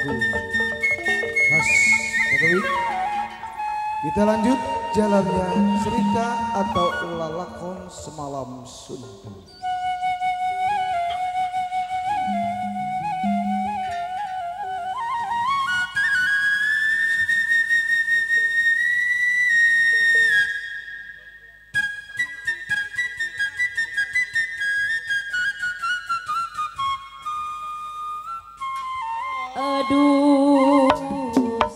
Mas Jokowi, kita lanjut jalannya cerita atau lalakon semalam suntuk. Aduh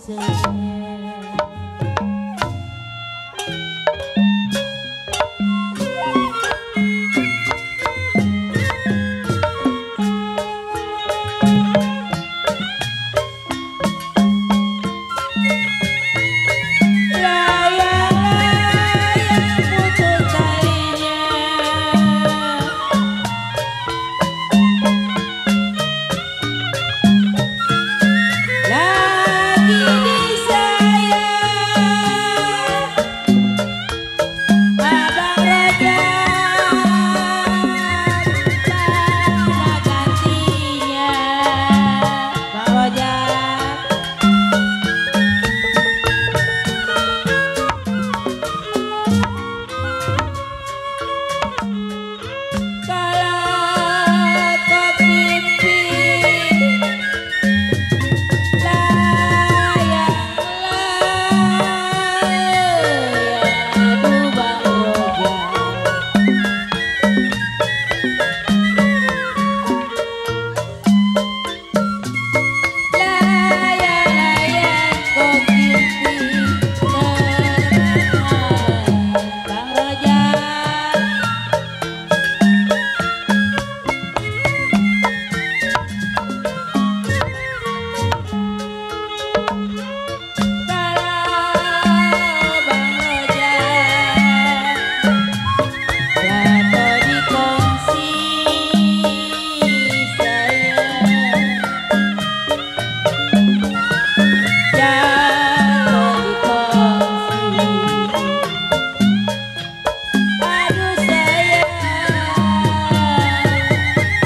sayang, layang-layang putus talinya, lagi disayang Abang Rojak, mana gantinya Bang Rojak. Kalau kau pipi layang-layang, aduh Bang Rojak, layang-layang kau pipi terbang Bang Rojak. Kalau Bang Rojak jatuh di kongsi sayang, jatuh di kongsi, aduh sayang,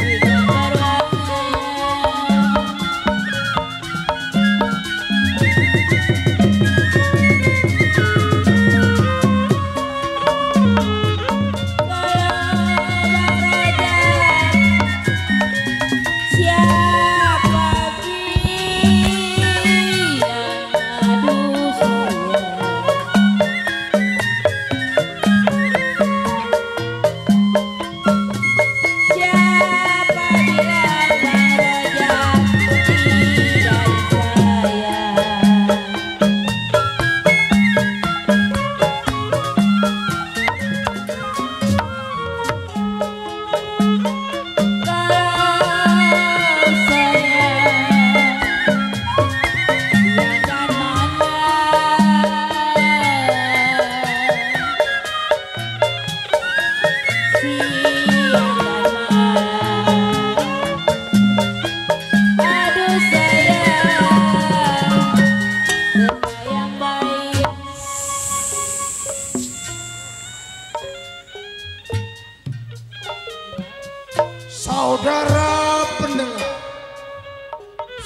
di gambar wayang. Siapa bilang aduh sayang, siapa bilang Bang Rojak tidak disayang. Kalau sayang siangkan malam, siangkan malam, aduh sayang, tersayang baik. Saudara pendengar,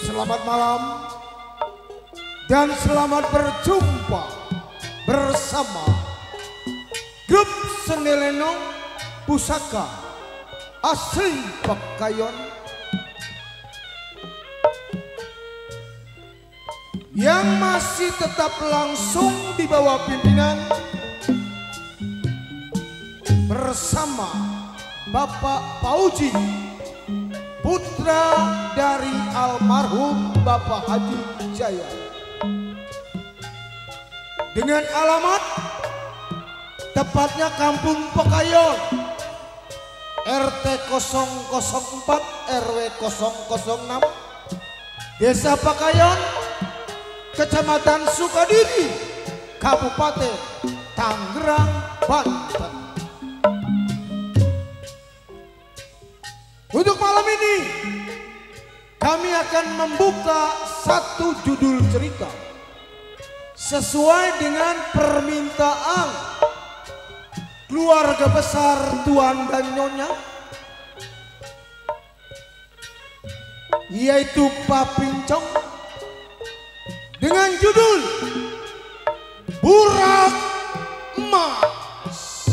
selamat malam dan selamat berjumpa bersama grup Seni Lenong Pusaka Asli Pekayon yang masih tetap langsung di bawah pimpinan bersama Bapak Pauji, putra dari almarhum Bapak Haji Jaya, dengan alamat tepatnya Kampung Pekayon, RT 004 RW 006, Desa Pekayon, Kecamatan Sukadiri, Kabupaten Tangerang, Banten. Untuk malam ini kami akan membuka satu judul cerita sesuai dengan permintaan keluarga besar Tuan dan Nyonya, yaitu Pak Pincong dengan judul Burak Emas.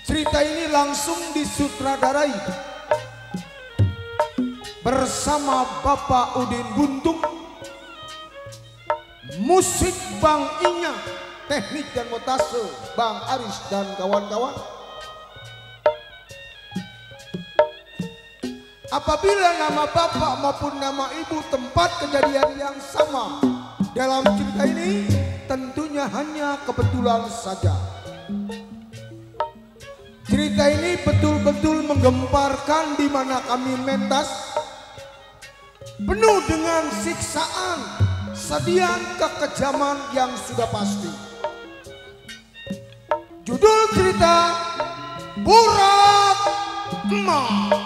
Cerita ini langsung disutradarai bersama Bapak Udin Buntung, musik Bang Inya, teknik dan montase Bang Aris dan kawan-kawan. Apabila nama bapak maupun nama ibu tempat kejadian yang sama dalam cerita ini, tentunya hanya kebetulan saja. Cerita ini betul-betul menggemparkan di mana kami mentas, penuh dengan siksaan, sedian kekejaman yang sudah pasti. Judul cerita Burak Emas.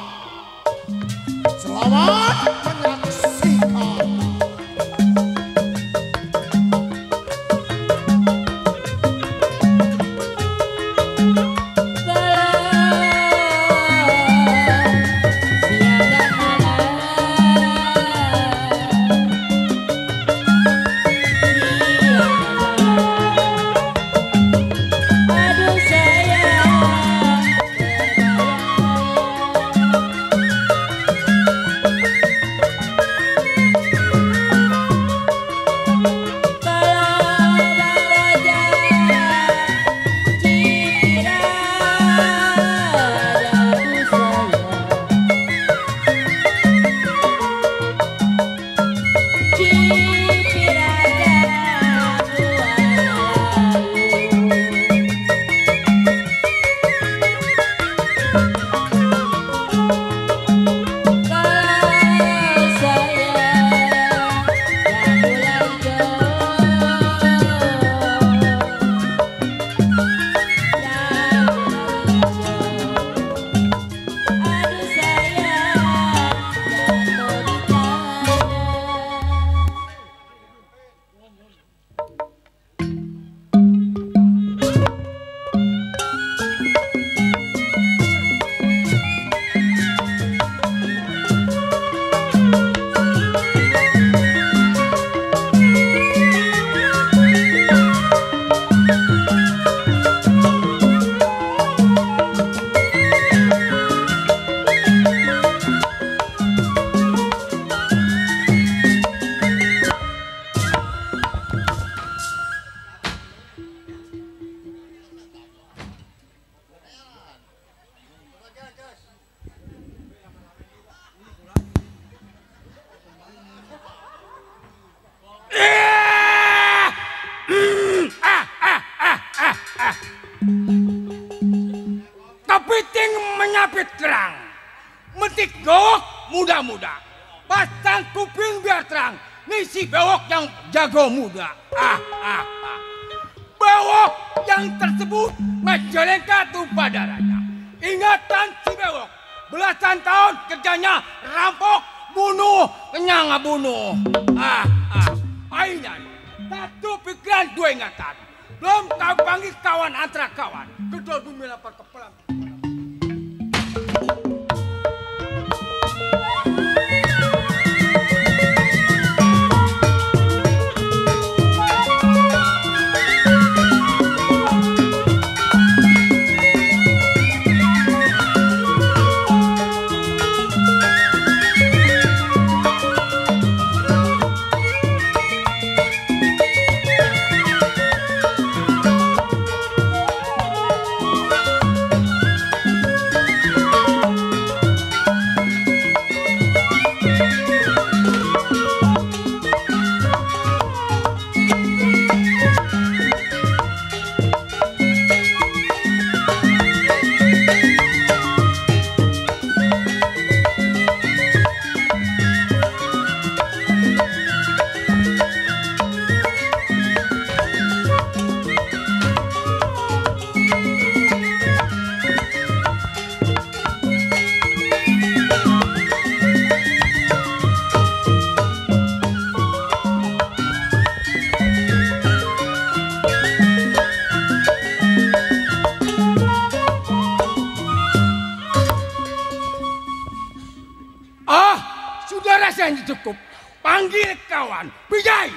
Selamat menyaksikan. Kepiting menyapit terang, metik gowok muda-muda, pasang kuping biar terang, ngisi bewok yang jago muda. Bewok yang tersebut ngejelengka tumpah darahnya. Ingatan si bewok, belasan tahun kerjanya rampok, bunuh, kenyang bunuh. Akhirnya satu pikiran dua ingatan. Belum tahu panggil kawan antara kawan. Kedua bumi lapar kepelang. Sudah rasanya cukup. Panggil kawan, Bijay!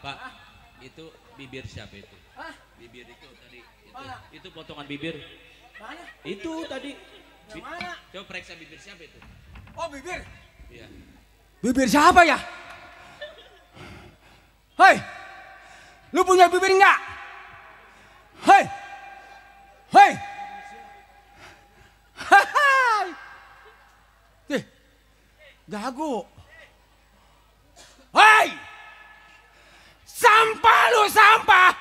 Pak, itu bibir siapa itu? Hah? Bibir itu tadi, itu potongan bibir. Mana? Itu tadi. Yang mana? Coba periksa bibir siapa itu? Oh, bibir. Iya. Bibir siapa ya? Hei, lu punya bibir enggak? Hei, hei, hai, jago. Hei, sampah lu sampah.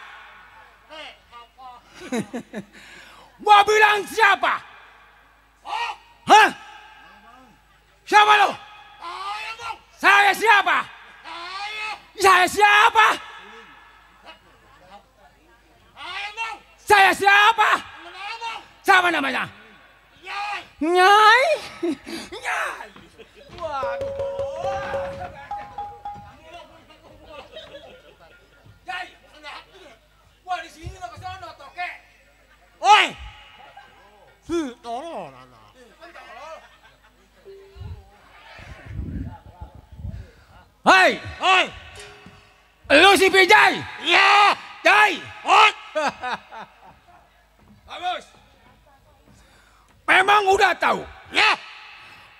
Gua bilang siapa? Hah? Siapa lu? Saya siapa? Saya siapa? Saya siapa? Siapa namanya? Nyai. Nyai. Waduh. Nyai. Gua di sini lo kesono toke. Oi. Tolong, Hai. Oi. Lu si Bijay? Iya. Jai. Oi. Bagus. Memang udah tahu? Ya.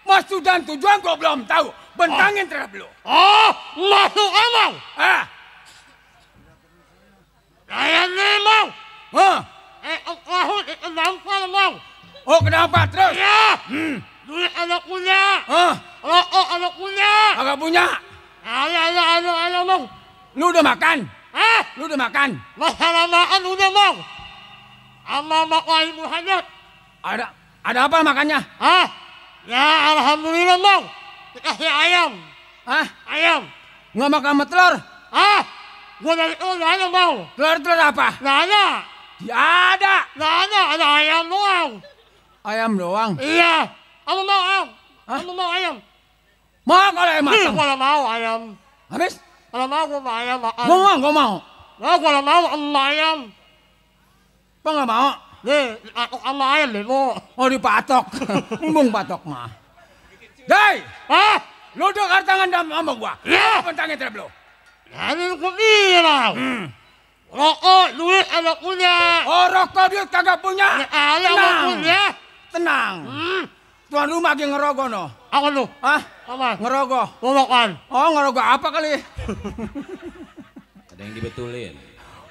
Maksud dan tujuan gua belum tahu. Bentangin terhadap lu. Oh, masuk emang. Ah. Saya memang. Hah. Aku kenapa emang? Oh, kenapa terus? Ya. Duit anak punya. Hah. Rokok anak punya. Agak punya. Ada bang. Lu udah makan? Hah? Lu udah makan? Masalah makan udah bang. Sama makan ibu hajat. Ada apa makannya? Hah? Ya alhamdulillah bang. Dikasih ayam. Hah? Ayam. Nggak makan sama telur? Hah? Gua dari itu nggak ada bang. Telur apa? Nggak ada. Ya ada. Nggak ada ayam doang. Ayam doang. Iya. Kamu mau ayam? Hah? Kamu mau ayam? Mau kalau ayam matang. Gua mau ayam. Habis? Kalau mau gua mau ayam makan. Gua mau. Nah, kalau mau sama ayam. Apa nggak mau? Nih, dipatok sama ayam deh, Bu. Oh dipatok. Embung patok mah. Dai, Hah? lu dengar tangan sama gua. Ya. Bentangin terhadap lu. Jadi aku bilang. Rokok, duit anak punya. Oh rokok dia kagak punya. Ayam anak punya. Tenang. Tuan rumah lagi ngerogoh no. Apa tuh? Hah? Apa? Ngerogoh. Mau makan? Oh ngerogoh apa kali? Ada yang dibetulin.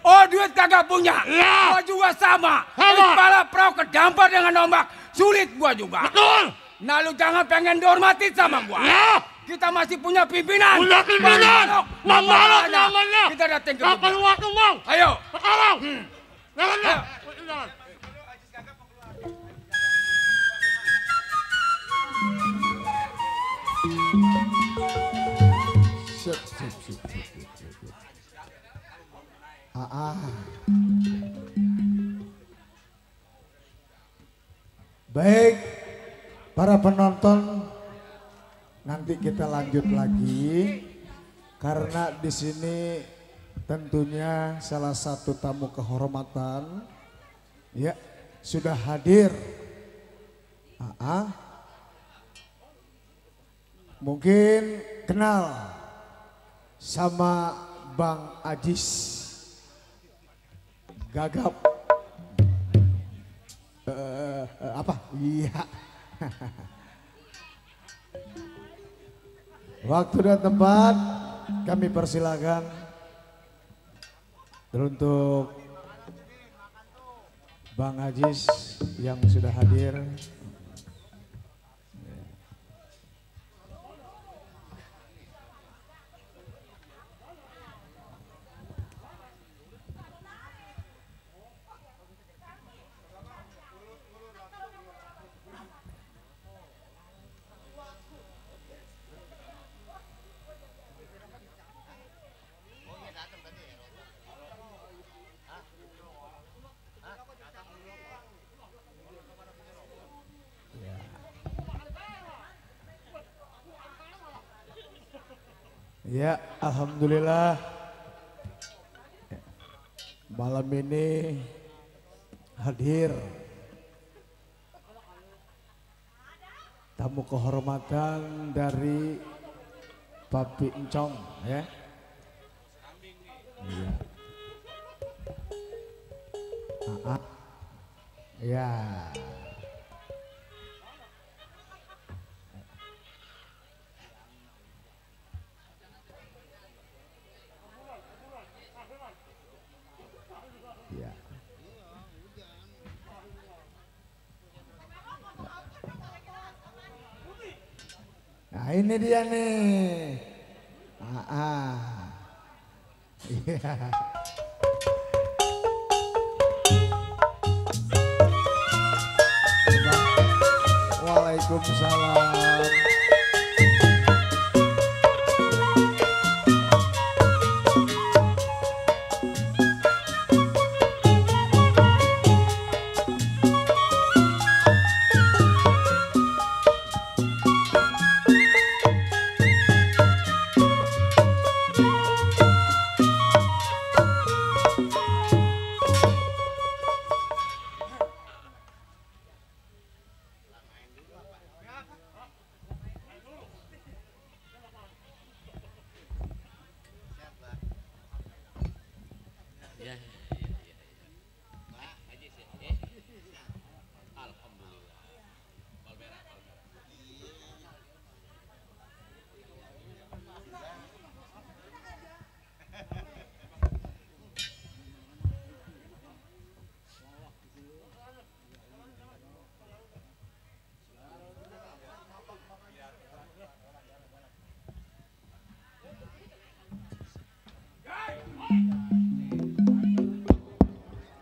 Oh duit kagak punya. Iya. Gua juga sama. Sama. Kepala perahu kedampar dengan ombak. Sulit gua juga. Betul. Nah lu jangan pengen dihormati sama gua. Ya. Kita masih punya pimpinan. Punya pimpinan. Mambalok namanya. Kita datang ke Kapan waktu, Bang? Ayo. Sekarang. Jalannya. Siap. Ah. Baik, para penonton, nanti kita lanjut lagi karena di sini tentunya salah satu tamu kehormatan ya sudah hadir. Mungkin kenal sama Bang Ajis Gagap. Apa? Iya. Waktu dan tempat kami persilakan untuk Bang Ajis yang sudah hadir. Ya, alhamdulillah malam ini hadir tamu kehormatan dari Papi Encong ya. Iya. Ya. Nah ini dia nih. Iya. Waalaikumsalam.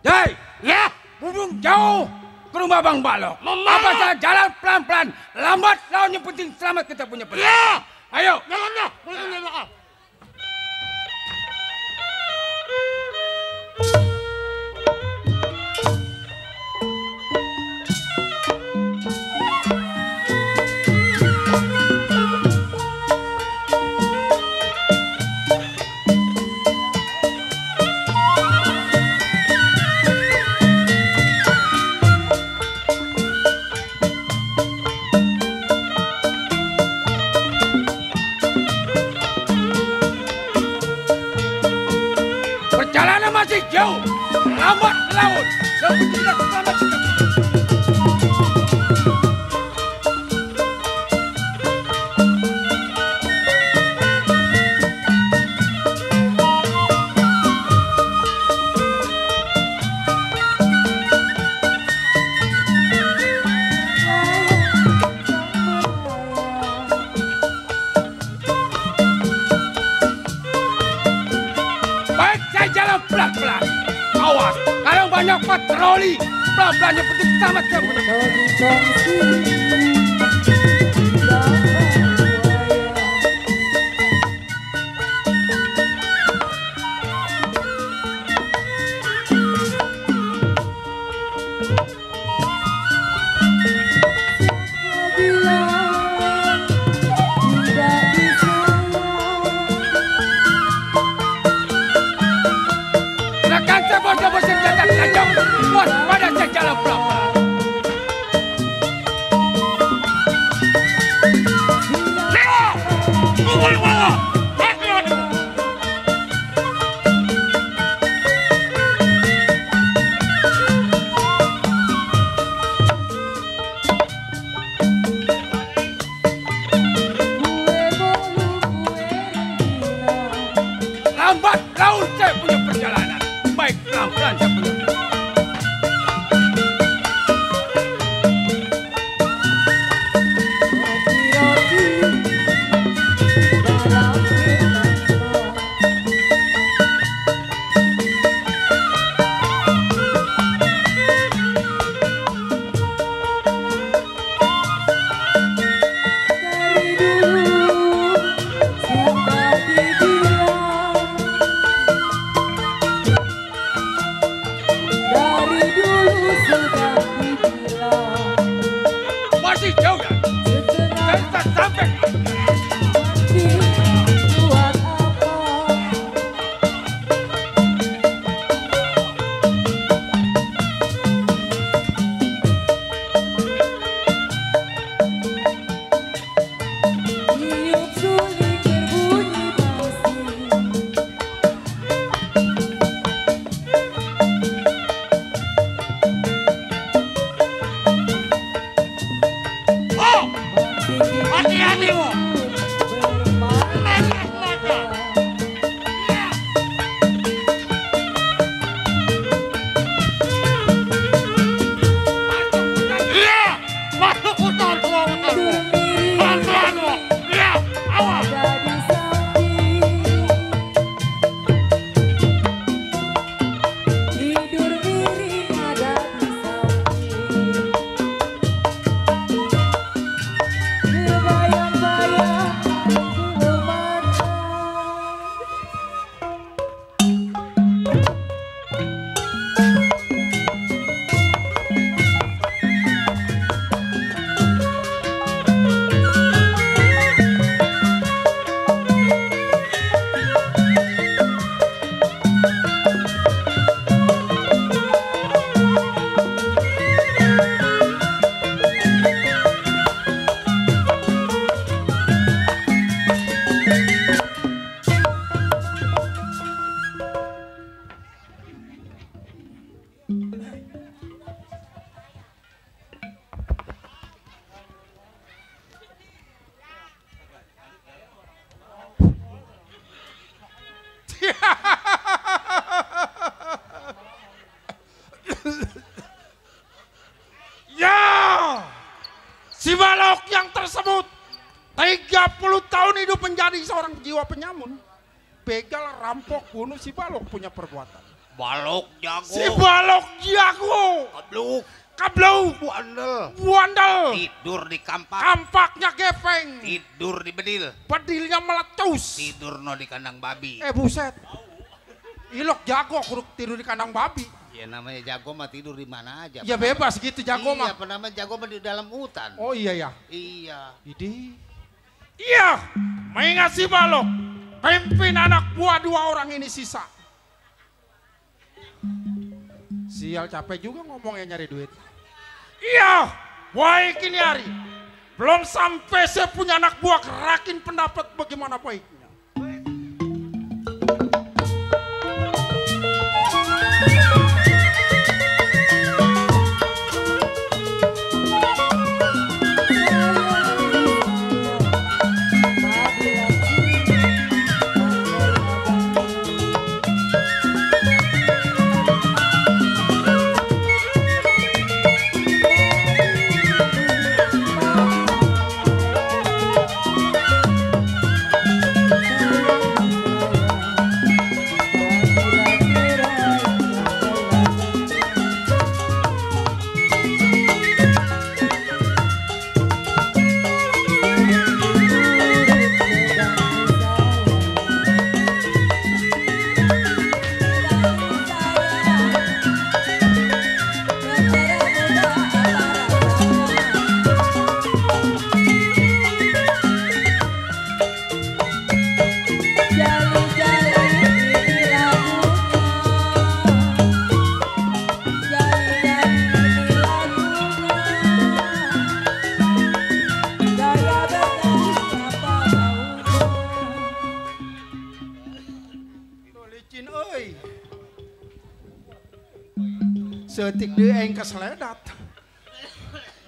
Hei, ya, bubung jauh ke rumah Bang Balok. Apa saya jalan pelan-pelan, lambat laun yang penting selamat kita punya pelan. Ya, Ayo. jalannya, jalan. Perjalanan masih jauh, lambat laun yang penting selamat kita. Baik, saya jalan pelan-pelan. Awas, kalau banyak patroli, pelan-pelan yang penting selamat kita punya. Lambat laun saya punya perjalanan. Baik pelan-pelan saya punya perjalanan. Masih jauh ya? Saya tak sampai. Hati-hati mo. Iya, masuk hutan semua hutanmu. Pelan-pelan mo. Iya, awas. Tidur miring ada di samping. Berbayang-bayang kemana. Ya, si balok yang tersebut 30 tahun hidup menjadi seorang jiwa penyamun. Begal, rampok, bunuh si balok punya perbuatan. Balok jago. Si balok jago. Kabluk. Kabluk. Buandel. Buandel. Tidur di kampak. Kampaknya gepeng. Tidur di bedil. Bedilnya meletus. Tidur no di kandang babi. Buset. Ilok jago kuruk tidur di kandang babi. Ya namanya jago mah tidur di mana aja. Ya bebas gitu jago Iya, mah. apa namanya jago mah di dalam hutan. Oh iya ya. Iya. Idi. Iya, mengingat si balok. Pimpin anak buah 2 orang ini sisa. Sial capek juga ngomongnya nyari duit. Iya, baik ini hari. Belum sampai saya punya anak buah kerakin pendapat bagaimana baiknya. Setik dia ke seledat.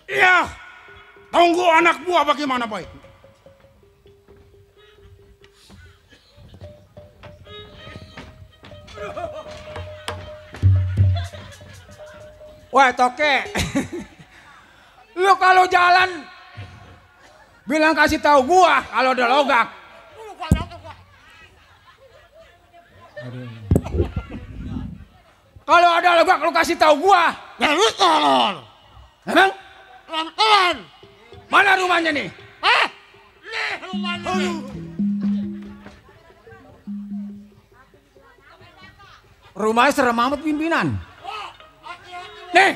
Iya. Tunggu anak buah bagaimana boy? Wah toke. Lu kalau jalan bilang kasih tahu gua kalau ada logak. Kalau ada logak lu kasih tahu gua. Ya lu tolol. Emang? Pelan-pelan. Mana rumahnya nih? Hah? Nih rumahnya nih. Rumahnya serem amat pimpinan. Nih,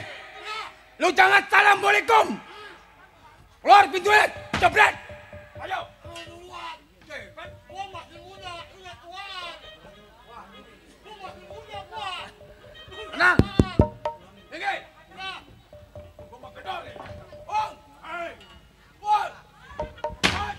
lu jangan assalamualaikum. Keluar pintunya, jebret. Ayo. Tenang. Tinggi. Gua mau gedor nih. Oh, hai. Woi. Hai.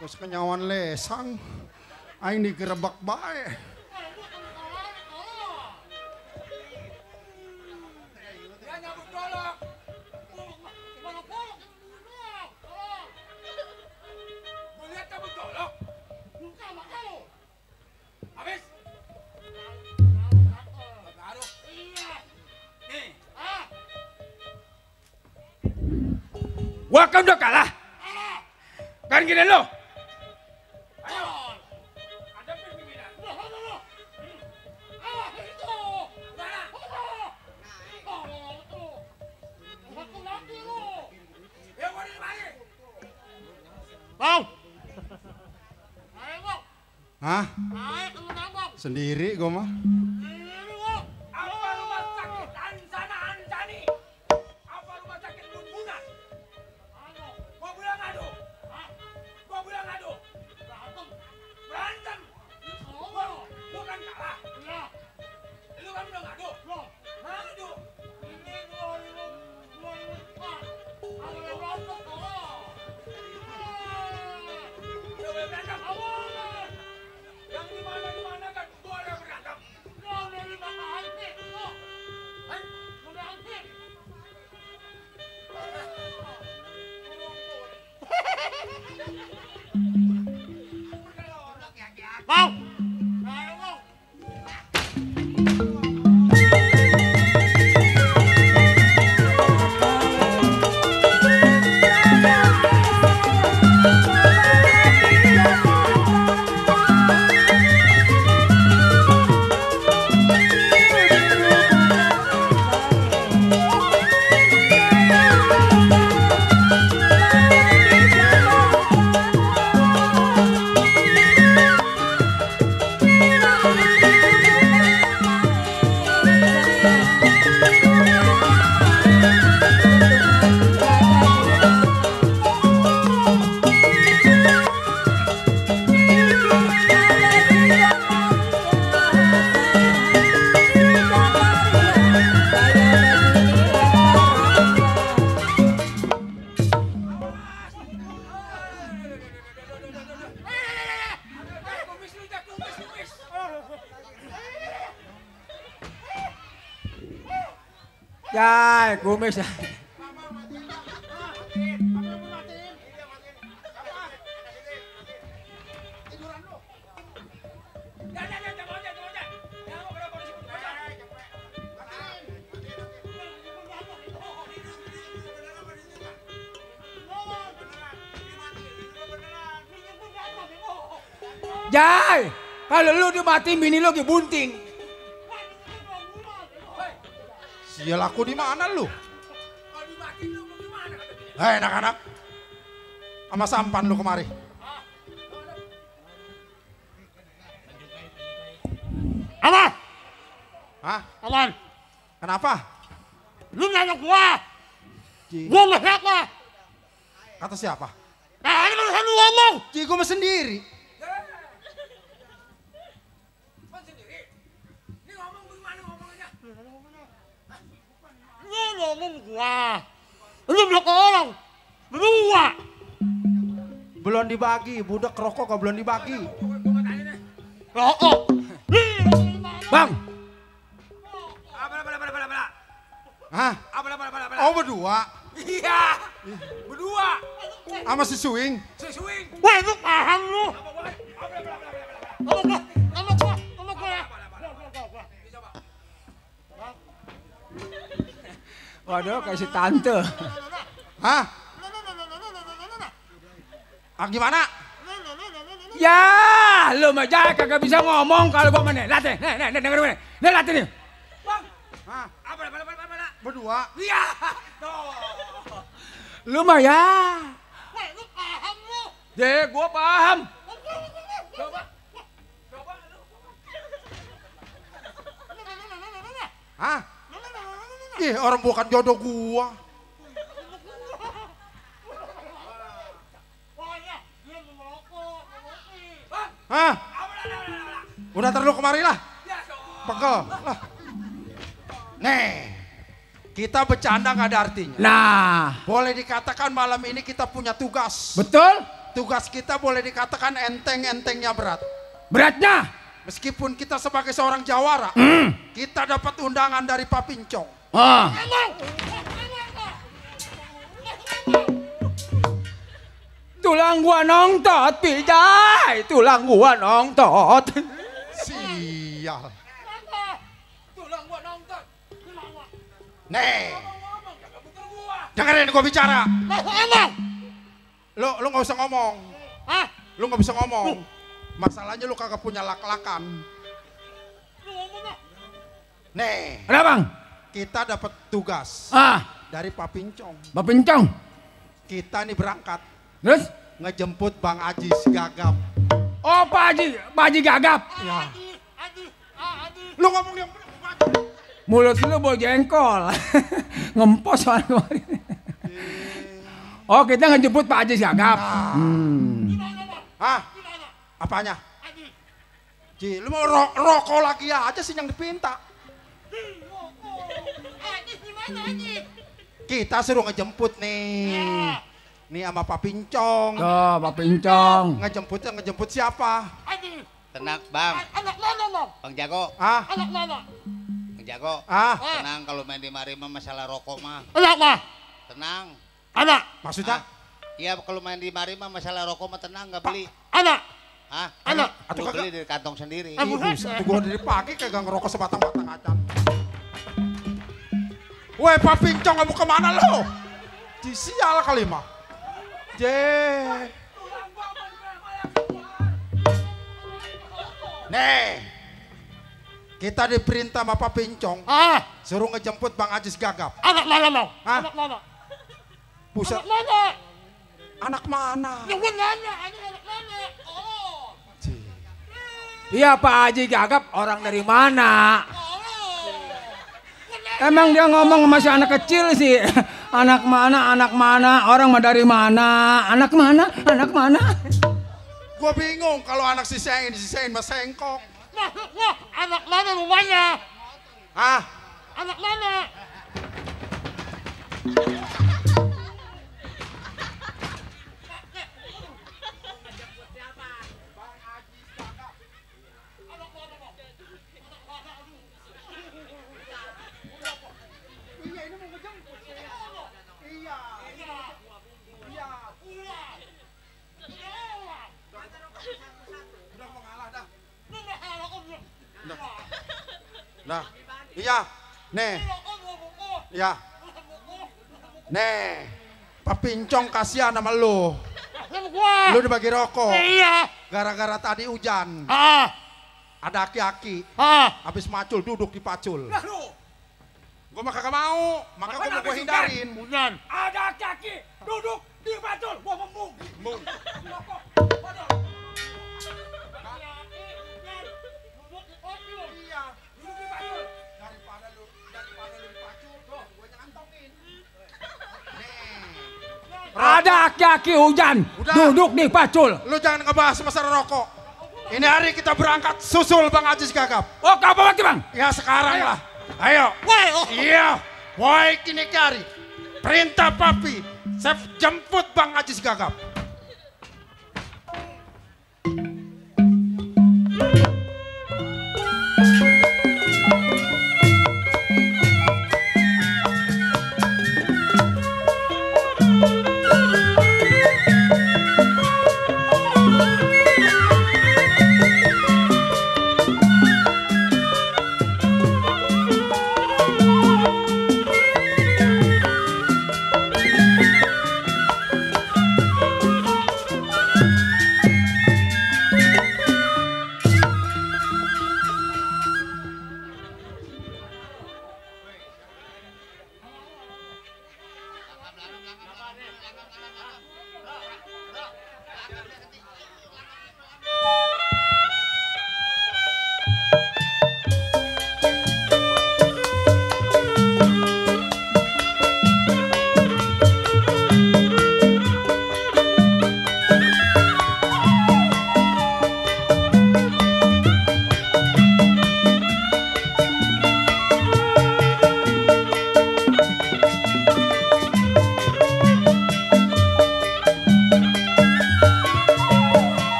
Terus kenyawan lesang. Aing digerebek bae. Dia nyabut golok. Gua lihat cabut golok. Habis. Baru. Nih. Gua kan udah kalah. Kan gini lo. Ayo. Ada pimpinan. Mana? Ya gua di mana? Bang. Hah? Sendiri gua mah. Apa rumah sakit Ansana Ansani? Apa rumah sakit Bunbunan? Gua bilang ngadu. Gua bilang ngadu. Berantem. Gua kan kalah. Lu kan udah ngadu. Ngadu. Udah boleh berantem. Yang di mana kan boleh berantem. Bang. Jai, kumis. Jai, kalau lu dimatiin bini lu bunting. Sial aku di mana lu? Hei anak-anak, sama sampan lu kemari. Aman, Hah? aman. Kenapa? Lu nanya gua. Ji, Gua mah siapa? kata siapa? Nah, ini kan lu ngomong. Ji, gua mah sendiri. Lu ngomong gua. Lu bilang ke orang. Berdua. Belum dibagi, budak rokok kok belum dibagi. Rokok. Bang, Hah? Oh berdua? iya, berdua. Sama si Suing? Sesuing. Wah, itu paham lu. Sama gua. Waduh, kayak si tante. Hah? Ah gimana? Ya, lu mah Jai kagak bisa ngomong kalau gua mana. Latih, nih, denger gue. Nih latih nih. Bang, Hah? apa? Berdua? Iya. Tuh. Lu mah ya. Wah, lu paham lu. Gua paham. Coba. Hah? Ih, orang bukan jodoh gua. Hah? Udah terlalu kemari lah. Pegel lah. Nih, kita bercanda nggak ada artinya. Nah, Boleh dikatakan malam ini kita punya tugas. betul? Tugas kita boleh dikatakan enteng-entengnya berat. Beratnya. Meskipun kita sebagai seorang jawara, kita dapat undangan dari Pak Pincong. Ah. Tulang gua nongtot, Pijay. Tulang gua nongtot. Sial. Tulang gua nongtot. Nih, dengerin gua bicara. Lu nggak usah ngomong. Hah? Lu nggak bisa ngomong. Masalahnya lu kagak punya lak-lakan. Nih, Ada bang? kita dapat tugas Ah, dari Pak Pincong. Bapencong. Kita nih berangkat Terus? ngejemput Bang Ajis Gagap. Oh, Pak Haji Gagap. Ya. Lu ngomong yang Mulut lu bau jengkol. Ngempos soal kemarin. Oh, kita ngejemput Pak Haji Gagap. Hah? Apanya? Ji, lu mau rokok lagi aja sih yang dipinta. Kita suruh ngejemput nih. Nih sama Pak Pincong. Tuh, Pak Pincong. Ngejemput siapa? Tenang, Bang. Anak mana, Bang? Bang Jago. Ah, Anak mana? Bang Jago. ah, Tenang kalau main di mari mah masalah rokok mah. Anak mah? Tenang. Anak? maksudnya? Iya kalau main di mari mah masalah rokok mah tenang nggak beli. Anak? Hah? Anak? Lu Atau beli dari kantong sendiri. Abu. Tuh gua dari pagi kagak ngerokok sebatang-batang acan. Weh, Pak Pincong kamu kemana lo? Ji, sial kali mah. Nih, kita diperintah sama Pak Pincong Ah, suruh ngejemput Bang Ajis Gagap. anak mana, Bang? Hah? Anak mana? Buset, Anak mana? anak mana? Ya gua nanya, anak mana? Oh. Ji. Iya, Pak Haji Gagap orang dari mana? Emang dia ngomong masih anak kecil sih. Anak mana, orang mah dari mana? Anak mana? Gua bingung kalau anak sisain mas sengkok. Maksud gua, anak mana rumahnya? Ah, Anak mana? Nah, iya, nih, ya, nih, Papincong kasihan sama lu. Gua. Lu dibagi rokok. Iya. Gara-gara tadi hujan. Ada aki-aki. Habis macul duduk di pacul. Lah lu. Gua mah kagak mau, maka gua mau hindarin. Hujan. Ada kaki duduk di bacol. Gua membung. Bung. Rokok. Waduh. Iya. Duduk di bacol. Daripada lu di pacul, tuh, gua nyantongin. Ada kaki hujan. Udah. Duduk di pacul. Lu jangan ngebahas masalah rokok. Ini hari kita berangkat susul Bang Ajis Gagap. Oh, kapan lagi, Bang? Ya sekarang lah. Ayo. Iya. Woi kini kari. Perintah Papi. Saya jemput Bang Ajis Gagap.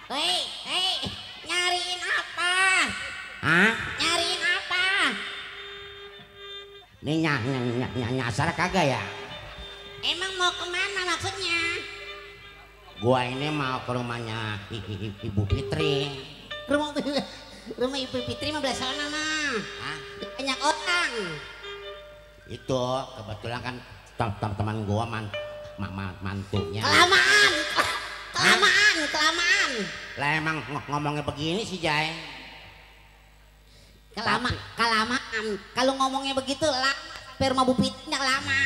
Hei, nyariin apa? Hah? Nyariin apa? Ini nyasar kagak ya? Emang mau kemana maksudnya? Gua ini mau ke rumahnya Ibu Fitri. Rumah Ibu Fitri mah belah sana mah. Hah? Banyak orang. Itu kebetulan kan teman gua mantunya. Kelamaan. Lah emang ngomongnya begini sih Jai. Kelamaan. Kalau ngomongnya begitu lama. Sampai rumah Bu Fitri lama.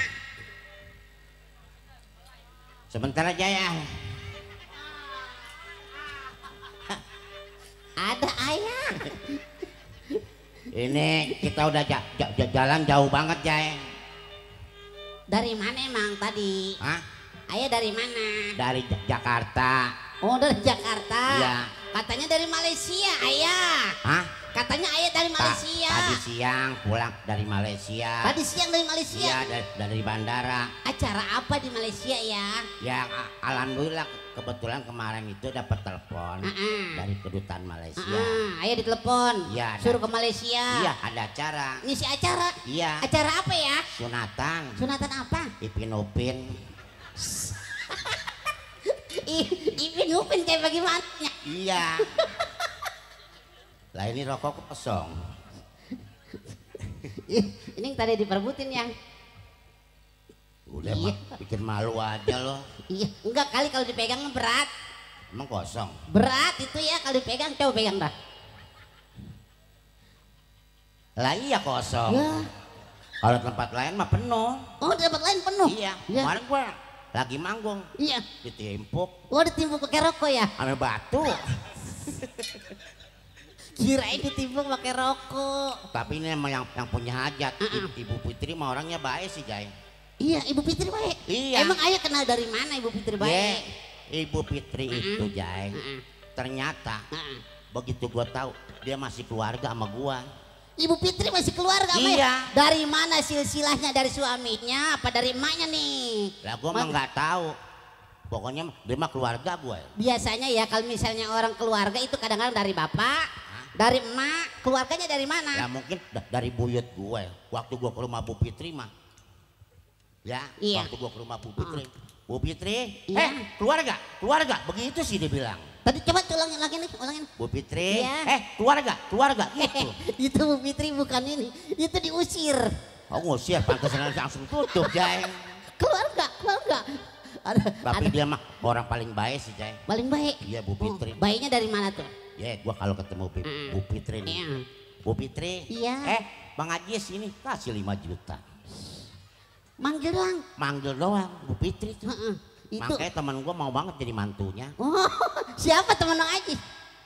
Sebentar aja ya. Ada ayah. Ini kita udah jalan jauh banget Jai. Dari mana emang tadi? Hah? Ayah dari mana? Dari Jakarta. Oh dari Jakarta. Iya. Katanya dari Malaysia ayah. Hah? Katanya ayah dari Malaysia. Tadi siang pulang dari Malaysia. Tadi siang dari Malaysia. Iya dari bandara. Acara apa di Malaysia ya? Ya alhamdulillah kebetulan kemarin itu dapat telepon dari kedutaan Malaysia. Ayah ditelepon. Iya. Suruh ke Malaysia. Iya ada acara. Ngisi acara. Iya. Acara apa ya? Sunatan. Sunatan apa? Ipin Upin. Ipin Upin kayak bagaimana? Iya. Lah ini rokok kosong. Ini yang tadi diperbutin yang. Udah Iya. bikin malu aja loh. Iya, enggak kali kalau dipegang berat. Emang kosong. Berat itu ya kalau dipegang, coba pegang dah. Lah iya kosong. Ya. Kalau tempat lain mah penuh. Oh, di tempat lain penuh. Iya. Ya. Kemarin gua lagi manggung Iya. ditimpuk Oh, ditimbuk pakai rokok ya. ame batu. Kirain ditimbang pakai rokok. Tapi ini emang yang punya hajat. Ibu Fitri mah orangnya baik sih, Jai. Iya, Ibu Fitri baik. Iya. Emang ayah kenal dari mana Ibu Fitri baik? Ibu Fitri itu, Jai. Ternyata begitu gua tahu dia masih keluarga sama gua. Ibu Fitri masih keluarga, iya. Dari mana silsilahnya, dari suaminya apa dari emaknya nih? Lah gua mah nggak tahu. Pokoknya dia mah keluarga gua. Biasanya ya kalau misalnya orang keluarga itu kadang-kadang dari bapak, dari emak, keluarganya dari mana? Ya mungkin dari buyut gue. Waktu gua ke rumah Bu Fitri mah. Ya, iya. Waktu gua ke rumah Bu Fitri. Bu Fitri, iya. keluarga, begitu sih dia bilang. Tadi coba ulangin lagi nih, ulangin. Bu Fitri, iya. keluarga gitu. Itu Bu Fitri bukan ini, itu diusir. Oh ngusir, pantesan langsung tutup, Jai. Keluarga. Tapi dia mah orang paling baik sih, Jai. Paling baik? Iya, Bu Fitri. Baiknya dari mana tuh? Ya, gua kalau ketemu Bu Fitri nih. Iya. Bu Fitri, iya. Bang Ajis ini kasih 5 juta. Manggil doang? Manggil doang, Bu Fitri tuh. Itu. Makanya teman gua mau banget jadi mantunya. Oh, siapa temen Bang Ajis?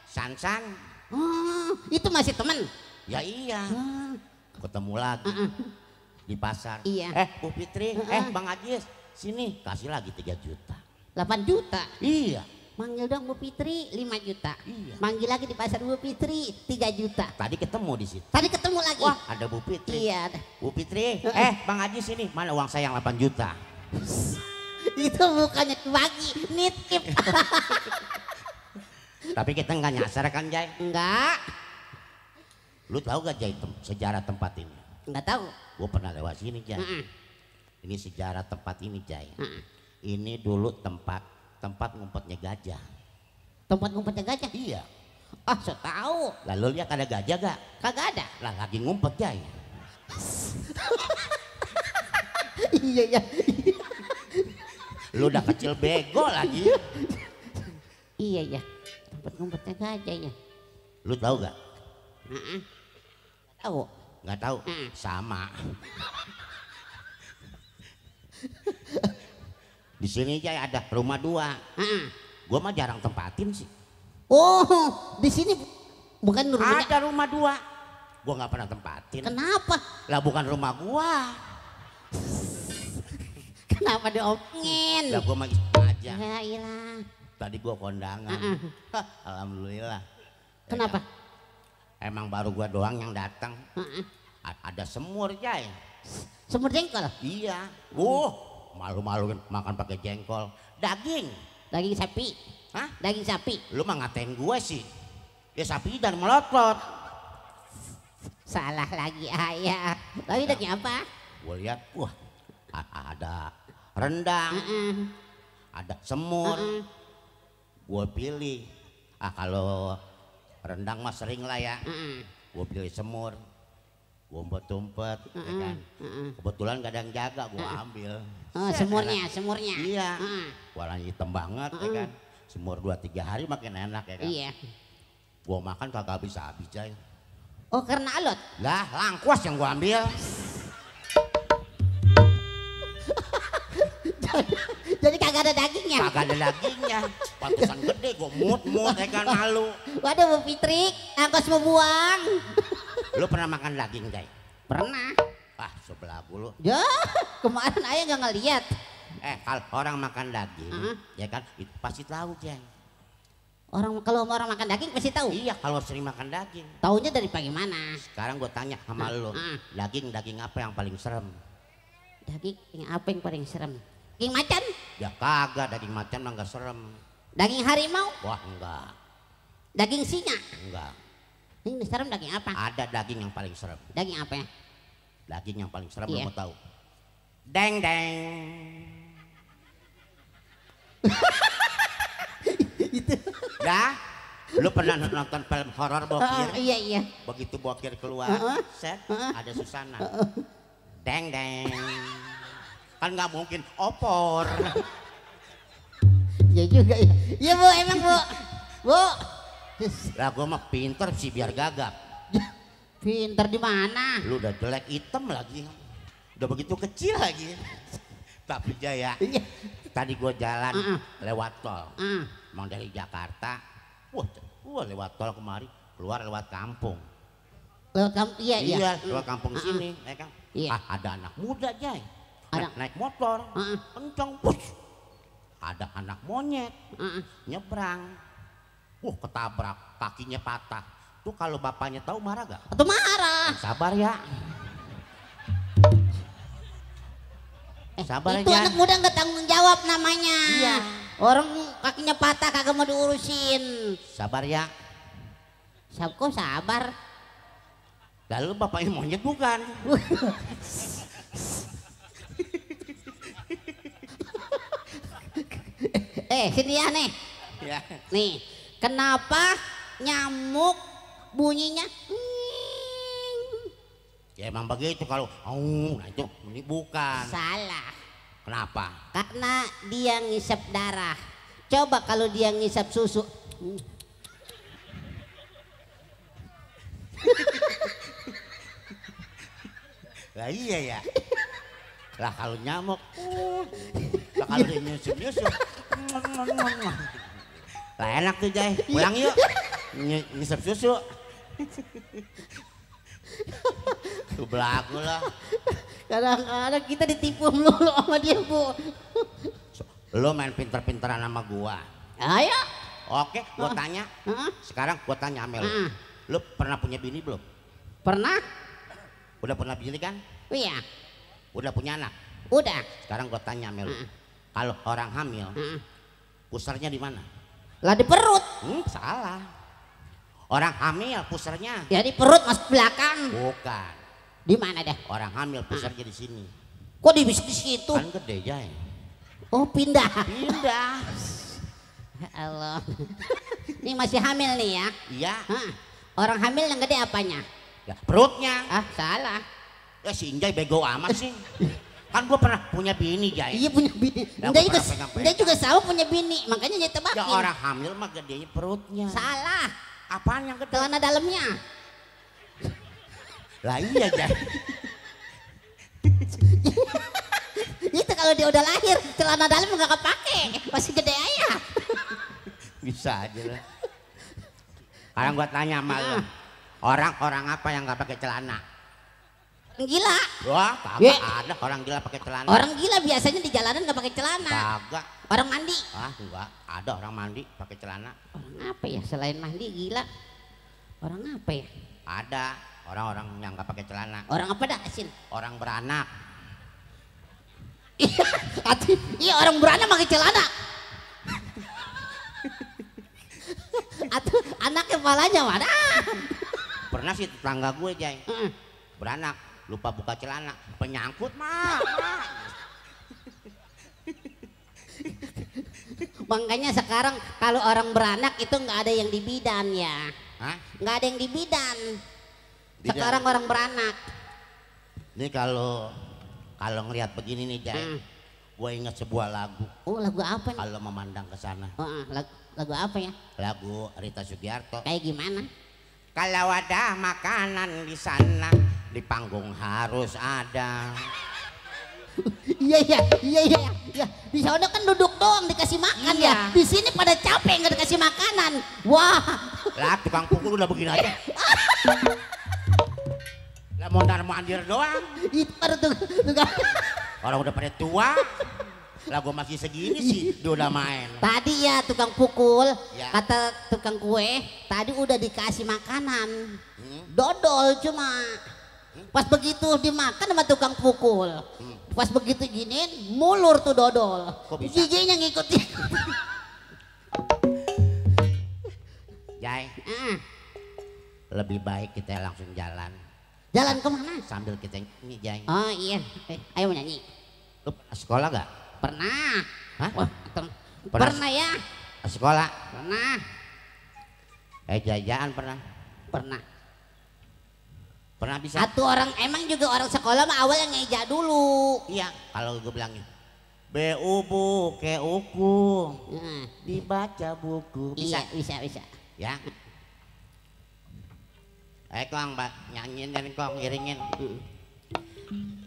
Sansan. Oh, itu masih temen? Ya iya. Ketemu lagi di pasar. Iya. Bu Fitri, Bang Ajis, sini kasih lagi 3 juta. 8 juta? Iya. Manggil dong Bu Fitri 5 juta. Iya. Manggil lagi di pasar Bu Fitri 3 juta. Tadi ketemu di situ. Tadi ketemu lagi. Wah, ada Bu Fitri. Iya. Bu Fitri, Bang Ajis sini, mana uang saya yang 8 juta? Itu bukannya bagi, nitip. Tapi kita nggak nyasar kan, Jai? Enggak. Lu tahu gak, Jai, sejarah tempat ini? Enggak tahu. Gue pernah lewat sini, Jai. Ini sejarah tempat ini, Jai. Ini dulu tempat ngumpetnya gajah. Tempat ngumpetnya gajah? Iya. Ah, so tahu. Lalu lihat ada gajah gak? Kagak ada. Lah lagi ngumpet, Jai. Iya. Lu udah kecil bego lagi. Iya. Tempat ngumpetnya gajah ya. Lu tahu gak? Tahu. Nggak tahu. Sama. Di sini, Jai, ada rumah 2. Gua mah jarang tempatin sih. Oh, di sini bukan rumahnya. Ada rumah 2. Gua nggak pernah tempatin. Kenapa? Lah bukan rumah gua. Kenapa diomongin? Lah gua mah iseng aja. Ya ilah. Tadi gua kondangan. Alhamdulillah. Kenapa? Emang baru gua doang yang datang. Ada semur, Jai. Semur jengkol? Iya. Malu-maluin makan pakai jengkol. Daging sapi. Hah? Daging sapi. Lu mah ngatain gue sih. Ya sapi dan melotot. Salah lagi ayah. Tapi daging apa? Gue lihat, wah, ada rendang, ada semur. Gue pilih. Kalau rendang mah sering lah ya. Gue pilih semur. Gue umpet-umpet, ya kan. Kebetulan gak ada yang jaga, gue ambil. Oh, semurnya. Iya. Warnanya hitam banget, ya kan. Semur 2-3 hari makin enak, ya kan. Iya. Gue makan kagak habis-habis, Jai. Oh, karena alot? Lah, langkuas yang gue ambil. Jadi kagak ada dagingnya? Kagak ada dagingnya. Pantesan gede, gue mut-mut, ya kan, malu. Waduh, Bu Fitri, angkos mau buang. Lu pernah makan daging, Jai? Pernah. Sebelah lu. Ya, kemarin ayah nggak ngeliat. Kalau orang makan daging, ya kan, itu pasti tahu, Jai. Kalau orang makan daging pasti tahu. Iya, kalau sering makan daging. Taunya dari bagaimana? Sekarang gue tanya sama lu, daging apa yang paling serem? Daging apa yang paling serem? Daging macan? Ya kagak, daging macan mah nggak serem. Daging harimau? Wah, enggak. Daging singa? Enggak. Ini serem daging apa? Ada daging yang paling serem. Daging apa ya? Daging yang paling serem, Iya. lu mau tahu? Deng. Itu. Dah, lu pernah nonton film horor bokir? Iya. Begitu bokir keluar, set, ada Susana. Deng. Kan nggak mungkin opor. Iya juga ya. Iya Bu, emang Bu. Lah gua mah pinter sih biar gagap. Pinter di mana? Lu udah jelek hitam lagi. Udah begitu kecil lagi. Tapi Jaya, tadi gua jalan lewat tol. Emang dari Jakarta. Wah lewat tol kemari keluar lewat kampung. Lewat kampung, iya. Lewat kampung sini, ya kan? Iya. Ada anak muda, Jay. Anak- Naik motor, kenceng, push. Ada anak monyet, nyebrang. Ketabrak, kakinya patah. Tuh kalau bapaknya tahu marah gak? Atau marah. Sabar ya. Sabar Itu aja. anak muda nggak tanggung jawab namanya. Iya. Orang kakinya patah kagak mau diurusin. Sabar ya. Kok sabar? Lalu bapaknya monyet bukan? Sini ya nih. Ya. Nih, kenapa nyamuk bunyinya? Ya emang begitu kalau nah itu ini bukan. Salah. Kenapa? Karena dia ngisap darah. Coba kalau dia ngisap susu. Lah iya ya. Lah kalau nyamuk, lah kalau dia nyusup. Lah enak tuh Jay, pulang yuk. Ngisap susu. Tuh belagu lah. Kadang-kadang kita ditipu melulu sama dia, Bu. Lo main pinter-pinteran sama gua. Ayo. Oke, gua tanya. Sekarang gua tanya sama lo. Lo pernah punya bini belum? Pernah? Udah pernah bini kan? Iya. Udah punya anak? Udah. Sekarang gua tanya sama lo. Kalau orang hamil, pusarnya di mana? Lah di perut. Salah. Orang hamil pusarnya? Ya di perut masuk belakang. Bukan. Di mana dah? Orang hamil pusarnya di sini. Kok di situ? Kan gede Jay. Oh pindah. Pindah. Allah. Ini masih hamil nih ya? Iya. Orang hamil yang gede apanya? Ya, perutnya. Salah. Ya si Injay bego amat sih. Kan gua pernah punya bini Jay. Iya punya bini. Lah, Dia juga sama punya bini. Makanya dia tebakin. Ya orang hamil mah gedenya perutnya. Salah. Apaan yang gede? Celana dalamnya. Lah iya Jay. Itu kalau dia udah lahir celana dalam nggak kepake, masih gede aja. Bisa aja lah. Sekarang gua tanya sama lo. Orang-orang apa yang nggak pakai celana? Gila. Wah, kagak ada orang gila pakai celana. Orang gila biasanya di jalanan nggak pakai celana. Kagak. Orang mandi. Enggak. Ada orang mandi pakai celana. Orang apa ya selain mandi gila? Orang apa ya? Ada orang-orang yang nggak pakai celana. Orang apa dah Asin? Orang beranak. Iya orang beranak pakai celana. Atau anak kepalanya mana? Pernah sih tetangga gue Jay. Beranak lupa buka celana, penyangkut mah. Makanya sekarang kalau orang beranak itu nggak ada yang di bidan ya. Nggak ada yang di bidan. Sekarang orang beranak. Ini kalau ngelihat begini nih Jay, gue ingat sebuah lagu. Oh lagu apa nih? Kalau memandang ke sana. Lagu apa ya? Lagu Rita Sugiarto. Kayak gimana? Kalau ada makanan di sana, di panggung harus ada. Iya. Di sana kan duduk doang dikasih makan ya. Di sini pada capek nggak dikasih makanan. Wah. Lah tukang pukul udah begini aja. Lah mondar mandir doang. Itu baru tukang. Orang udah pada tua. Lah gue masih segini sih, dia udah main. Tadi ya tukang pukul, ya. Kata tukang kue, tadi udah dikasih makanan. Dodol cuma. Pas begitu dimakan sama tukang pukul. Pas begitu gini, mulur tuh dodol. Giginya ngikutin. Jai, lebih baik kita langsung jalan. Jalan kemana? Sambil kita ini Jai. Oh iya, ayo nyanyi. Lu sekolah gak? Pernah. Hah? Wah, pernah ya? Sekolah? Pernah. Jajan pernah? Pernah. Pernah bisa? Satu orang, emang juga orang sekolah mah awal yang ngeja dulu. Iya, kalau gue bilangnya bu ke uku, dibaca buku. Bisa? Iya, bisa. Ya. Kong, Mbak, nyanyiin dan kong ngiringin.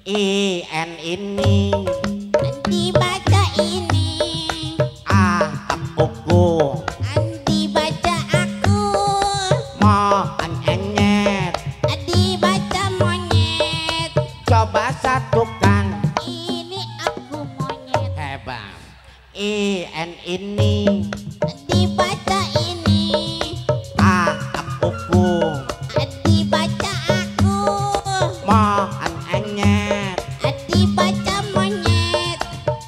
IN ini dibaca ini, uku dibaca aku, mau ini dibaca ini, akuku dibaca aku, mohon anyet, dibaca monyet,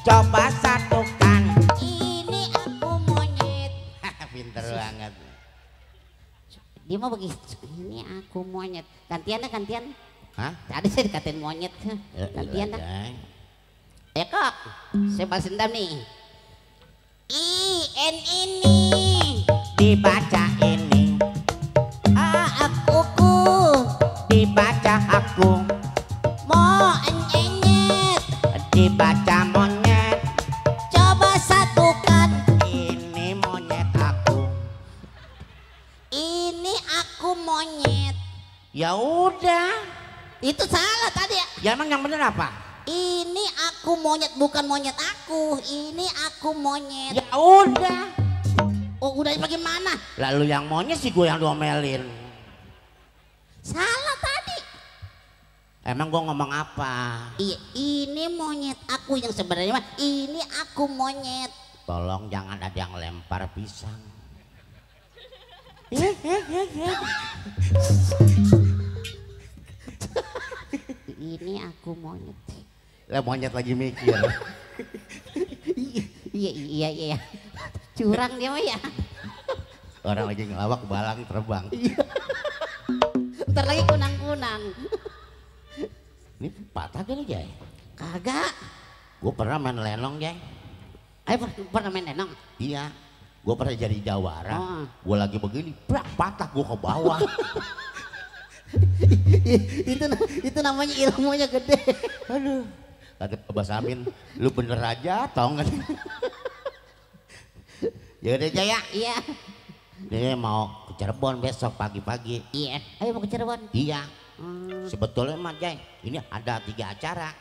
coba satukan. ini aku monyet. Pinter banget. Dia mau begitu, ini aku monyet. Gantian dah, gantian. Hah? Tadi saya dikatain monyet. Gantian dah. Ayo kok, saya balas dendam nih. N ini Dibaca ini, akuku, dibaca aku, mau enyet, dibaca monyet, coba satukan. ini monyet aku. Ini aku monyet. Ya udah, Itu salah tadi ya. ya emang yang bener apa? Ini aku monyet, bukan monyet aku. Ini aku monyet. Ya udah. Oh udah bagaimana? Lalu yang monyet sih gue yang diomelin. Salah tadi. Emang gue ngomong apa? Iya, ini monyet aku yang sebenarnya mah. Ini aku monyet. Tolong jangan ada yang lempar pisang. Ini aku monyet. Lah monyet lagi mikir. Iya. Curang dia mah ya. Orang lagi ngelawak balang terbang. Ntar lagi kunang-kunang. Ini patah gak nih Jay? Kagak. Gue pernah main lenong Jay. Ayo pernah main lenong? Iya. Gue pernah jadi jawara. Oh. Gue lagi begini, patah gue ke bawah. itu namanya ilmunya gede. Aduh. Kata Pak Samin, lu bener aja tau gak? Ya udah Jaya. Iya. Dia mau ke Cirebon besok pagi-pagi. Iya. Ayo mau ke Cirebon. Iya. Sebetulnya mah Jay, ini ada 3 acara.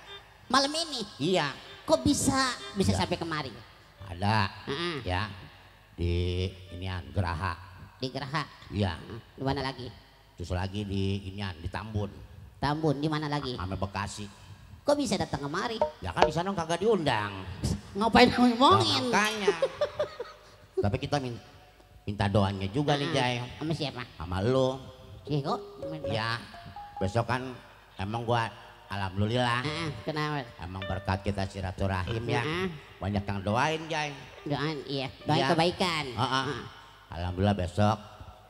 Malam ini. Iya. Kok bisa Ya. sampai kemari? Ada. Heeh. Ya. Di inian Geraha. Di Geraha. Iya. Di mana lagi? Terus lagi di inian di Tambun. Tambun di mana lagi? Ame Bekasi. Kok bisa datang kemari? Ya kan di sana kagak diundang. Ngapain ngomongin? Makanya. Tapi kita minta doanya juga nih Jay. Sama siapa? Sama lu. Iya kok. Ya. Besok kan emang gua alhamdulillah. Kenapa? Emang berkat kita silaturahim ya. Banyak yang doain Jay. Doain, iya. Doain Iya. kebaikan. Alhamdulillah besok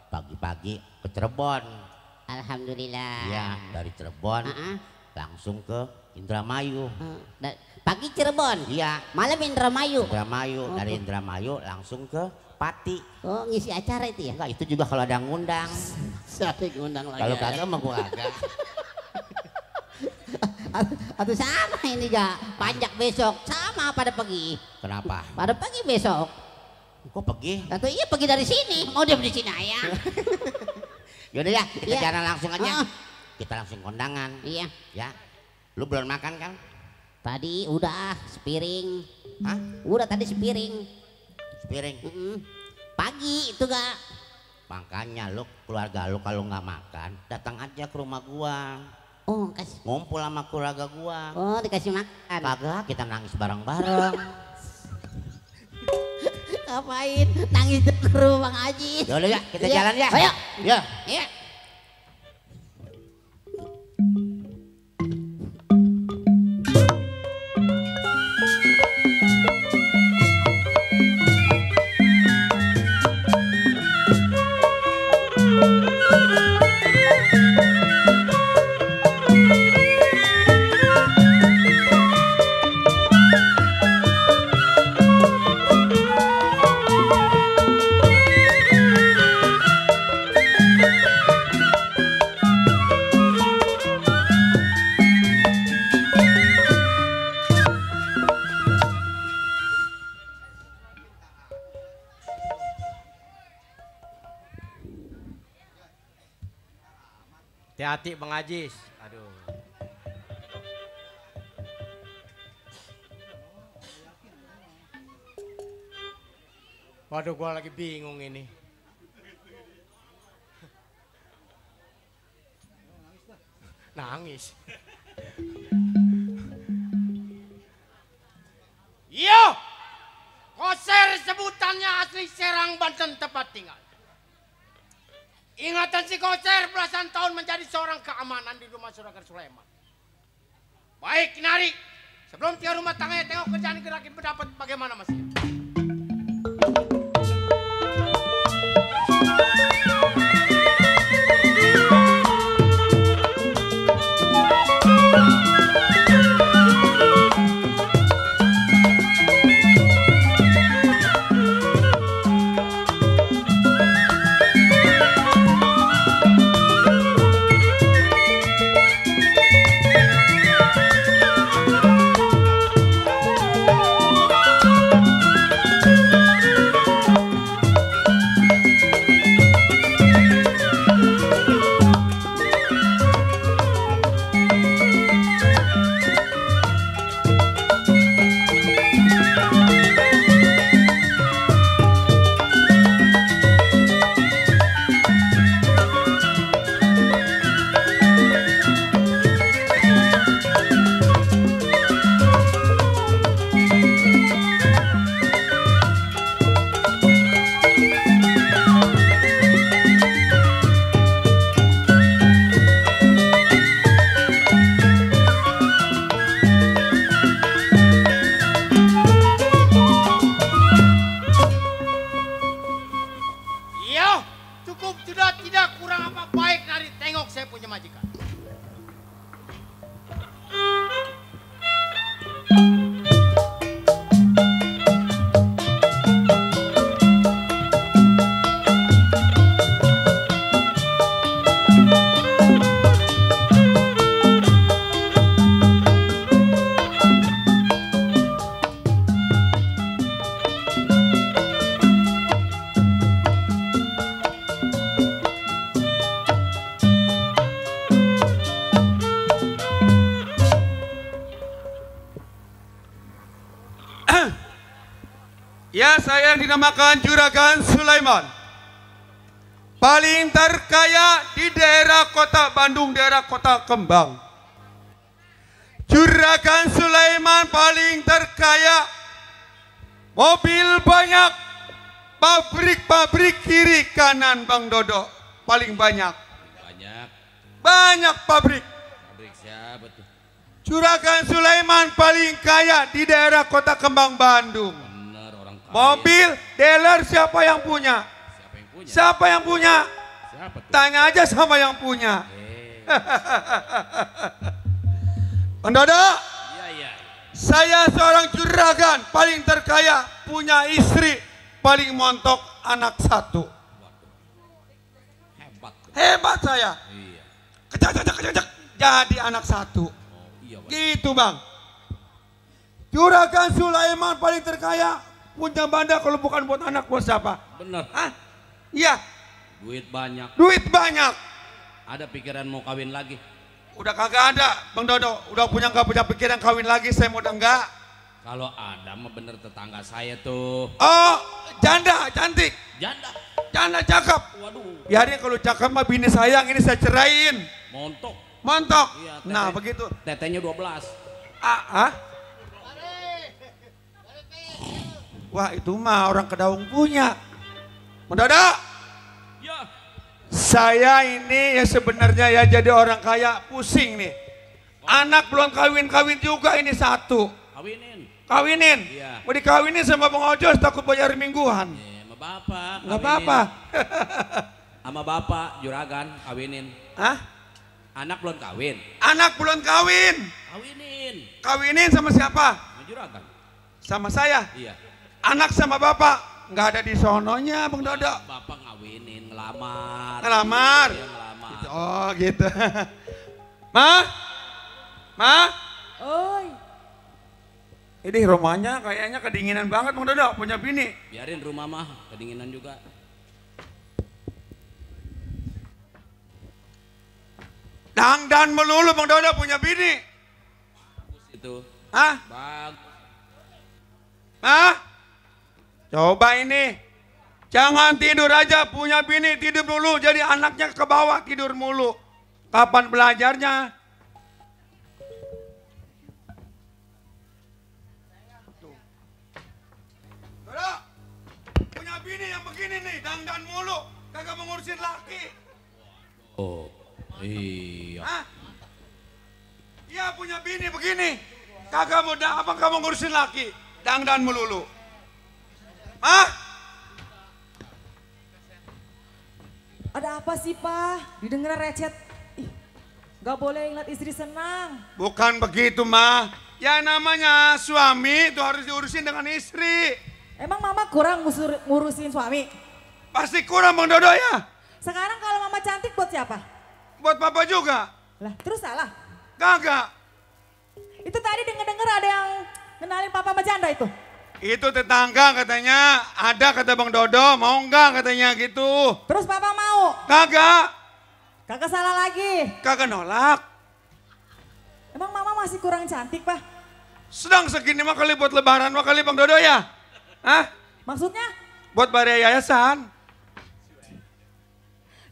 pagi-pagi ke Cirebon. Alhamdulillah. Iya, dari Cirebon langsung ke Indramayu. Pagi Cirebon. Iya. Malam Indramayu. Indramayu, dari Indramayu langsung ke Pati. Oh, ngisi acara itu ya? Enggak, itu juga kalau ada yang ngundang. Siapa yang ngundang lagi? Kalau kagak mah gua kagak. Atau sama ini ya, panjak besok sama pada pagi. Kenapa? Pada pagi besok. Kok pergi? Atau iya pergi dari sini, mau dia di sini ayah. Yaudah ya, kita Iya. jalan langsung aja. Kita langsung kondangan. Iya. Ya. Lu belum makan kan? Tadi udah sepiring. Hah? Udah tadi sepiring. Sepiring. Pagi itu gak. Makanya lu keluarga lu kalau nggak makan, datang aja ke rumah gua. Oh, kasih. Ngumpul sama keluarga gua. Oh, dikasih makan. Kagak, kita nangis bareng-bareng. Ngapain? Nangis di rumah Bang Haji. Yaudah ya, kita Iya. jalan ya. Ayo. Ya. Iya. Hati-hati Bang Ajis. Aduh. Waduh, gua lagi bingung ini. Nangis. Yo! Konser sebutan kesempatannya asli Serang, Banten tempat tinggal. Ingatan si Kocer belasan tahun menjadi seorang keamanan di rumah Juragan Sulaiman. Baik, Kinari. Sebelum tiar rumah tangganya tengok kerjaan gerakin pendapat bagaimana masih. Ya, saya yang dinamakan Juragan Sulaiman. Paling terkaya di daerah kota Bandung, daerah kota Kembang. Juragan Sulaiman paling terkaya. Mobil banyak, pabrik-pabrik kiri kanan Bang Dodo. Paling banyak. Banyak pabrik. Pabrik siapa tuh? Juragan Sulaiman paling kaya di daerah kota Kembang Bandung. Bener, orang kaya. Mobil dealer siapa yang punya? Siapa yang punya? Siapa yang punya? Siapa tuh? Tanya aja sama yang punya. Bang Dodo, Iya, iya. saya seorang juragan paling terkaya, punya istri paling montok, anak satu. Hebat tuh. Hebat saya. Iya. Kecak, jadi anak satu. Oh, iya, Bang. Gitu Bang. Juragan Sulaiman paling terkaya, punya banda kalau bukan buat anak, buat siapa? Bener. Hah? Iya, Duit banyak. duit banyak. Ada pikiran mau kawin lagi? Udah kagak ada, Bang Dodo. Udah nggak punya pikiran kawin lagi, saya mau udah enggak. Kalau ada mah bener tetangga saya tuh. Oh, janda, cantik. Janda. Janda cakep. Waduh. Biarin kalau cakep mah bini sayang, ini saya ceraiin. Montok. Montok. Iya, Nah, begitu. Tetenya 12. Ah? Wah, itu mah orang Kedaung punya. Bang Dodo, Ya. saya ini ya sebenarnya ya jadi orang kaya pusing nih. Anak belum kawin-kawin juga ini satu. Kawinin. Kawinin. Iya. Mau dikawinin sama Bang Ojos takut bayar mingguan. Sama bapak. Nggak kawinin. apa-apa. Sama bapak juragan kawinin. Hah? Anak belum kawin. Anak belum kawin. Kawinin. Kawinin sama siapa? Sama juragan. Sama saya. Iya. Anak sama bapak nggak ada di sononya, Bang Dodo. Bapak ngawinin, ngelamar. Ngelamar. Iya, ngelamar. Oh gitu. Ma? Oi, Ini rumahnya kayaknya kedinginan banget Bang Dodo, punya bini. Biarin rumah mah kedinginan juga. Dangdan melulu Bang Dodo punya bini. Bagus itu. Hah? Bagus. Coba ini. Jangan tidur aja, punya bini tidur dulu, jadi anaknya ke bawah tidur mulu. Kapan belajarnya? Dodo. begini nih, dandan mulu, kagak mau ngurusin laki. Oh, iya. Hah? Iya punya bini begini, kagak mau ngurusin laki, dandan melulu. Hah? Ada apa sih, Pak? Didengar recet. Ih, gak boleh ngeliat istri senang. Bukan begitu, mah. Ya namanya suami itu harus diurusin dengan istri. Emang Mama kurang ngurusin suami? Pasti kurang, Bang Dodo ya. Sekarang kalau Mama cantik buat siapa? Buat Papa juga. Lah, terus salah. Kagak. Itu tadi denger-denger ada yang kenalin Papa sama janda itu. Itu tetangga katanya, ada kata Bang Dodo, mau enggak katanya gitu. Terus Papa mau? Kagak. Kagak salah lagi. Kagak nolak. Emang Mama masih kurang cantik, Pak? Sedang segini mah kali buat lebaran mah kali Bang Dodo ya. Hah? Maksudnya? Buat bayar yayasan.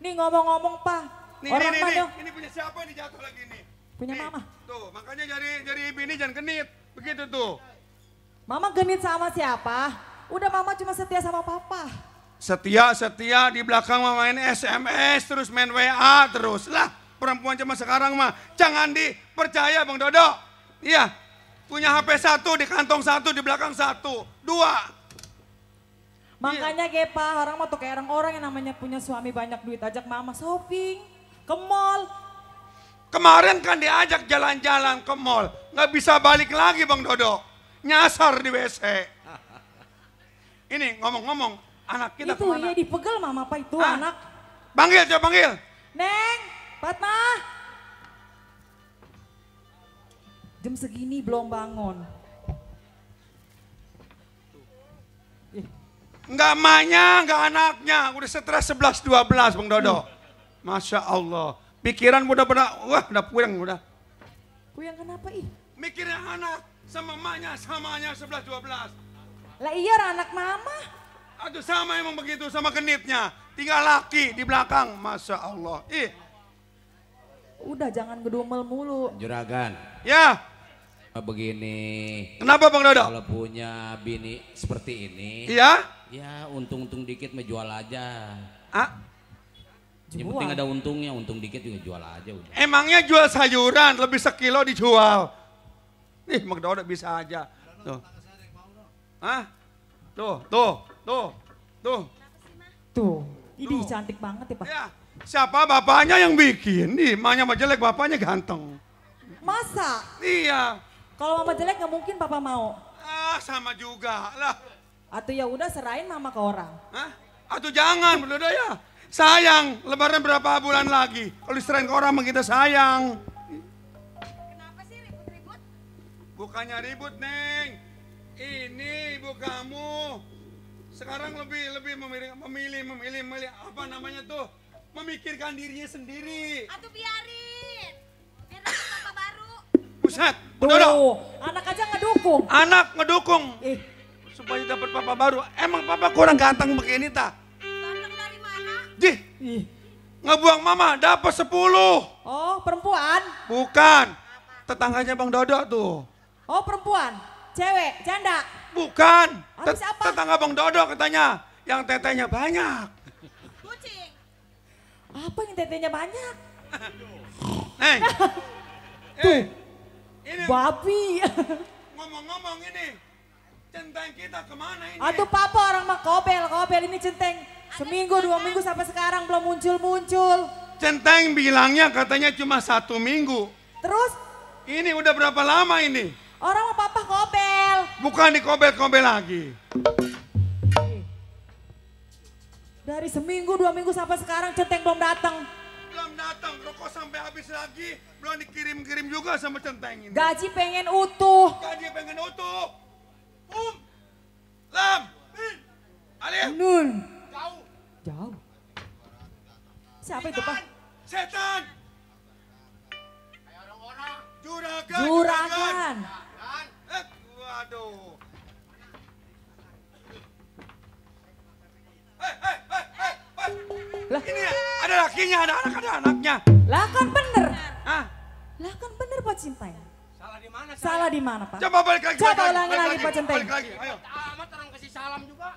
Nih ngomong-ngomong, Pak. Nih, Orang nih, mana? ini punya siapa yang jatuh lagi nih? Punya Nih, Mama. Tuh, makanya jadi bini jangan genit. Begitu tuh. Mama genit sama siapa? Udah Mama cuma setia sama Papa. Setia di belakang mah main SMS terus main WA terus. Lah, perempuan cuma sekarang mah jangan dipercaya Bang Dodo. Iya. Punya HP 1 di kantong 1 di belakang 1. 2. Makanya Gepa, orang mah tuh kayak orang-orang yang namanya punya suami banyak duit ajak Mama shopping, ke mall. Kemarin kan diajak jalan-jalan ke mall, nggak bisa balik lagi Bang Dodo, nyasar di WC. Ini ngomong-ngomong, anak kita itu kemana? iya dipegel Mama Pak itu Hah? anak. Panggil, coba panggil. Neng, Fatma. Jam segini belum bangun. Nggak emaknya, nggak anaknya, udah stres 11-12 Bang Dodo. Masya Allah, pikiran udah puyeng udah. Puyeng kenapa ih? Mikirnya anak sama emaknya samanya 11-12. Lah iya anak Mama. Aduh sama emang begitu sama genitnya. Tinggal laki di belakang. Masya Allah. Ih. Udah jangan gedumel mulu. Juragan. Ya. Begini. Kenapa Bang Dodo? Kalau punya bini seperti ini. Iya. Ya untung-untung dikit menjual aja. Ah? Yang penting ada untungnya, untung dikit juga jual aja udah. Emangnya jual sayuran lebih sekilo dijual. Nih Bang Dodo bisa aja. Tuh. Hah? Tuh. Tuh, ini cantik banget ya Pak. Ya, siapa bapaknya yang bikin? Nih, emaknya mah jelek, bapaknya ganteng. Masa? Iya. Kalau Mama jelek nggak mungkin Papa mau. Ah, sama juga lah. Atau ya udah serahin Mama ke orang. Hah? Atau jangan, Bang Dodo ya. Sayang, lebaran berapa bulan lagi? Kalau diserahin ke orang mah kita sayang. Kenapa sih ribut-ribut? Bukannya ribut, Neng. Ini ibu kamu. Sekarang lebih memilih apa namanya tuh? Memikirkan dirinya sendiri. Atuh biarin. Biar dapat papa baru. Buset, Bang Dodo. Tuh, anak aja ngedukung. Anak ngedukung. Eh, Supaya dapat papa baru. Emang papa kurang ganteng begini tak? Ganteng dari mana? Jih, ih. ngebuang mama dapat 10. Oh, perempuan? Bukan. Tetangganya Bang Dodo tuh. Oh, perempuan? Cewek? Janda? Bukan. Habis apa? Tetangga Bang Dodo katanya. Yang tetenya banyak. Kucing. Apa yang tetenya banyak? Neng. Tuh. Ini Babi. ngomong-ngomong ini. Centeng kita kemana ini? Aduh Papa orang mah kobel ini centeng. Seminggu, 2 minggu sampai sekarang belum muncul-muncul. Centeng bilangnya katanya cuma 1 minggu. Terus? Ini udah berapa lama ini? Orang mah Papa kobel. Bukan dikobel-kobel lagi. Dari seminggu, 2 minggu sampai sekarang centeng belum datang. Belum datang, rokok sampai habis lagi. Belum dikirim-kirim juga sama centeng ini. Gaji pengen utuh. Gaji pengen utuh. Lam. Alif. Nun. Jauh. Jauh. Siapa itu Pak? Setan. Juragan. Juragan. Waduh. Lah. Ini ada lakinya, ada anak, ada anaknya. Lah kan bener. Hah? Lah kan bener Pak Cinta. Salah di mana? Salah di mana Pak? Coba balik lagi. Coba balik ulangi lagi Pak Centeng. Balik lagi, ayo. Amat orang kasih salam juga.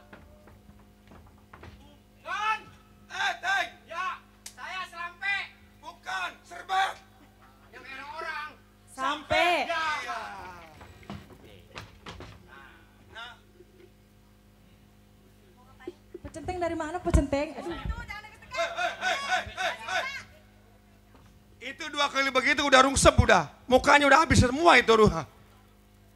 Teng. Ya, saya Selampe. Bukan, Serbat. Yang kayak orang. Sampai. Ya. Pecenteng dari mana pecenteng? Aduh. Itu 2 kali begitu udah rungsep udah. Mukanya udah habis semua itu Ruha.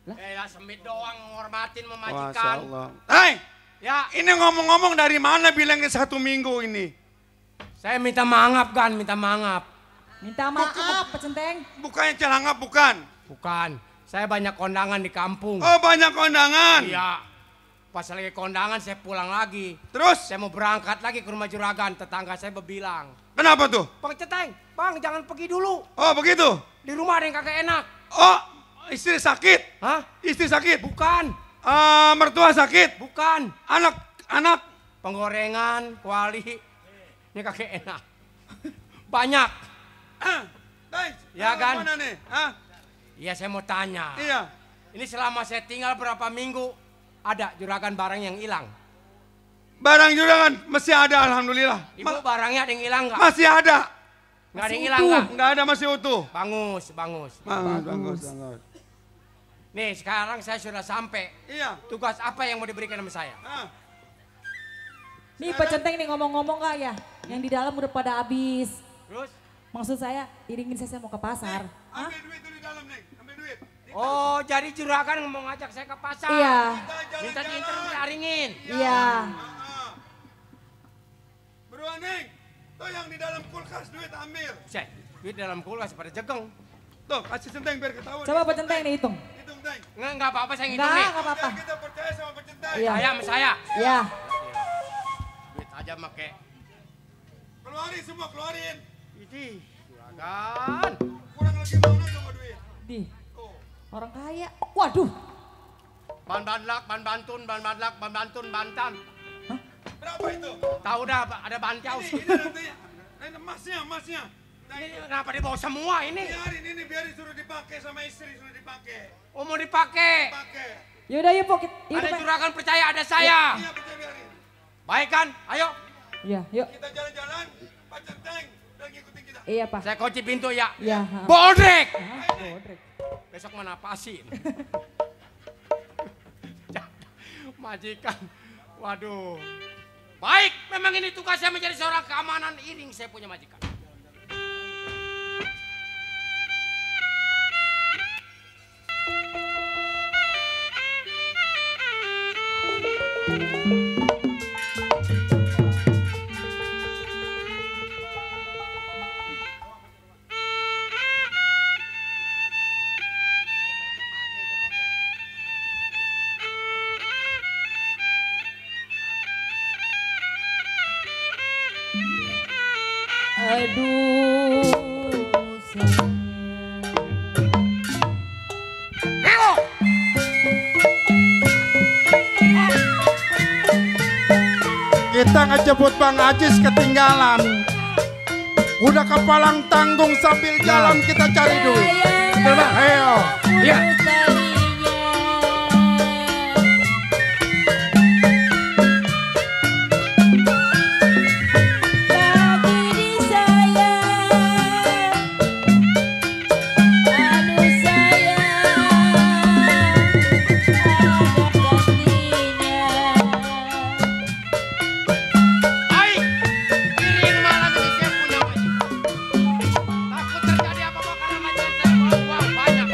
Ya sempit doang menghormatin Masya memajikan. Allah. Hei, Ya, ini ngomong-ngomong dari mana bilangnya 1 minggu ini? saya minta maaf kan, minta maaf. Minta maaf pecenteng. Bukannya celangap bukan? Bukan, saya banyak kondangan di kampung. Oh banyak kondangan. Iya, pas lagi kondangan saya pulang lagi. Terus? Saya mau berangkat lagi ke rumah juragan, tetangga saya berbilang. Kenapa tuh? Bang Ceteng, bang jangan pergi dulu. Oh begitu? Di rumah ada yang kagak enak. Oh istri sakit? Hah? Istri sakit? Bukan, Mertua sakit? bukan. Anak? Penggorengan, kuali. Ini kagak enak. Banyak. Thanks. Ya kan? Mana nih? Hah? Iya saya mau tanya. Iya. Ini selama saya tinggal berapa minggu, ada juragan barang yang hilang. Barang juragan masih ada alhamdulillah. Ibu barangnya ada yang hilang nggak? Masih ada. Nggak ada yang hilang nggak? Nggak ada masih utuh. Bangus, bangus. Bagus. Nih sekarang saya sudah sampai. Iya. Tugas apa yang mau diberikan sama saya? Nih pecenteng nih ngomong-ngomong kak ya. Yang di dalam udah pada habis. Terus? Maksud saya iringin saya mau ke pasar. Hah? Ambil duit tuh di dalam nih. Ambil duit. Oh jadi juragan mau ngajak saya ke pasar? Iya. Minta diinter diaringin? Iya. Beruan Neng. Tuh yang di dalam kulkas duit ambil. Cek, duit dalam kulkas pada jegeng. Tuh kasih centeng biar ketahuan. Coba pecenteng nih hitung. Hitung Teng. Nggak apa-apa saya ngitung nih. Enggak apa-apa. Biar kita percaya sama pecentek. Iya. Saya sama saya. Iya. Duit aja make. Keluarin semua, keluarin. Ini juragan. Kurang lagi mana coba duit? Di. Orang kaya. Waduh. Ban Badlak, Ban Bantun, Ban Badlak, Ban Bantun, Bantan. Berapa itu? Tahu dah ada Bantiaus. Ini nantinya. Ini emasnya. Ini kenapa dibawa semua ini? Biarin suruh dipakai sama istri, suruh dipakai. Oh mau dipakai. Pakai. Yaudah yuk Pok. Ada juragan percaya ada saya. Iya betul biarin. Baik kan? Ayo. Iya yuk. Kita jalan-jalan, Pak Centeng udah ngikutin kita. Iya Pak. Saya kunci pintu ya. Iya. Bodrek. Bodrek. Besok mana pasin. Majikan. Waduh. Baik, memang ini tugasnya menjadi seorang keamanan iring saya punya majikan. Aduh. Kita ngejemput Bang Ajis ketinggalan. Udah kepalang tanggung sambil jalan kita cari duit. Coba, ayo. Iya. Baik, iring malam ini saya punya majikan. Takut terjadi apa-apa karena majikan saya bawa uang banyak.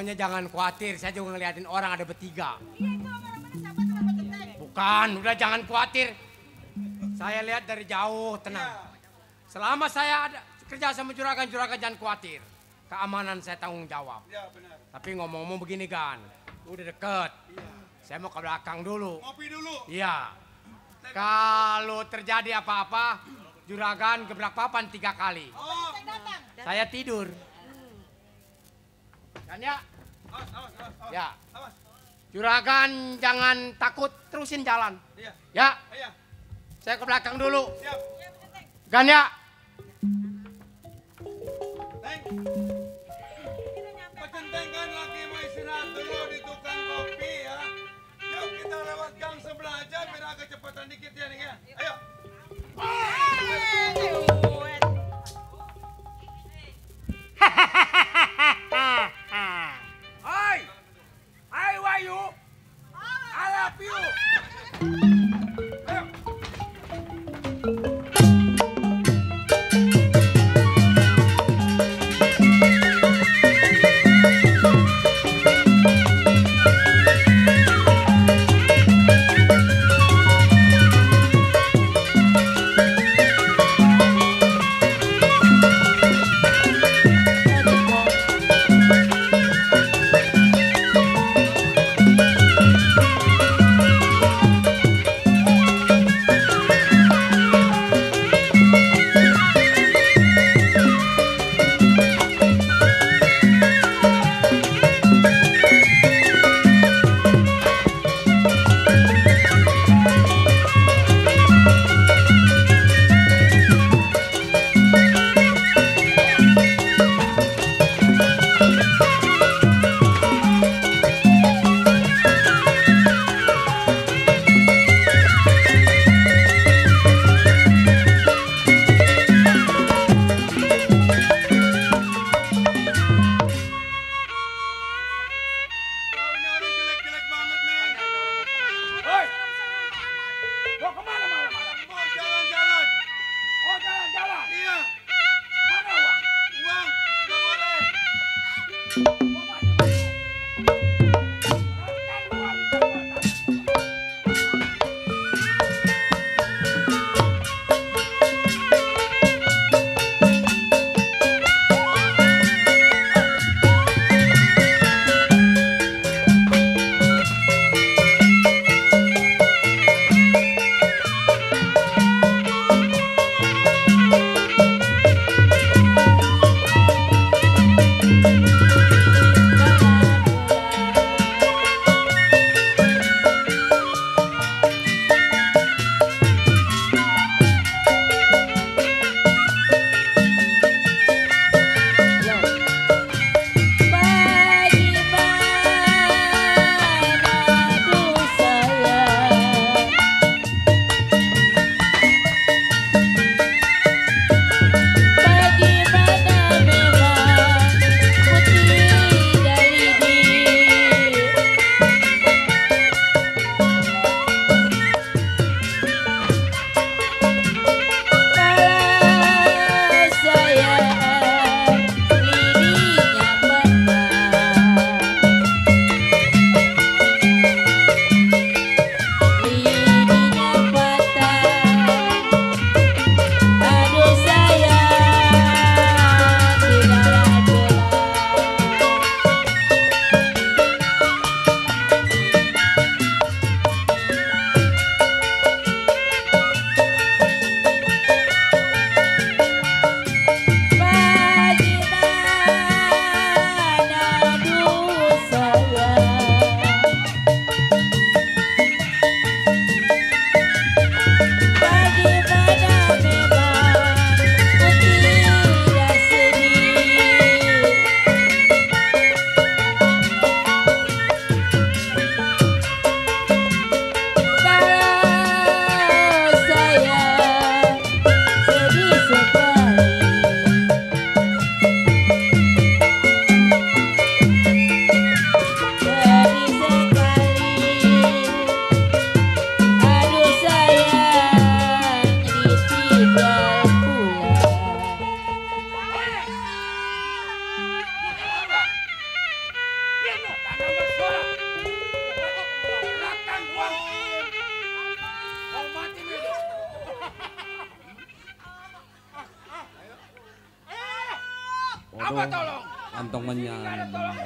Pokoknya jangan khawatir, saya juga ngeliatin orang ada bertiga. Iya itu orang mana siapa teman Genteng? Bukan, udah jangan khawatir. Saya lihat dari jauh, tenang. Selama saya ada kerja sama juragan-juragan jangan khawatir. Keamanan saya tanggung jawab. Tapi ngomong-ngomong begini Gan, udah deket. Saya mau ke belakang dulu. Ngopi dulu. Iya. Kalau terjadi apa-apa, juragan gebrak papan 3 kali. Saya tidur. Kan ya? Ya. Juragan jangan takut, terusin jalan. Ya. Saya ke belakang dulu. Gan ya. Pecenteng kan lagi mau istirahat dulu di tukang kopi ya. Yuk kita lewat gang sebelah aja biar agak cepetan dikit ya nih ya. Ayo. Hai Wahyu. I love you. Ayo. Apa tolong? Kantongannya. Tolong.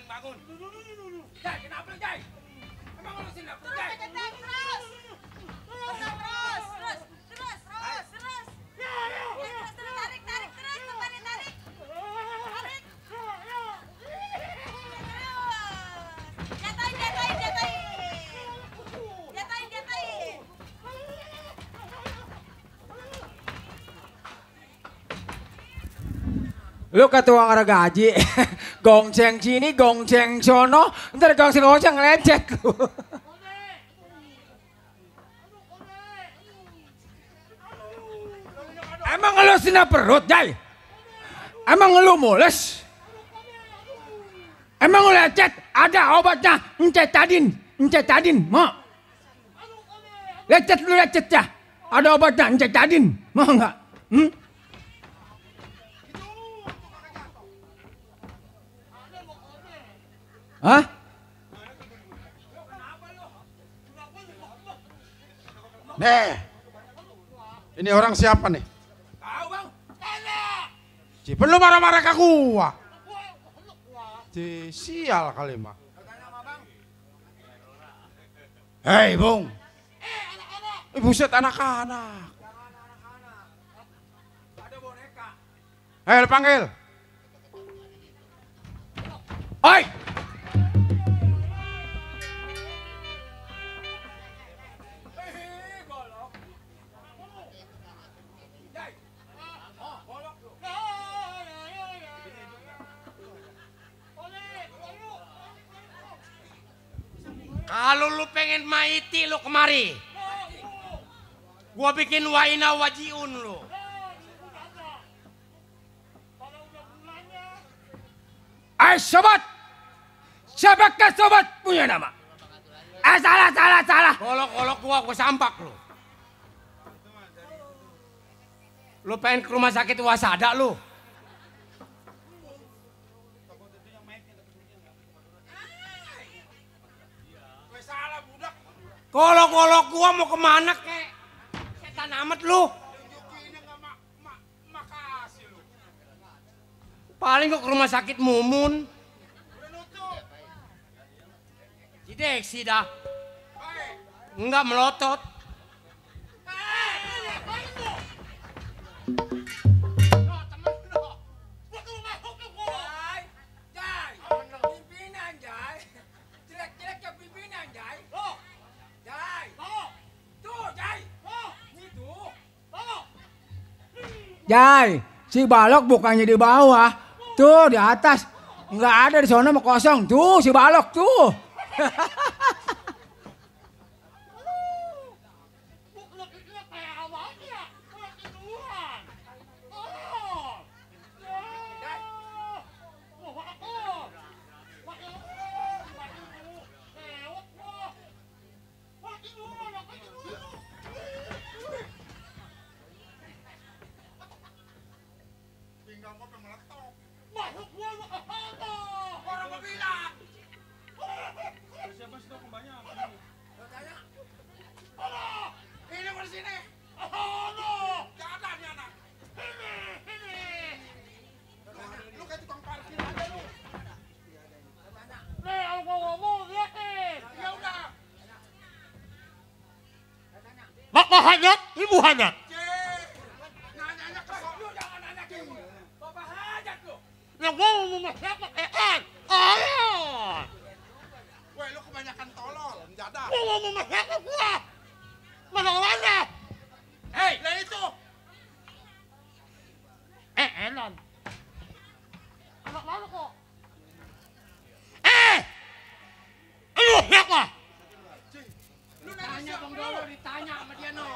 Bangun. Jai, kenapa Jai? Emang lu sini apa Jai? Terus. Tarik terus, kembali tarik. Jatahin. Lu ketua gaji, gongceng sini, gongceng sono, ntar gongceng lecet lu. Emang lu sina perut, Jai? Emang lu mules? Emang lu lecet? Ada obatnya, encetadin, mau? Lecet ya? Ada obatnya, encetadin, mau nggak? Hah? Nih, ini orang siapa nih? Tahu bang? Cipen lu marah-marah ke gua. Sial kali mah. Hei Bung. Buset anak-anak. Ada boneka. Hei panggil. Oi! Kalau lu pengen maiti lu kemari. Gua bikin waina wajiun lu. Sobat! Siapakah sobat punya nama? Salah. Golok-golok gua sampak lu. Lu pengen ke rumah sakit Wasada lu. Golok-golok gua mau kemana kek? Setan amat lu. Paling gua ke rumah sakit Mumun. Cideksi dah. Enggak melotot. Jai, si balok bukannya di bawah, tuh di atas. Nggak ada di sana, mau kosong. Tuh si balok tuh. Bapak hajat, ibu hajat. Nanya ke lu, jangan nanya ke ibu. Bapak hajat lu. Yang mau siapa? Ayo. Woi lu kebanyakan tolol, jadah. Gua mau siapa gua? Mana orangnya? Hei, lah itu. Elan. Anak mana kok? Lu siapa? Lu nanya Bang Dolo, ditanya sama dia no.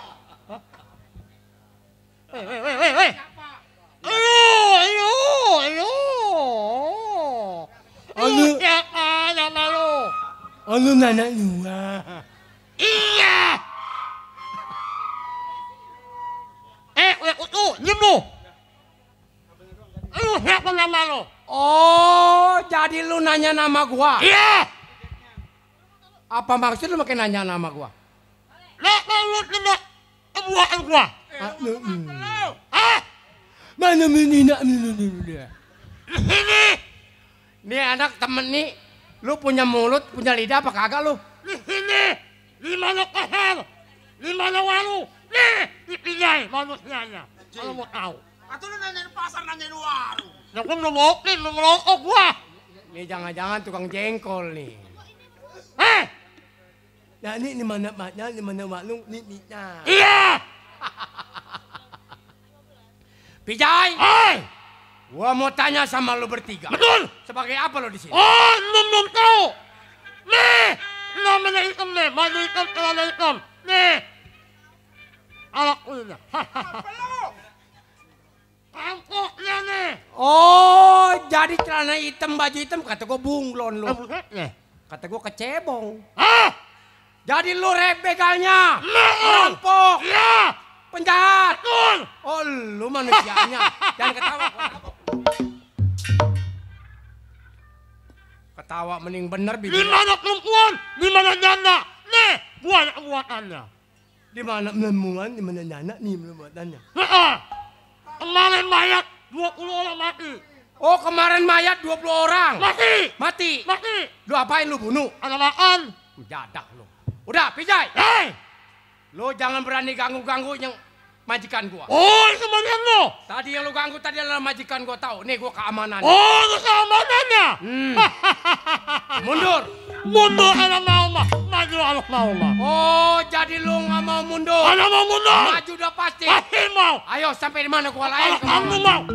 Weh. Siapa? Ayo. Alu. Siapa nama lu? Alu nanya lu. Iya. Diam lu. Lu siapa nama lu? Oh, jadi lu nanya nama gua? Iya. Apa maksud lu makin nanya nama gua? Lu tidak buat gua. Mana menina? Ini. Nih anak temen nih, lu punya mulut, punya lidah apa kagak lu? Ini. Di mana keher? Di mana walu? Nih, dipinjai manusianya. Kalau mau tahu. Atau lu nanya di pasar, nanya di warung. Ya gua ngemokin, ngerokok gua. Nih jangan-jangan tukang jengkol nih. Ya ini di mana maknya, di mana maklum, nih. Iya. Pijai. Gua mau tanya sama lu bertiga. Betul. Sebagai apa lu di sini? Oh, belum tahu. Nih, namanya hitam nih, maju hitam, celana hitam. Nih. Alak udah. Rampoknya nih. Oh, jadi celana hitam, baju hitam, kata gua bunglon lu. Kata gua kecebong. Jadi lu begalnya, rampok, penjahat. Oh, lu manusianya. Jangan ketawa. Ketawa mending bener bibir. Di mana perempuan? Di mana janda? Nih, buat buatannya. Di mana menemuan, di mana janda, nih buatannya. Kemarin mayat 20 orang mati. Oh, kemarin mayat 20 orang. Mati. Lu apain lu bunuh? Ada makan. Jadak lu. Udah, Pijai. Hei. Lu jangan berani ganggu-ganggu yang majikan gua. Oh, itu bagian lo. Tadi yang lu ganggu tadi adalah majikan gua tahu. Nih gua keamanan. Oh, itu keamanannya. Mundur anak mau mah. Maju anak mau mah. Oh, jadi lu nggak mau mundur. Anak mau mundur. Maju udah pasti. Pasti mau. Ayo sampai di mana gua lain. Kamu mau.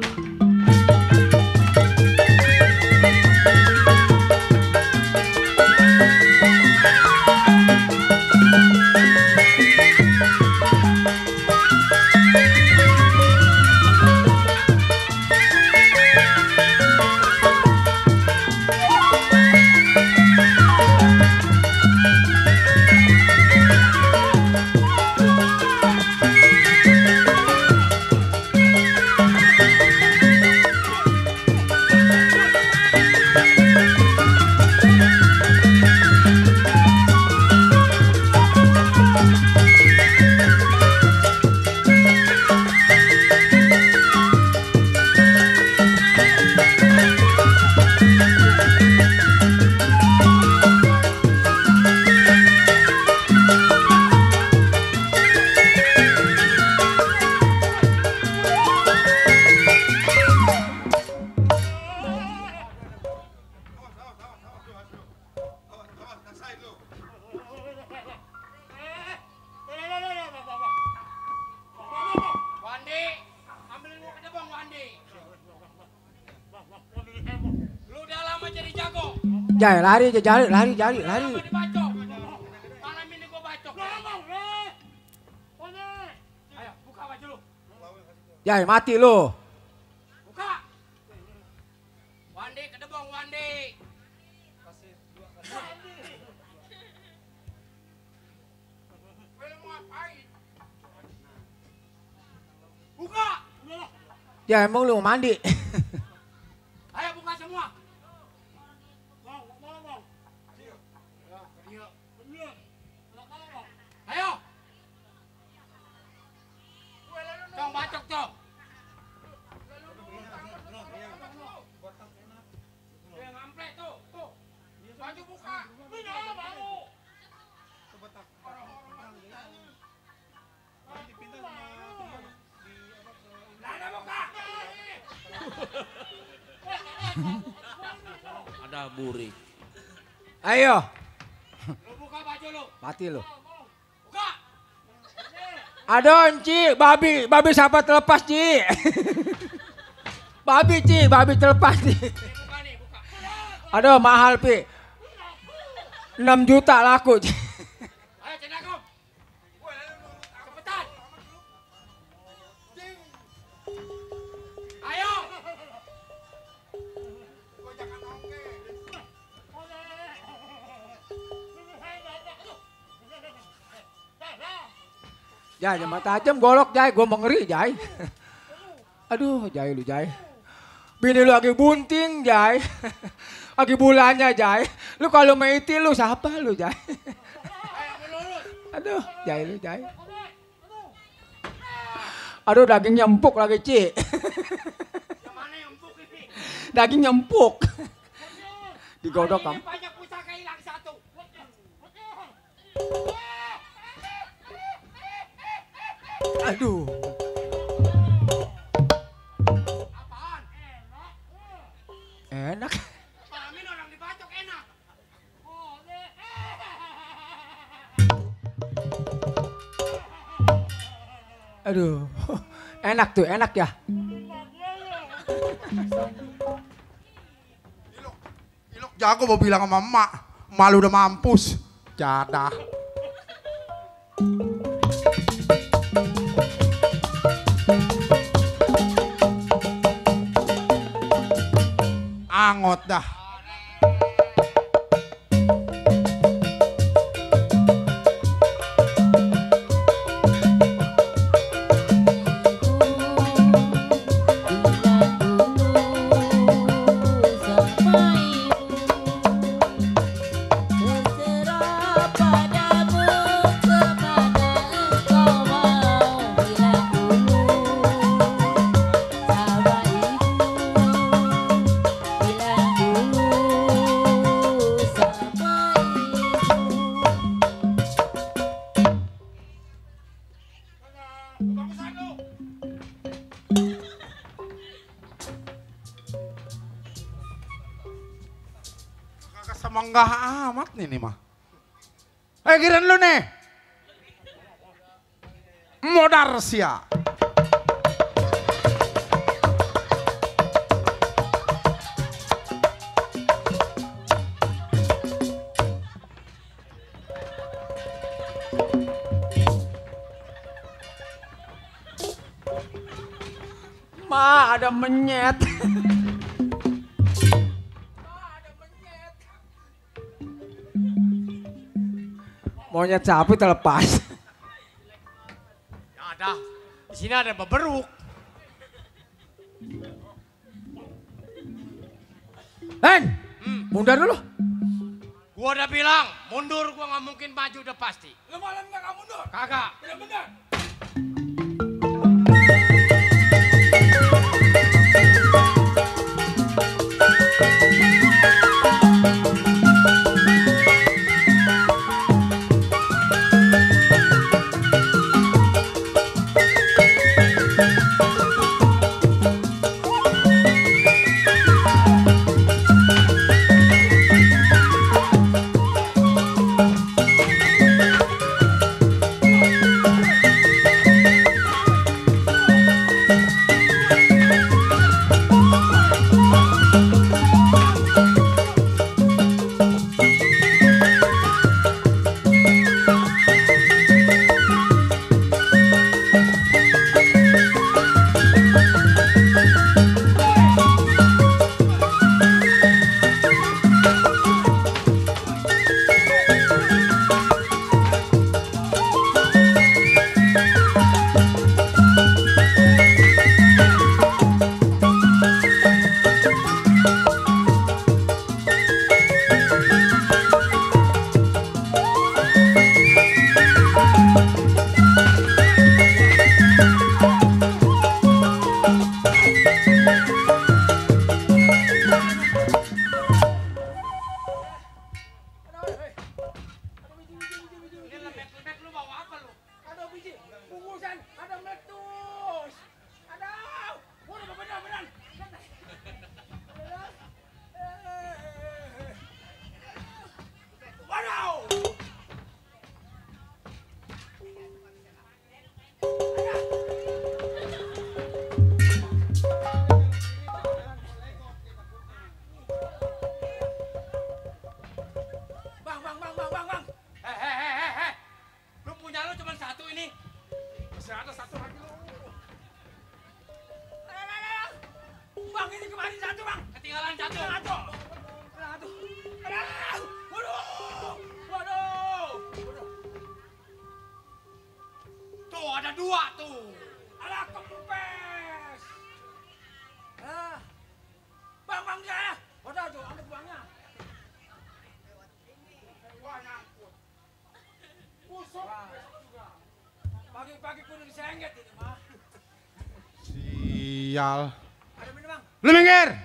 Jai, lari. Malam ini gua bacok. Ayo, buka baju lu. Jai, mati lu. Buka. Wandi, kedebong Wandi. Buka. Jai, emang lu mau mandi? Ayo buka semua. Ayo. Cong bacok, Cong. Ngamplek tuh. Baju buka. Ada burik. Ayo. Lu buka baju lu. Mati lu. Buka. Adon, Ci, babi siapa terlepas, Ci? babi terlepas, Ci. Buka nih, buka. Aduh, mahal, Pi. 6 juta laku, Ci. Ayo, Cendakom. Cepetan. Ayo. Jai, jangan tajam golok, Jai. Gua mau ngeri, Jai. Aduh, Jai lu, Jai. Bini lu lagi bunting, Jai. Lagi bulannya, Jai. Lu kalau meiti lu siapa lu, Jai? Aduh, Jai lu, Jai. Aduh dagingnya empuk lagi Ci. Yang mana yang empuk ini? Dagingnya empuk. Digodok Hari kamu. ini banyak pusaka hilang satu. Aduh. Apaan? Enak. Amin orang dibacok enak. Aduh. Enak tuh, enak ya. Ilok jago mau bilang sama emak. Malu udah mampus. Jadah. Angot dah. Kagak semenggah amat nih mah. Kirain lu nih. Modar sia. Ma, ada menyet. Monyet sapi terlepas. Ya ada. Di sini ada beberuk. Hen, mundur dulu. Gua udah bilang, mundur gua nggak mungkin maju udah pasti. Lu malam nggak mundur? Kagak. Bener-bener. Pagi-pagi kudu disengget ini mah. Sial. Lu minggir.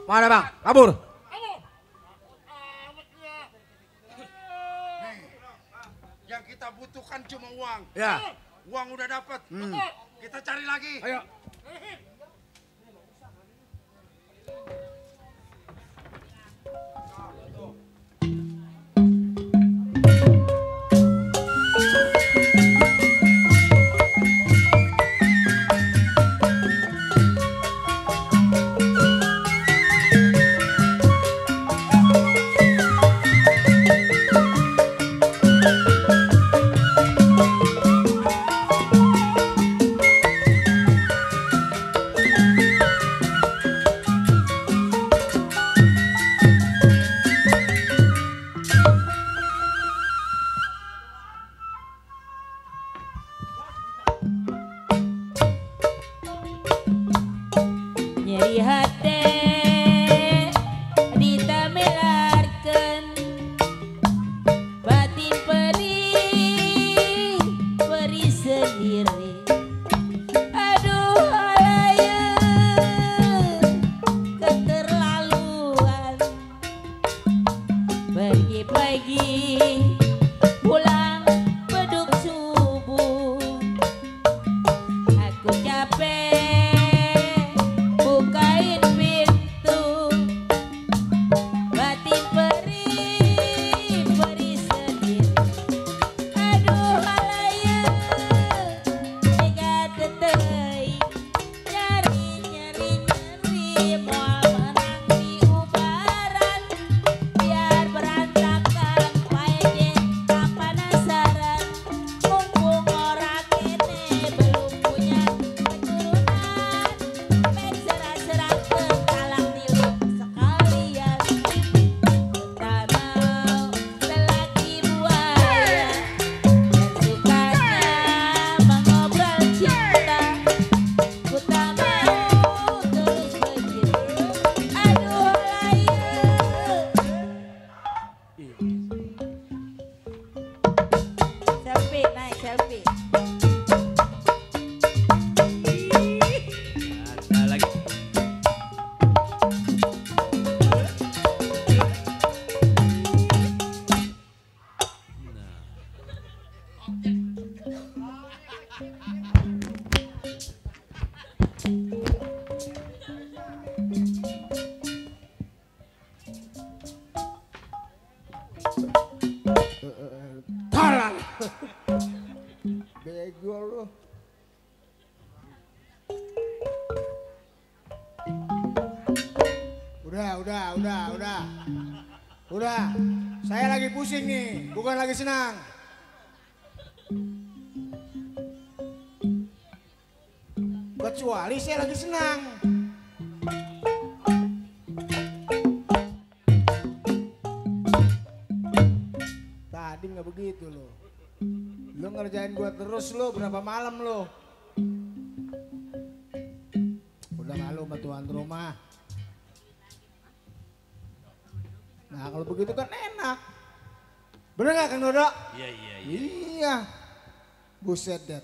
Mana bang? Kabur. Yang kita butuhkan cuma uang. Ya. Uang udah dapat. Kita cari lagi. Ayo. Nyeri hati ditamelarkan batin perih sendiri. Aduh halaya keterlaluan pagi-pagi pulang beduk subuh. Aku capek bukain pintu batin perih sendiri. Aduh halaya tega tetei nyari moal menang di ubaran biar berantakan pae tak penasaran mumpung orang kene belum punya keturunan mek serah-serah ke talang tilu sekalian tak mau lelaki buaya dan sukanya mengobrol cinta ku tak mau terus begitu. Aduh selfie naik selfie. Ada lagi. Talang. Bego lu. Udah. Saya lagi pusing nih, bukan lagi senang. Kecuali saya lagi senang. Tadi nggak begitu lo. Lo ngerjain gua terus lo, berapa malam lo? Udah malu sama tuan rumah. Nah kalau begitu kan enak. Bener gak Kang Dodo? Iya. Iya. Buset deh.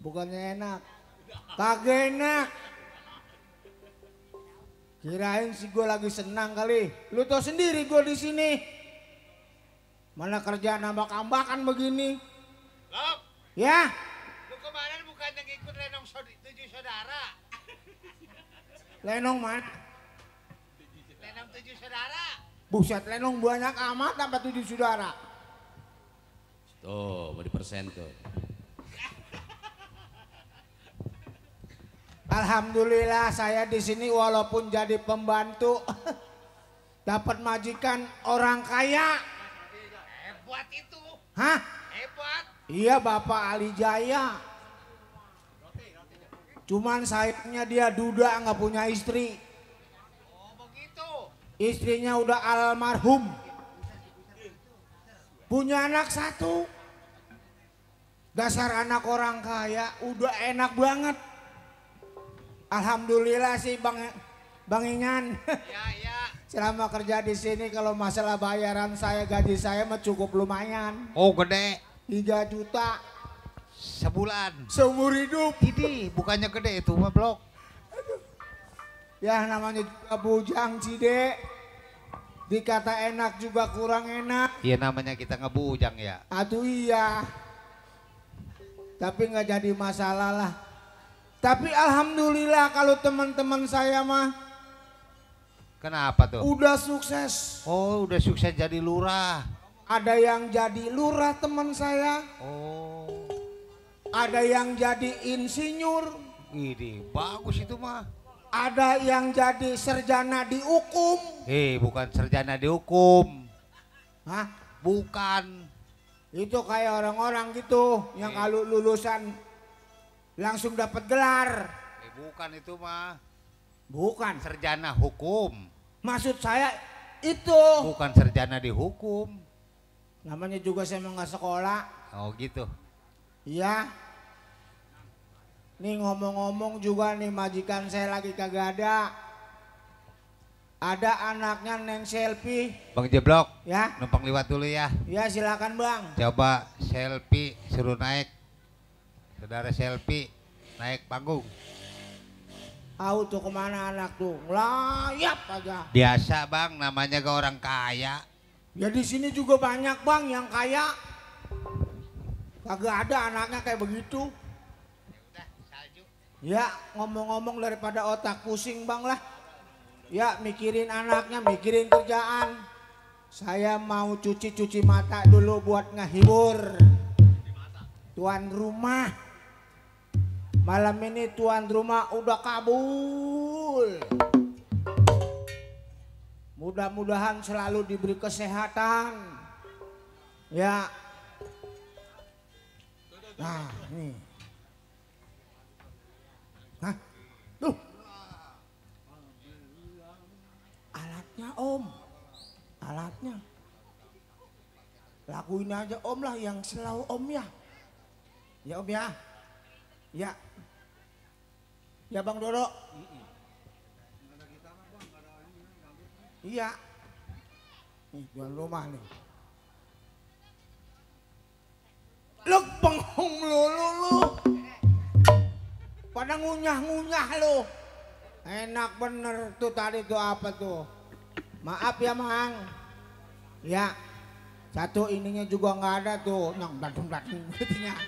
Bukannya enak. Kagak enak. Kirain sih gue lagi senang kali. Lu tau sendiri gue di sini. Mana kerjaan ambak-ambakan begini. Lok, Ya, lu kemarin bukannya ngikut Lenong 7 saudara? Lenong man. Lenong 7 saudara? Buset Lenong banyak amat sampai 7 saudara. Tuh, mau dipersen tuh. Alhamdulillah saya di sini walaupun jadi pembantu dapat majikan orang kaya. Hebat itu. Hah? Hebat. Iya Bapak Ali Jaya. Cuman sayangnya dia duda nggak punya istri. Oh begitu. Istrinya udah almarhum. Punya anak 1. Dasar anak orang kaya udah enak banget. Alhamdulillah sih Bang Ingan. Ya. Selama kerja di sini kalau masalah bayaran saya gaji saya mah cukup lumayan. Oh gede. 3 juta. Sebulan. Seumur hidup. Ini bukannya gede itu mah blok. Ya namanya juga bujang Cide. Dikata enak juga kurang enak. Iya namanya kita ngebujang ya. Aduh iya. Tapi nggak jadi masalah lah. Tapi alhamdulillah kalau teman-teman saya mah. Kenapa tuh? Udah sukses. Oh udah sukses jadi lurah. Ada yang jadi lurah teman saya. Oh. Ada yang jadi insinyur. Ini bagus itu mah. Ada yang jadi sarjana dihukum. Bukan sarjana dihukum. Hah? Bukan. Itu kayak orang-orang gitu yang kalau lulusan langsung dapat gelar. Bukan itu mah. Bukan. Sarjana hukum. Maksud saya itu. Bukan sarjana dihukum. Namanya juga saya nggak sekolah. Oh gitu. Iya. Nih ngomong-ngomong juga nih majikan saya lagi kagak ada. Ada anaknya Neng Selfie. Bang Jeblok. Ya. Numpang lewat dulu ya. Ya silakan Bang. Coba Selfie suruh naik. Saudara Selfie naik panggung. Tahu tuh kemana anak tuh? Layap aja. Biasa Bang, namanya ke orang kaya. Ya di sini juga banyak Bang yang kaya. Kagak ada anaknya kayak begitu. Ya ngomong-ngomong daripada otak pusing Bang lah. Ya mikirin anaknya, mikirin kerjaan. Saya mau cuci-cuci mata dulu buat ngehibur tuan rumah. Malam ini tuan rumah udah kabul. Mudah-mudahan selalu diberi kesehatan. Ya. Nah ini. Hah? Tuh. Alatnya Om. Alatnya. Lakuin aja Om lah yang selalu Om ya. Ya Om ya. Ya. Ya Bang Dodo. Iya. Nih tuan rumah nih. Lu bengong lu. Pada ngunyah-ngunyah lu. Enak bener tuh tadi tuh apa tuh. Maaf ya Mang. Ya. Satu ininya juga nggak ada tuh. Yang bladung-bladung gitunya.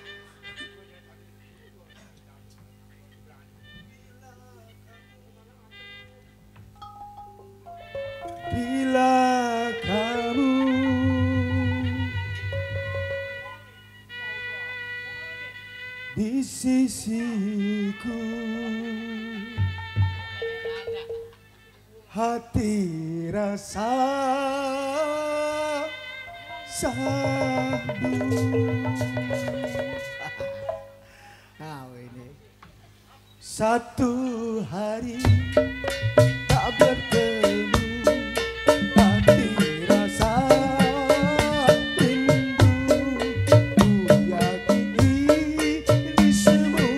Bila kamu di sisiku, hati rasa sadu. Ini satu hari tak bertemu. Sisiku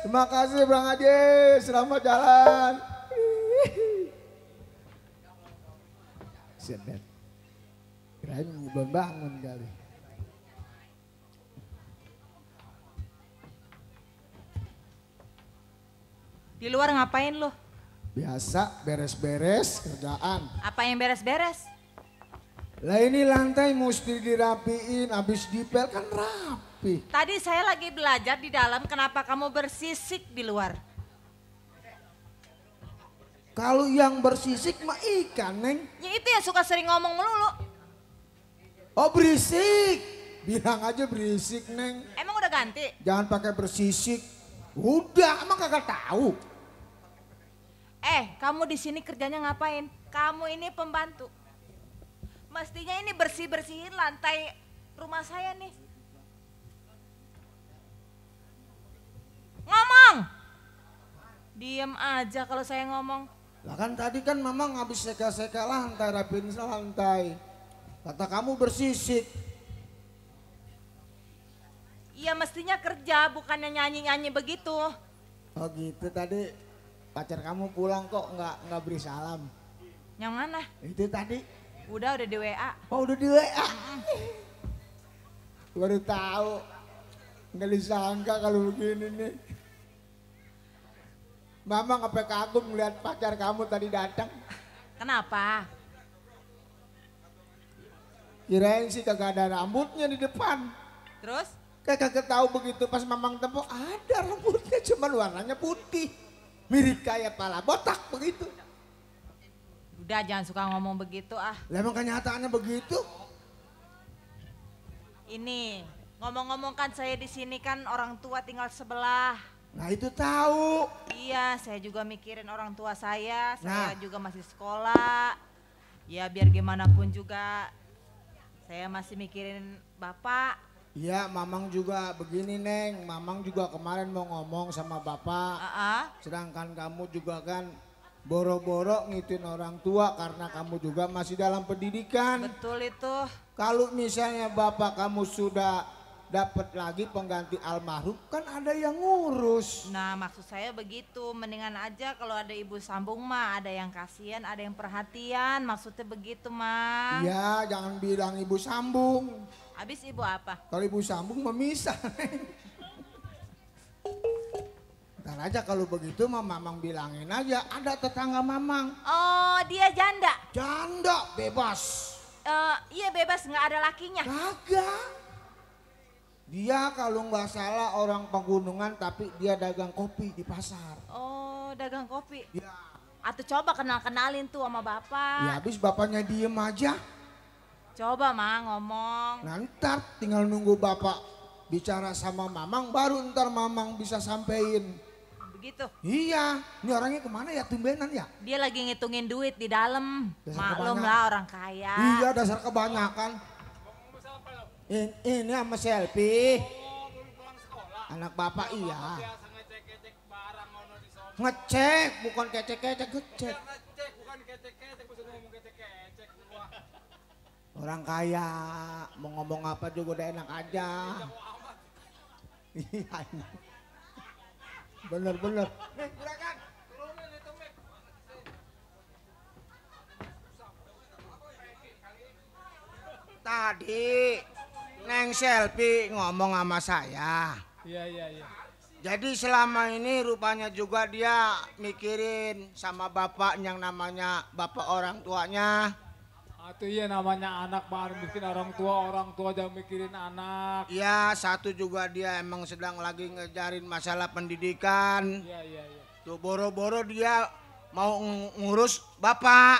Terima kasih Bang Haji, selamat jalan. Sedap. Kirain belum bangun kali. Di luar ngapain lo? Biasa beres-beres kerjaan. Apa yang beres-beres? Lah ini lantai mesti dirapiin, habis dipel kan rapi. Tadi saya lagi belajar di dalam, kenapa kamu bersisik di luar? Kalau yang bersisik mah ikan, Neng. Ya itu yang suka sering ngomong melulu. Oh berisik, bilang aja berisik, Neng. Emang udah ganti? Jangan pakai bersisik. Udah, emang kagak tahu. Kamu di sini kerjanya ngapain? Kamu ini pembantu. Mestinya ini bersih-bersihin lantai rumah saya nih. Ngomong! Diem aja kalau saya ngomong. Lah kan tadi kan Mamang habis seka-seka lantai, rapiin lantai. Kata kamu bersisik. Iya mestinya kerja, bukannya nyanyi-nyanyi begitu. Oh gitu, tadi pacar kamu pulang kok nggak beri salam. Yang mana? Itu tadi. Udah di WA. Oh udah di WA. Baru tahu. Nggak disangka kalau begini nih. Mama sampai kagum ngeliat pacar kamu tadi datang. Kenapa? Kirain sih kagak ada rambutnya di depan. Terus? Kagak tahu begitu pas Mamang tepuk ada rambutnya, cuman warnanya putih. Mirip kayak pala botak begitu. Udah jangan suka ngomong begitu ah. Lah emang kenyataannya begitu? Ini ngomong-ngomong kan saya di sini kan orang tua tinggal sebelah. Nah itu tahu. Iya, saya juga mikirin orang tua saya juga masih sekolah. Ya biar gimana pun juga saya masih mikirin bapak. Iya, Mamang juga begini Neng, Mamang juga kemarin mau ngomong sama bapak. Sedangkan kamu juga kan boro-boro ngitin orang tua karena kamu juga masih dalam pendidikan. Betul itu. Kalau misalnya bapak kamu sudah dapat lagi pengganti almarhum kan ada yang ngurus. Nah maksud saya begitu, mendingan aja kalau ada ibu sambung mah ada yang kasihan, ada yang perhatian, maksudnya begitu mah. Ya jangan bilang ibu sambung. Habis ibu apa? Kalau ibu sambung memisah. Ntar aja kalau begitu mah Mamang bilangin aja ada tetangga Mamang. Oh, dia janda? Janda, bebas. Iya bebas, nggak ada lakinya? Kagak. Dia kalau nggak salah orang pegunungan tapi dia dagang kopi di pasar. Oh, dagang kopi? Ya. Atau coba kenalin tuh sama bapak. Ya habis bapaknya diem aja. Coba Mang ngomong. Nah ntar tinggal nunggu bapak bicara sama Mamang baru ntar Mamang bisa sampein. Begitu? Iya, ini orangnya kemana ya tumbenan ya? Dia lagi ngitungin duit di dalam. Dasar Maklum kebanyakan. lah orang kaya. Iya dasar kebanyakan. Ini sama selfie. Anak bapak iya. Ngecek bukan kecek-kecek, ngecek. Orang kaya mau ngomong apa juga udah enak aja. Iya. Bener-bener. Tadi Neng Selfie ngomong sama saya. Iya. Jadi selama ini rupanya juga dia mikirin sama bapak yang namanya bapak orang tuanya. Itu iya namanya anak baru bikin orang tua jangan mikirin anak. Ya satu juga dia emang sedang lagi ngejarin masalah pendidikan. Iya. Tuh boro-boro dia mau ngurus bapak.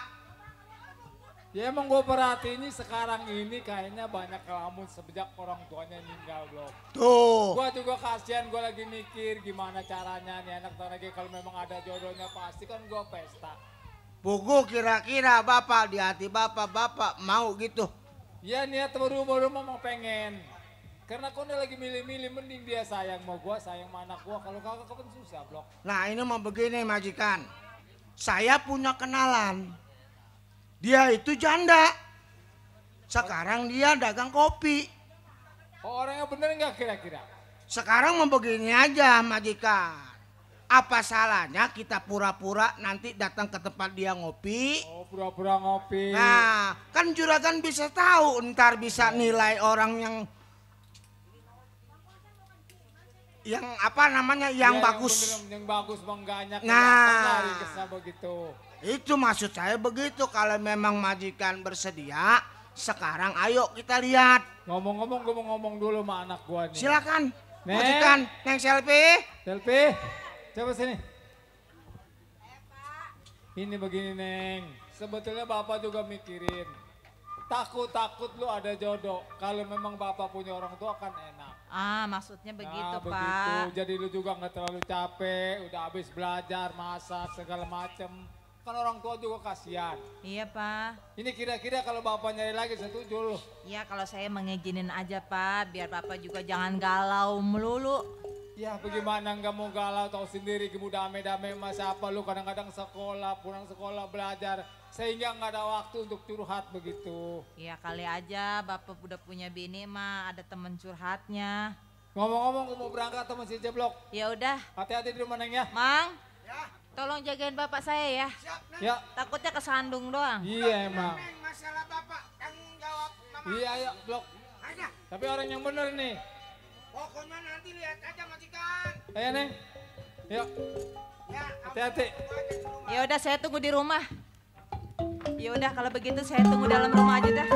Ya emang gue perhatiin sekarang ini kayaknya banyak kelamun sejak orang tuanya meninggal belum. Tuh. Gue juga kasihan, gue lagi mikir gimana caranya nih anak lagi kalau memang ada jodohnya pasti kan gue pesta. Pugu kira-kira bapak di hati bapak mau gitu. Ya niat baru-baru mau pengen. Karena kau lagi milih-milih mending dia sayang mau gua sayang sama anak gua. Kalau kagak kan susah blok. Nah ini mau begini majikan. Saya punya kenalan. Dia itu janda. Sekarang dia dagang kopi. Oh, orangnya bener nggak kira-kira? Sekarang mau begini aja majikan. Apa salahnya kita pura-pura nanti datang ke tempat dia ngopi. Oh pura-pura ngopi. Nah kan juragan bisa tahu ntar bisa nilai orang yang apa namanya yang ya, bagus. Yang bagus mengganya. Nah begitu. Itu maksud saya begitu. Kalau memang majikan bersedia sekarang ayo kita lihat. Ngomong-ngomong gue mau ngomong dulu sama anak gua nih. Silakan Neng. majikan. Neng Selfie. Coba sini. Ini begini Neng, sebetulnya Bapak juga mikirin. Takut lu ada jodoh, kalau memang Bapak punya orang tua kan enak. Maksudnya begitu nah, Pak. Begitu, jadi lu juga nggak terlalu capek, udah habis belajar, masak, segala macem. Kan orang tua juga kasihan. Iya Pak. Ini kira-kira kalau Bapak nyari lagi setuju lu? Iya kalau saya mengizinin aja Pak, biar Bapak juga jangan galau melulu. Ya bagaimana nggak mau galau, tahu sendiri kamu damai-damai mas apa lu kadang-kadang sekolah, pulang sekolah belajar sehingga nggak ada waktu untuk curhat begitu. Ya kali aja Bapak udah punya bini mah ada temen curhatnya. Ngomong-ngomong gue mau berangkat teman si Jeblok. Ya udah. Hati-hati di rumah Neng ya. Mang. Ya. Tolong jagain Bapak saya ya. Siap, Neng. Ya. Takutnya kesandung doang. Iya emang. Neng, masalah bapak tanggung jawab mama. Iya ayo Blok. Ayo. Tapi orang yang bener nih. Pokoknya nanti lihat aja majikan. Ayo Neng. Yuk. Ya, hati-hati. Ya udah saya tunggu di rumah. Ya udah kalau begitu saya tunggu dalam rumah aja dah.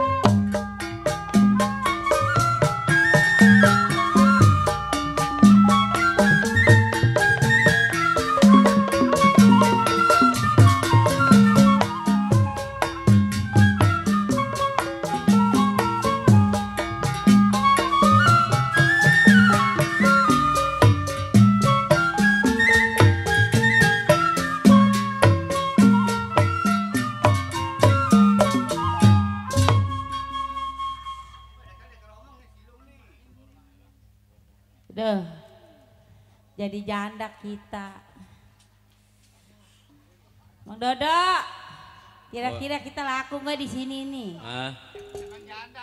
Duh, jadi janda kita. Mang Dodo, kira-kira kita laku nggak di sini nih?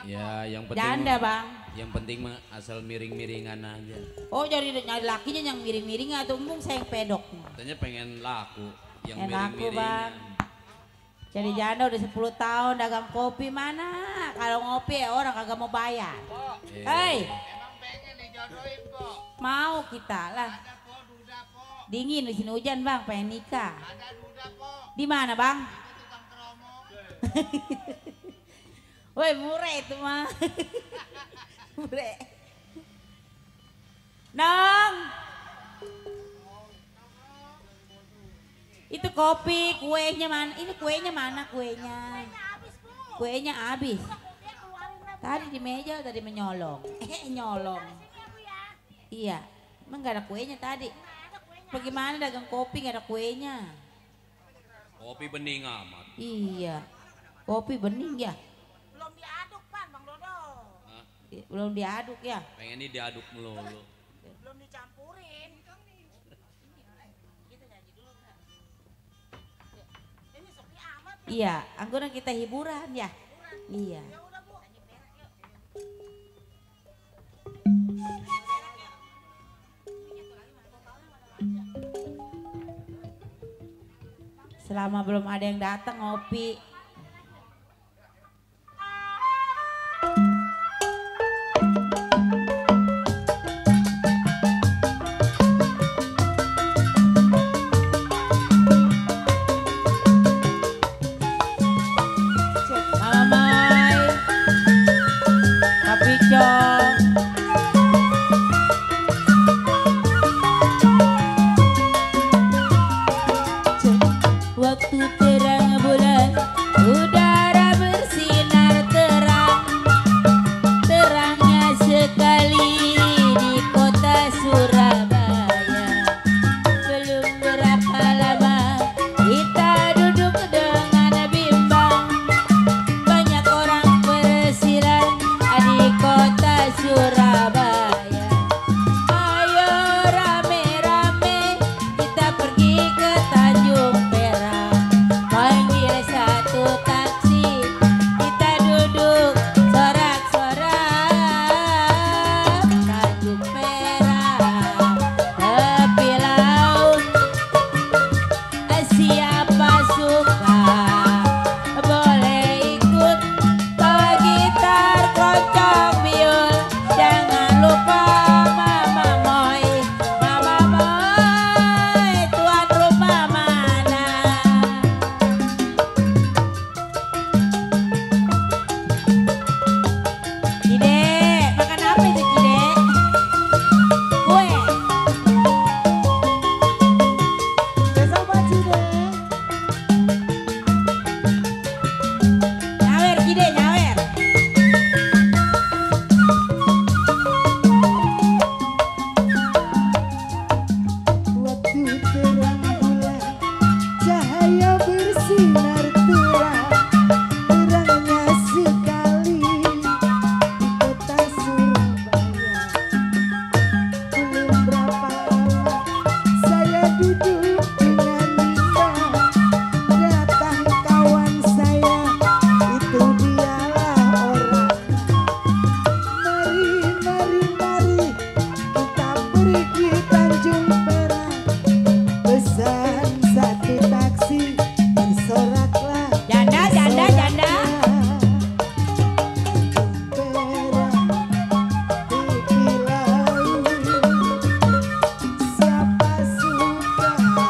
Ya yang penting. Janda bang. Yang penting mah asal miring-miringan aja. Oh jadi nyari lakinya yang miring-miring atau umpung saya yang pedok? Katanya pengen laku, yang laku bang. miring-miringan. Jadi janda udah 10 tahun dagang kopi mana? Kalau ngopi ya orang kagak mau bayar. Hei. Mau kita lah. Dingin di sini hujan bang, pengen nikah. Di mana bang? Woi murah itu mah. Murah. Nong. Itu kopi, kuenya mana? Ini kuenya mana kuenya? Kuenya habis. Tadi di meja tadi menyolong. Nyolong. Iya, emang gak ada kuenya tadi. Bagaimana dagang kopi gak ada kuenya? Kopi bening amat. Iya, kopi bening ya. Belum diaduk pan Bang Dodo. Hah? Belum diaduk ya. Pengen ini diaduk melulu. Belum dicampurin. Ini sepi amat. Iya, angguran kita hiburan ya. Iya. Selama belum ada yang datang ngopi. Mamai, Papi Cong. Waktu terang bulan, udara bersinar terang, terangnya sekali di kota Surabaya. Belum berapa lama kita duduk dengan bimbang, banyak orang bersilang di kota Surabaya. Ayo rame-rame kita pergi ke Tanjung Perak, panggil satu taksi, kita duduk sorak-sorak. Tanjung Perak, tepi laut, siapa suka boleh ikut, bawa gitar, keroncong, biol, jangan lupa Mama Moy, tuan rumah mana? Cide, makan apa itu Cide? Kue. Besok buat Cide. Nyawer Cide, nyawer. Waktu terang bulan, cahaya bersinar terang, terangnya sekali di kota Surabaya. Belum berapa lama saya duduk dengan Dinda, datang kawan saya, itu dialah orangnya. Mari kita pergi Tanjung Perak, pesan satu taksi, bersoraklah Janda, janda, janda. tepi laut. Siapa suka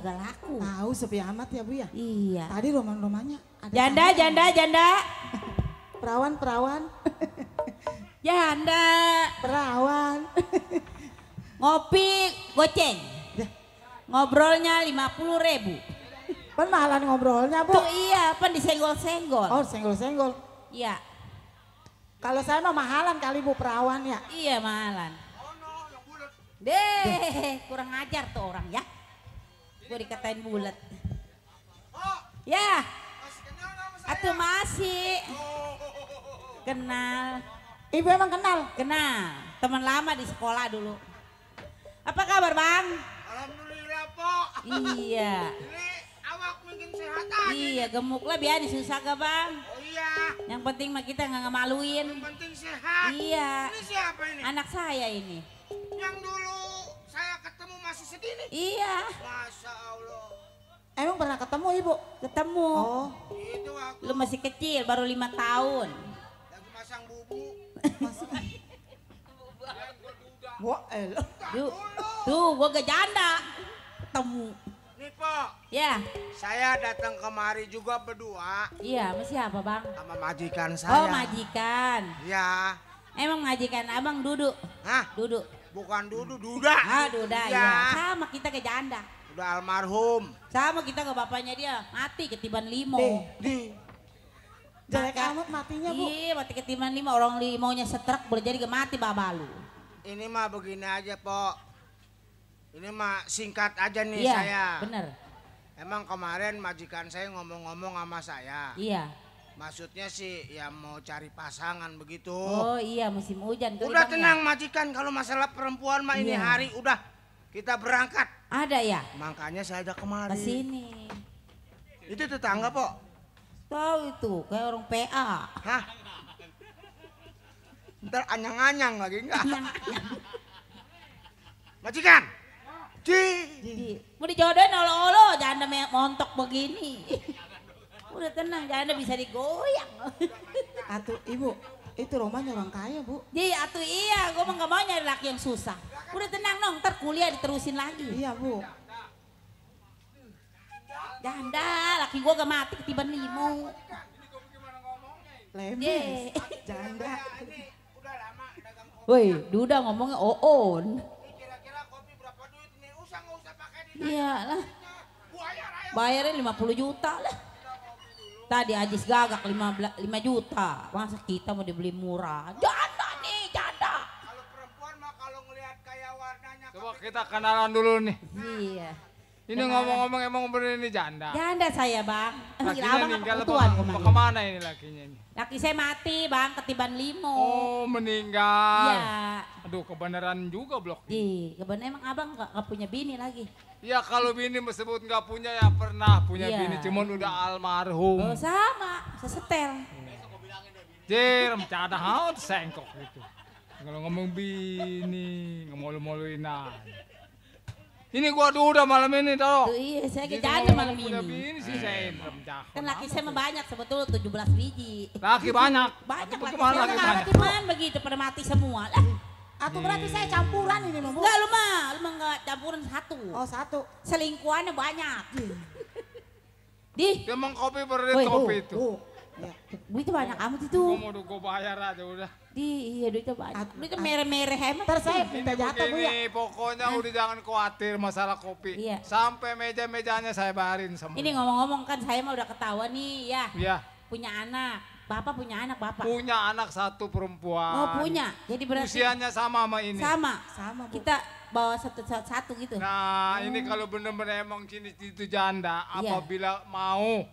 kagak laku. Tahu sepi amat ya Bu ya. Iya. Tadi roman-romannya ada. Janda, tamu. janda. Perawan. Janda. Perawan. Ngopi goceng. Ngobrolnya 50.000. Pan mahalan ngobrolnya Bu. Tuh iya, pan disenggol-senggol. Oh senggol-senggol. Iya. Kalau saya mah mahalan kali Bu perawan ya. Iya mahalan. Deh, kurang ajar tuh orang ya. Gue dikatain bulat. Ya. Atuh masih. Kenal. Ibu emang kenal? Kenal. Teman lama di sekolah dulu. Apa kabar Bang? Alhamdulillah Pok. Iya. Ini awak mungkin sehat aja. Iya gemuk lah biar susah gak Bang? Oh iya. Yang penting mah kita nggak ngemaluin. Yang penting sehat. Iya. Ini siapa ini? Anak saya ini. Yang dulu saya ketemu masih segini. Iya. Masya Allah. Emang pernah ketemu Ibu? Ketemu. Oh. Itu aku. Lu masih kecil, baru 5 tahun. Lagi masang bubu. Wah, Tuh, gua gak janda. Ketemu. Nih Pok. Ya. Saya datang kemari juga berdua. Iya, sama siapa Bang? Sama majikan saya. Oh, majikan. Ya. Emang majikan Abang Duduk? Hah? Duduk. Bukan Dudu, Duda. Ah, Duda Ya. ya. Sama kita ke janda. Udah almarhum. Sama kita ke bapaknya dia, mati ketiban limo. Di. Jelek amat matinya Bu. Iya, mati ketiban limo. Orang limonya setrek boleh jadi mati babalu. Ini mah begini aja Pok. Ini mah singkat aja nih Iya, saya. bener. Emang kemarin majikan saya ngomong-ngomong sama saya. Iya. Maksudnya sih ya mau cari pasangan begitu. Oh iya musim hujan tuh. Udah Bang, tenang ya? majikan, kalau masalah perempuan mah ini Iya. hari udah kita berangkat. Ada ya? Makanya saya ajak kemari. Ke sini. Itu tetangga Pok. Tahu itu kayak orang PA. Hah? Ntar anyang-anyang lagi enggak? Majikan. Mau dijodohin olo-olo janda montok begini. Udah tenang janda bisa digoyang. Atuh Ibu, itu rumahnya orang kaya Bu. Iya atuh iya, gue mah gak mau nyari laki yang susah. Udah tenang nong, ntar kuliah diterusin lagi. Iya Bu. Janda, laki gue gak mati ketiban limo. Lemes. Janda. Woi, Duda ngomongnya oon. Iya lah. Bayarnya 50 juta lah. Tadi Ajis gagak 5 juta. Masa kita mau dibeli murah? Janda nih, janda. Kalau perempuan mah kalau ngelihat kayak warnanya. Coba kita kenalan dulu nih. Iya. Ini ngomong-ngomong emang bener ini janda. Janda saya bang. Lakinya Abang meninggal apa apa ketuan mau kemana ini lakinya ini? Laki saya mati bang, ketiban limo. Oh meninggal. Iya. Aduh kebenaran juga blok. Iya, kebenaran emang abang gak punya bini lagi. Ya kalau bini disebut nggak punya ya pernah punya Iya. bini, cuman udah almarhum. Oh sama, sesetel. Jir, cada haut sengkok gitu. Kalau ngomong bini, ngomong-ngomongin ini gua udah malam ini tau. Tuh, iya, saya Jadi kejanda ngomong malam punya ini. bini sih saya jahat. Kan laki saya mah banyak sebetulnya 17 biji. Laki banyak. Banyak laki Bagaimana saya laki mah banyak? cuman begitu pada mati semua lah. Atau berarti saya campuran ini Bu. Enggak lu mah enggak campuran satu. Oh satu. Selingkuhannya banyak. Di. Emang kopi berdiri Woi, kopi itu. Duitnya banyak amat itu. Gua mau gua bayar aja udah. Iya duitnya banyak. Duitnya mereh-mereh hemat. Ntar saya minta jatuh Bu ya. Ini pokoknya udah jangan khawatir masalah kopi. Iya. Sampai meja-mejanya saya bayarin semua. Ini ngomong-ngomong kan saya mah udah ketahuan nih ya. Iya. Punya anak. Bapak punya anak bapak. Punya anak satu perempuan. Oh punya. Jadi berarti usianya sama ini. Sama. Sama Bu. Kita bawa satu gitu. Nah ini kalau bener-bener emang jenis itu janda, Iya. apabila mau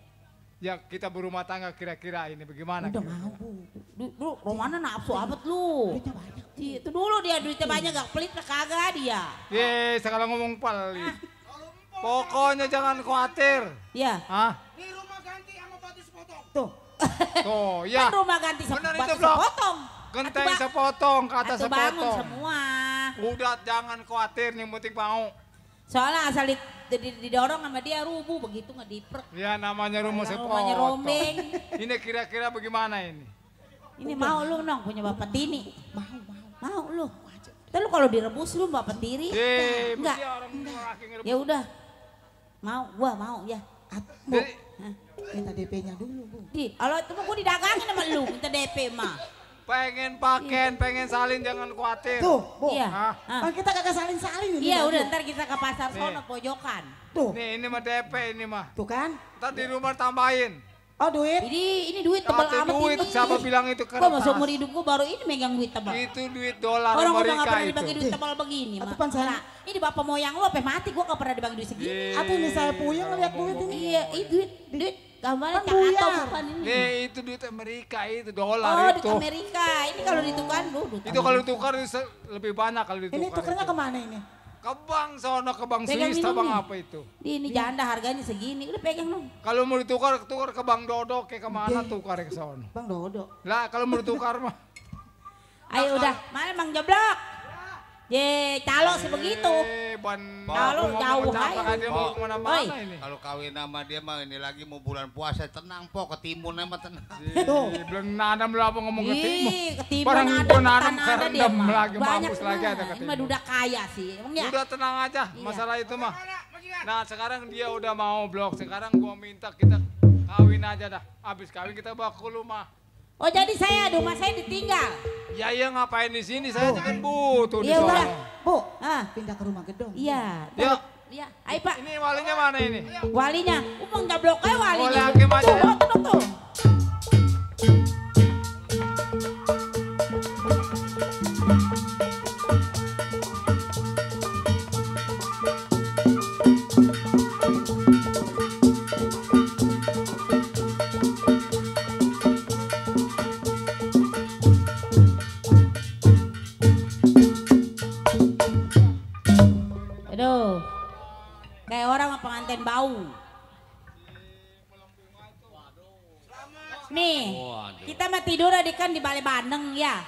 ya kita berumah tangga kira-kira ini bagaimana? Udah mau Bu. Bro, Romana nafsu amat lu. Duitnya banyak. Itu dulu dia duitnya banyak gak pelit lah kagak dia. Ye, sekarang ngomong pelit. Pokoknya jangan khawatir. Iya. Hah? Ini rumah ganti sama batu sepotong. Tuh. Tuh, ya. Kan rumah ganti Bener batu itu, Blok. sepotong. Genteng Atuh, sepotong, kata atuh bangun sepotong. semua. Udah jangan khawatir, yang penting mau. Soalnya asal didorong sama dia rubuh begitu ngediprek. Ya namanya rumah Rumahnya sepotong. rombeng. Ini kira-kira bagaimana ini? Ini mau lu nong punya bapak tini. Mau lu. Tapi lu kalau direbus lu bapak tiri. Ye, Enggak. mesti orang laki ngerebus. Ya udah. Gua mau ya. Bu, minta DP-nya dulu, Bu. Kalau itu mah gua didagangin sama lu, minta DP mah. Pengen paken, pengen salin, jangan khawatir. Tuh, Bu. Iya. Kan kita kagak salin-salin ini. Iya, Bu. udah ntar kita ke pasar sono pojokan. Tuh. Nih, ini mah DP ini mah. Tuh kan? Ntar di rumah tambahin. Oh, duit. Ini duit tebal Satu amat duit, ini. siapa bilang itu Gua kertas? masuk umur hidup gua baru ini megang duit tebal. Itu duit dolar Orang gua nggak Amerika pernah itu. dibagi duit tebal begini mah. Pan saya. Nah, ini bapak moyang lu sampai mati gua nggak pernah dibagi duit segini. Atau ini saya puyeng ngeliat duit ini. Iya, ini duit gambarnya Kan cak atau buyar. bukan ini. Nih, itu duit Amerika itu dolar Oh, itu. di Amerika. Ini kalau ditukar duit. Itu kalau ditukar lebih banyak kalau ditukar. Ini tukernya itu. kemana ini? Ke bank sono, ke bank Pegang Swiss, minum bank nih. apa itu? Ini janda harganya segini. Udah pegang dong. Kalau mau ditukar, tukar ke bank Dodo, kayak kemana tukar ke sono? Bang Dodo. Lah, kalau mau ditukar mah. Ayo udah, mana Bang Jeblok? Ye, calo sih begitu. Calo jauh aja. Dia mau kemana-mana ini. Kalau kawin sama dia mah ini lagi mau bulan puasa tenang po, ketimun sama tenang. Tuh, belum nanam lu apa ngomong ketimun. Ketimun Barang ada, gua nanam tanah ada dia kerendam mah. lagi, Banyak mampus lagi ada Ini mah ketimun. udah kaya sih, emang ya? Udah tenang aja, masalah itu mah. Nah sekarang dia udah mau blok, sekarang gua minta kita kawin aja dah. Habis kawin kita bawa ke rumah. Oh jadi rumah saya ditinggal? Ya iya ngapain di sini, saya kan butuh di Iya udah, sono. Bu, pindah ke rumah gedong. Iya. Yuk. Iya, ayo Pak. Ini walinya mana ini? Walinya, Bang Jeblok aja walinya. Boleh hakim aja ya? Tuh. Aduh, kayak orang mah pengantin bau. Nih, kita mah tidur adik kan di Balai Bandeng ya.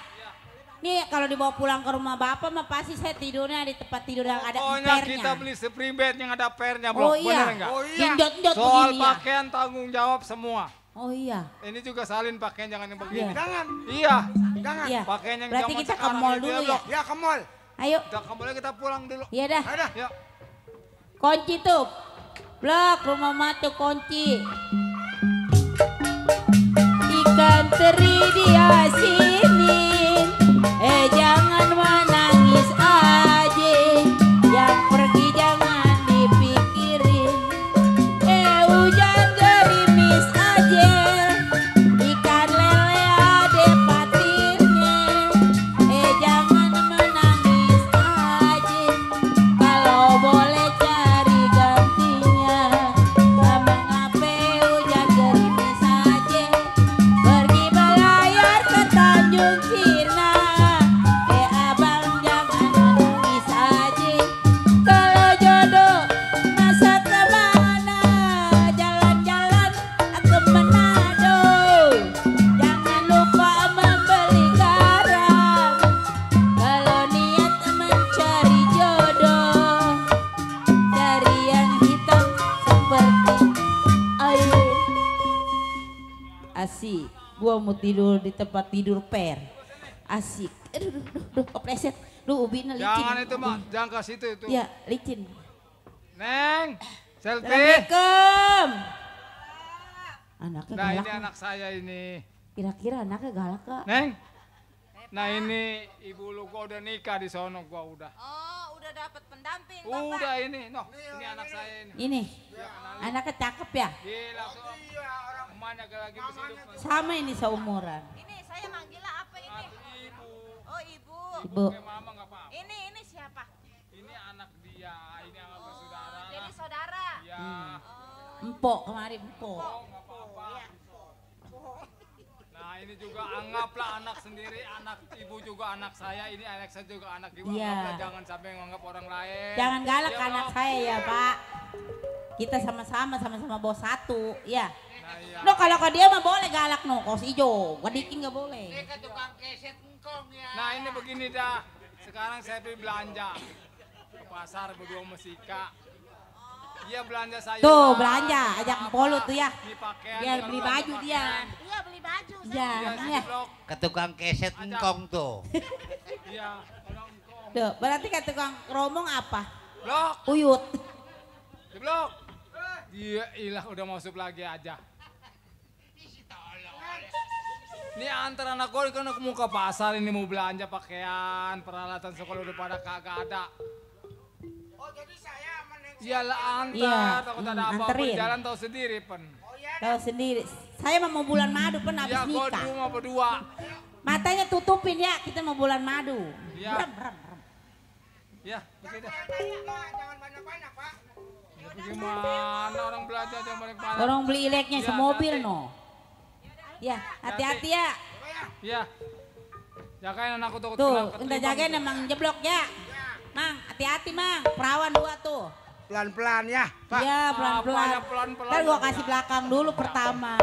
Nih kalau dibawa pulang ke rumah bapak mah pasti saya tidurnya di tempat tidur yang ada Pokoknya empernya. kita beli spring bed yang ada pernya Oh blok, iya. bener enggak? Oh iya. Genjot-genjot Soal begini ya. pakaian tanggung jawab semua. Oh iya. Ini juga salin pakaian jangan yang begini. Iya. Jangan. Iya. Jangan. Iya. Pakaian yang Berarti zaman kita ke sekarang mall itu dulu ya. blok. Ya ke mall. Ayo. Udah kembali kita pulang dulu. Iya dah. Ada. Yuk. Kunci tuh. Blok rumah matu kunci. Ikan teri diasinin. Jangan menangis aja. Yang pergi jangan dipikirin. Hujan gerimis aja. Ikan lele ada patinnya. Jangan menangis aja. Kalau boleh cari gantinya. Mengapa hujan gerimis aja. Pergi belayar ke Tanjung Cina. Abang jangan menangis aja. Kalau jodoh masa kemana. Jalan-jalan ke Manado. Jangan lupa membeli garam. Kalau niat mencari jodoh. Cari yang hitam seperti air. Asik, gua mau tidur di tempat tidur per. Asik. Aduh, kepleset. Duh, ubinnya licin. Jangan itu mah, jangan ke situ itu. Ya, licin. Neng, selfie. Assalamualaikum. Anaknya Nah galak. ini anak saya ini. Kira-kira anaknya galak kak? Neng. Nah ini ibu lu gua udah nikah di sono gua udah. Oh, udah dapat pendamping, Udah ini, noh. Ini anak saya ini. Ini, anaknya cakep ya? Gila tuh. Emaknya lagi hidup. Sama ini seumuran. Ini saya manggilnya apa ini? Oh, ibu. Ibu. Mama nggak apa-apa. Ini siapa? Ini anak dia, ini anak saudara. Jadi saudara. Ya. Empok kemarin empok. Nah ini juga anggaplah anak sendiri, anak ibu juga anak saya, ini anak saya juga anak ibu. Iya. Anggaplah jangan sampai nganggap orang lain. Jangan galak Iya, anak Bro. saya ya Pak. Kita sama-sama bawa satu, ya. Nah, iya. No kalau ke dia mah boleh galak no, kos ijo, wadikin nggak boleh. Nah ini begini dah, sekarang saya pergi belanja ke pasar berdua sama Sika. Dia belanja sayur. Tuh belanja, ajak polo tuh ya. Ini pakaian. Biar kalau beli belanja baju dia. pakaian. Iya beli baju. Ya, ya. Ke tukang keset engkong tuh. Iya, kalau engkau. Tuh, berarti kata tukang romong apa? Blok, Uyut. di blok. Iya ilah udah masuk lagi aja. Ini antar anak gue kan aku mau ke pasar ini mau belanja pakaian, peralatan sekolah udah pada kagak ada. Oh jadi saya meneng. Iyalah antar, Iya, takut ada apa-apa di anterin. jalan tahu sendiri pen. Tahu sendiri. Saya mau bulan madu pen habis Ya kau di nikah. rumah berdua. Matanya tutupin ya, kita mau bulan madu. Iya. Rem, rem, rem. Ya begitu. Jangan banyak-banyak Pak. Ya, bagaimana orang belanja jangan banyak-banyak. Orang beli ileknya Ya, semobil hati. no. Ya, hati-hati ya. Iya. Jagain anakku tuh. Tuh, kita jagain emang jeblok ya. Mang, hati-hati mang. Perawan 2 tuh. Pelan-pelan ya Pak. Iya, pelan-pelan. Apanya pelan-pelan? Ntar gua kasih belakang dulu pertama.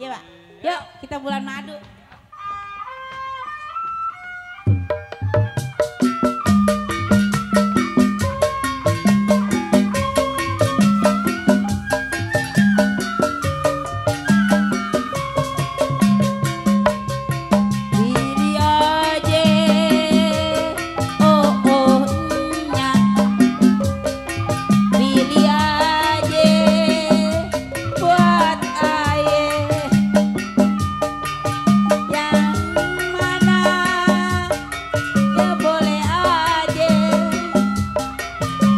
Iya, Pak. Yuk, kita bulan madu. Diri aja, oh oh nya, pilih aja buat aye, yang mana ya boleh aja,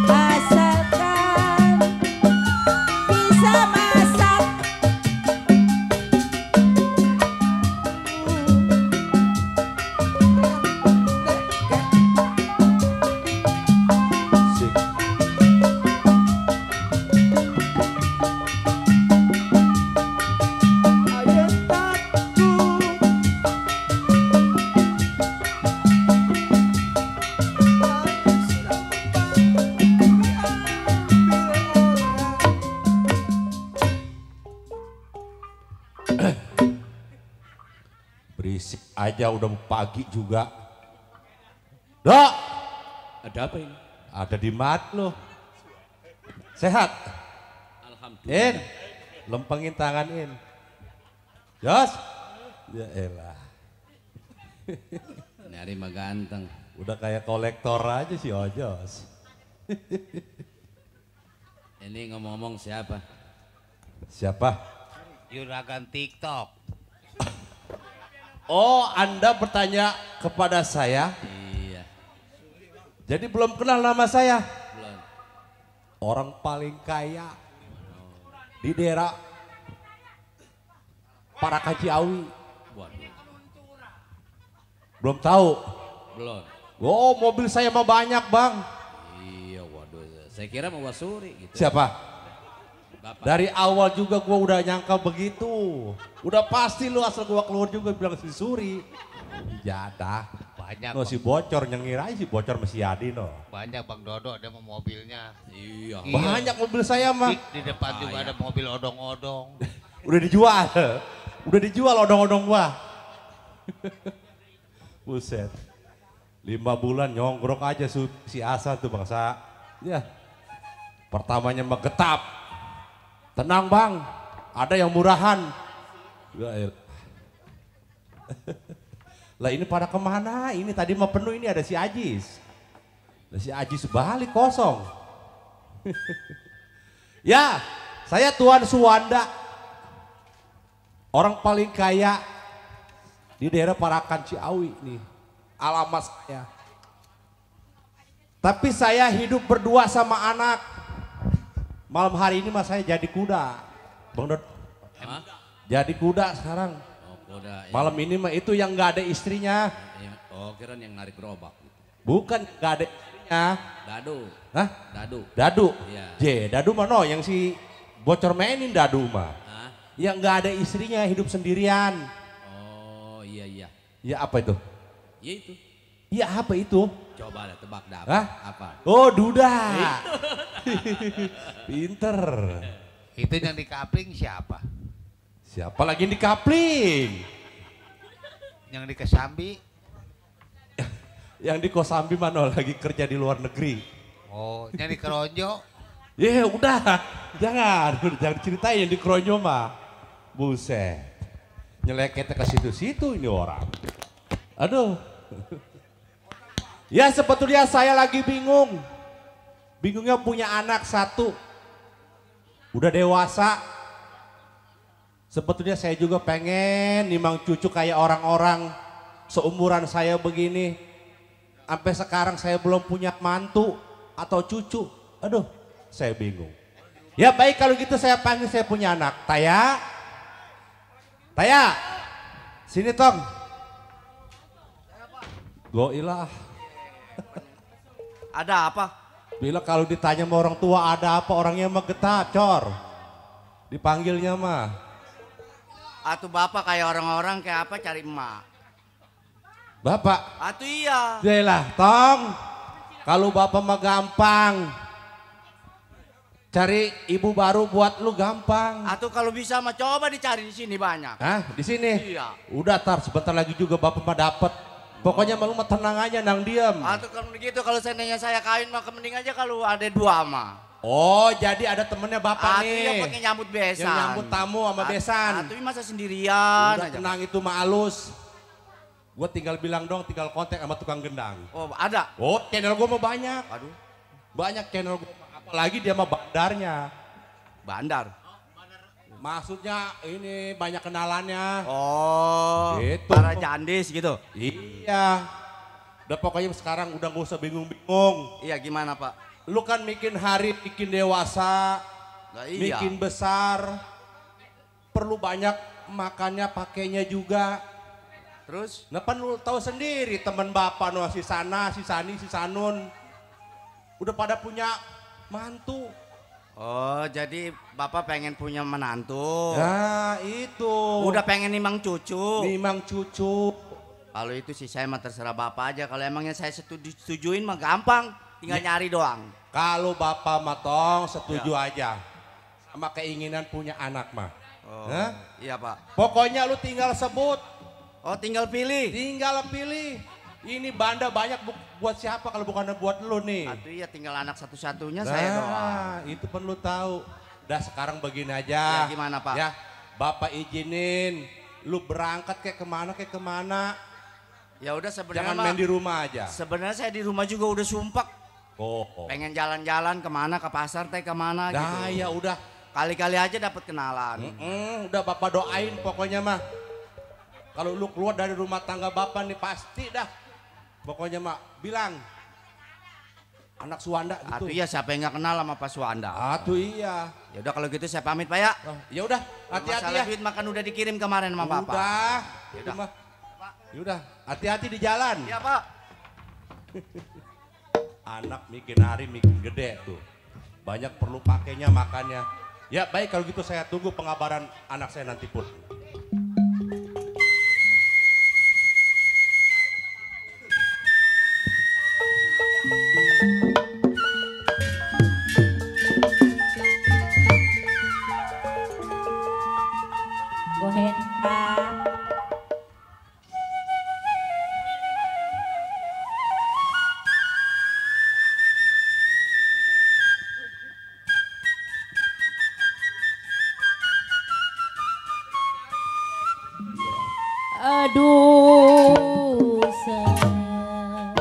asalkan bisa masak. Berisik aja udah pagi juga. Dok, Ada apa ini? ada di mat lo. Sehat? Alhamdulillah. In, lempengin tangan In. Jos, ya elah. Nyari mah ganteng. Udah kayak kolektor aja si Ojos. Ini ngomong-ngomong siapa? Siapa? Juragan TikTok. Oh, Anda bertanya kepada saya? Iya. Jadi belum kenal nama saya? Belum. Orang paling kaya di daerah Parakaciawi. Waduh. Belum tahu? Belum. Oh, mobil saya mah banyak, Bang. Iya, waduh. Saya kira mau wasuri gitu. Siapa? Bapak. Dari awal juga gua udah nyangka begitu. Udah pasti lu asal gua keluar juga bilang si Suri. Jadah. Banyak. No, si bocor nyengir aja si bocor masih Adi no. Banyak Bang Dodo ada mau mobilnya. Iya. Banyak mobil saya mah. Di depan juga ada mobil odong-odong. Udah dijual. Udah dijual odong-odong gua. Buset. 5 bulan nyongkrok aja si Asa tuh bangsa. Ya. Pertamanya mah getap. Tenang Bang, ada yang murahan. Ya, lah ini pada kemana? Ini tadi mah penuh, ini ada si Ajis. Nah, si Ajis balik kosong. Ya, saya Tuan Suwanda. Orang paling kaya di daerah Parakan Ciawi nih. Alamat saya. Tapi saya hidup berdua sama anak. Malam hari ini mas saya jadi kuda. Bang Dod. Jadi kuda sekarang. Oh, kuda. Ya. Malam ini mah itu yang nggak ada istrinya. Oh, kira yang narik gerobak. Bukan nggak ada istrinya. Dadu. Hah? Dadu. Dadu. Iya. Dadu mah no, yang si bocor mainin Dadu mah. Hah? Yang nggak ada istrinya, hidup sendirian. Oh, iya iya. Ya apa itu? Iya itu. Iya apa itu? Coba lah tebak dah. Hah? Apa? Oh, duda. Pinter. Itu yang di kapling siapa? Siapa lagi yang di kapling? Yang di Kesambi? Yang di Kosambi mana lagi kerja di luar negeri. Oh, yang di Keronjo? Ya udah, jangan ceritain yang di Keronjo mah. Buset. Nyeleketnya ke situ-situ ini orang. Aduh. Ya sebetulnya saya lagi bingung. Bingungnya punya anak satu. udah dewasa. Sebetulnya saya juga pengen nimang cucu kayak orang-orang seumuran saya begini. Sampai sekarang saya belum punya mantu atau cucu. Aduh, saya bingung. Ya baik kalau gitu saya panggil saya punya anak. Taya, Taya, sini Tong. Goilah. Ada apa? Bila kalau ditanya sama orang tua ada apa, orangnya mah getah, cor. Dipanggilnya mah. Atuh bapak kayak orang-orang kayak apa cari emak. Bapak? Atuh iya. Yalah, Tong. Kalau bapak mah gampang. Cari ibu baru buat lu gampang. Atuh kalau bisa mah coba dicari di sini banyak. Hah? Di sini? Iya. Udah tar, sebentar lagi juga bapak mah dapet. Pokoknya malu mah tenang aja, nang diam. Atuh kalau begitu kalau seandainya saya kawin mah mending aja kalau ada dua mah. Oh, jadi ada temennya bapak Atuh nih. yang pakai nyambut besan. Yang nyambut tamu sama besan. Atuh masa sendirian Udah aja. tenang itu mah halus. Gue tinggal bilang dong, tinggal kontak sama tukang gendang. Oh, ada? Oh, channel gue mah banyak. Aduh. Banyak channel gue, apalagi dia mah bandarnya. Bandar? Maksudnya ini banyak kenalannya. Oh, gitu. para jandis gitu? Iya. Udah pokoknya sekarang udah gak usah bingung-bingung. Iya gimana Pak? Lu kan bikin hari, bikin dewasa, Nah, iya. bikin besar. Perlu banyak makannya, pakainya juga. Terus? Nah kan lu tahu sendiri teman bapak no si Sana, si Sani, si Sanun. Udah pada punya mantu. Oh, jadi Bapak pengen punya menantu. Nah, itu. Udah pengen nimang cucu. Nimang cucu. Kalau itu sih saya mah terserah Bapak aja. Kalau emangnya saya setujuin mah gampang. Tinggal nyari doang. Kalau Bapak matong setuju Ya. aja. Sama keinginan punya anak mah. Oh, Hah? iya Pak. Pokoknya lu tinggal sebut. Oh, tinggal pilih. Tinggal pilih. Ini banda banyak buat siapa kalau bukan buat lu nih. Aduh iya tinggal anak satu-satunya saya doang. Itu perlu tahu. Dah sekarang begini aja. Ya, gimana Pak? Ya, Bapak izinin lu berangkat kayak kemana. Ya udah sebenarnya Jangan main di rumah aja. Sebenarnya saya di rumah juga udah sumpah. Oh. Pengen jalan-jalan kemana, ke pasar teh kemana gitu. Dah ya udah. Kali-kali aja dapat kenalan. Udah Bapak doain pokoknya mah. Kalau lu keluar dari rumah tangga Bapak nih pasti dah. Pokoknya mah bilang anak Suwanda gitu. Atuh iya siapa yang gak kenal sama Pak Suwanda? Atuh iya. Ya udah kalau gitu saya pamit Pak ya. Ya udah, hati-hati Masalah ya. duit makan udah dikirim kemarin sama Bapak. Udah. Ya Itu udah. mah. Ya udah, hati-hati di jalan. Iya Pak. Anak bikin hari bikin gede tuh. Banyak perlu pakainya makannya. Ya baik kalau gitu saya tunggu pengabaran anak saya nanti pun. Go ahead, Pak. Aduh, sayang.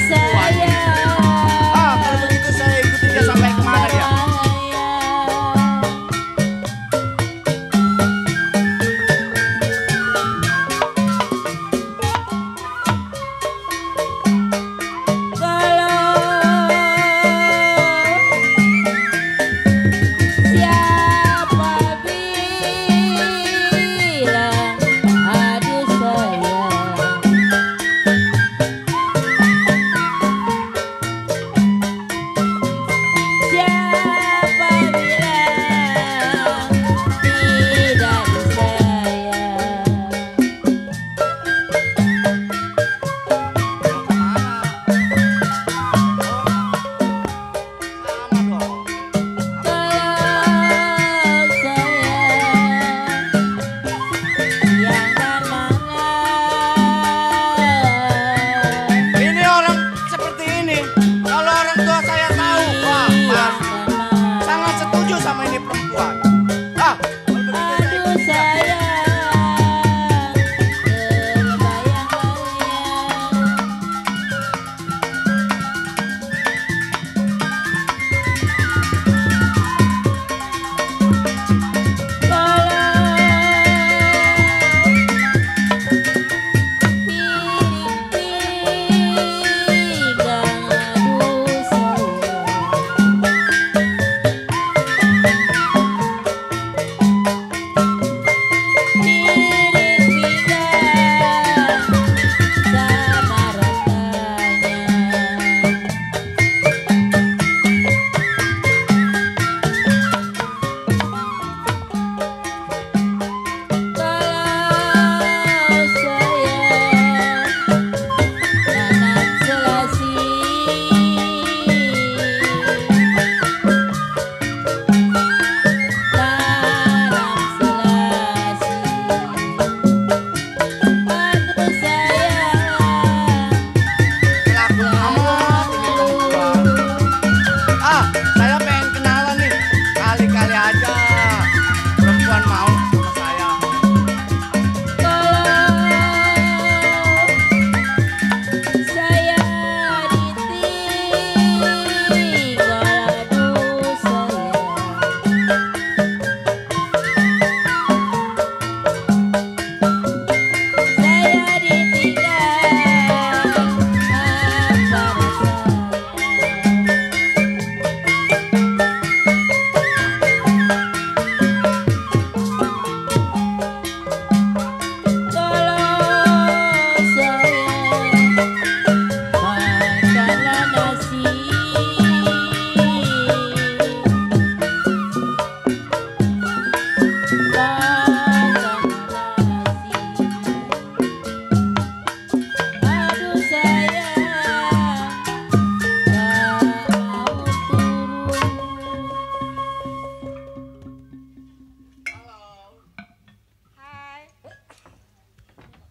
perempuan. Kalau begitu saya ikuti dia sampai kemana dia?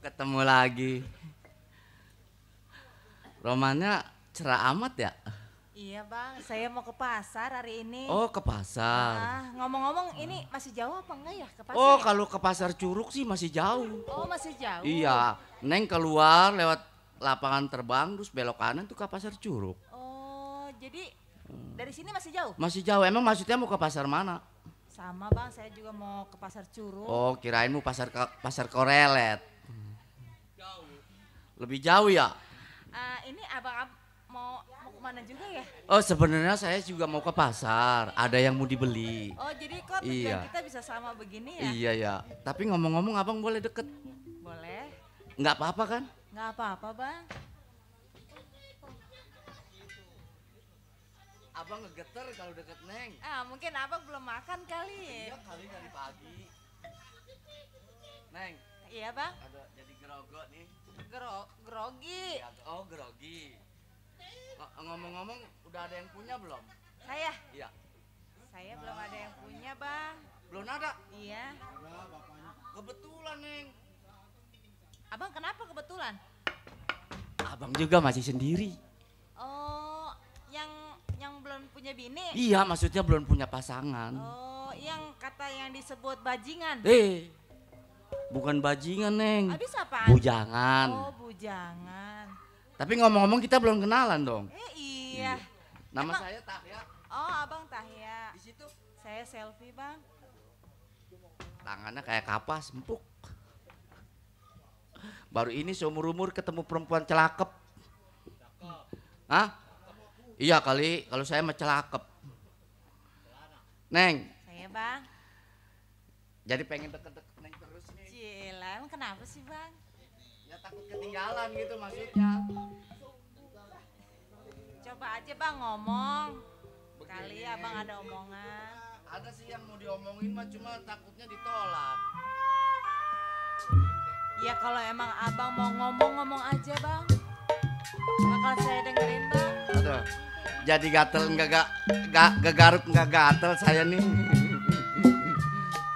Ketemu lagi. Romannya cerah amat ya? Iya bang, saya mau ke pasar hari ini. Oh ke pasar. Ngomong-ngomong ini masih jauh apa enggak ya ke pasar? Oh ya? kalau ke pasar Curug sih masih jauh. Oh masih jauh? Iya, Neng keluar lewat lapangan terbang terus belok kanan tuh ke pasar Curug. Oh jadi dari sini masih jauh? Masih jauh, emang maksudnya mau ke pasar mana? Sama bang, saya juga mau ke pasar Curug. Oh kirain mau pasar Korelet. Lebih jauh ya? Ini abang mau kemana juga ya? Oh sebenarnya saya juga mau ke pasar, ada yang mau dibeli. Oh jadi kok tujuan kita bisa sama begini ya? Iya ya, tapi ngomong-ngomong abang boleh deket? Boleh. Nggak apa-apa kan? Nggak apa-apa bang. Abang ngegeter kalau deket Neng. Mungkin abang belum makan kali. Iya kali dari pagi. Neng. Iya bang. Ada jadi gerogot nih. Grogi. Oh grogi. Ngomong-ngomong udah ada yang punya belum? Saya? Iya. Saya belum ada yang punya bang. Belum ada? Iya. Kebetulan Neng. Abang kenapa kebetulan? Abang juga masih sendiri. Oh yang belum punya bini? Iya maksudnya belum punya pasangan. Oh yang kata yang disebut bajingan? Bukan bajingan Neng. Habis apaan? Bujangan. Oh bujangan. Tapi ngomong-ngomong kita belum kenalan dong. Iya. Nama Emang- saya Tahya. Oh, Abang Tahya. Di situ saya selfie, Bang. Tangannya kayak kapas, empuk. Baru ini seumur-umur ketemu perempuan celakep. Hah? Iya kali, kalau saya mah celakep. Neng, Saya, Bang. jadi pengen deket-deket Neng terus nih. Cila, emang kenapa sih, Bang? Ya takut ketinggalan gitu maksudnya. Coba aja, Bang, ngomong. Kali Abang ada omongan. Ada sih yang mau diomongin mah cuma takutnya ditolak. Ya kalau emang Abang mau ngomong aja, Bang. Bakal saya dengerin, Bang. Aduh, jadi gatel enggak garuk enggak gatel saya nih.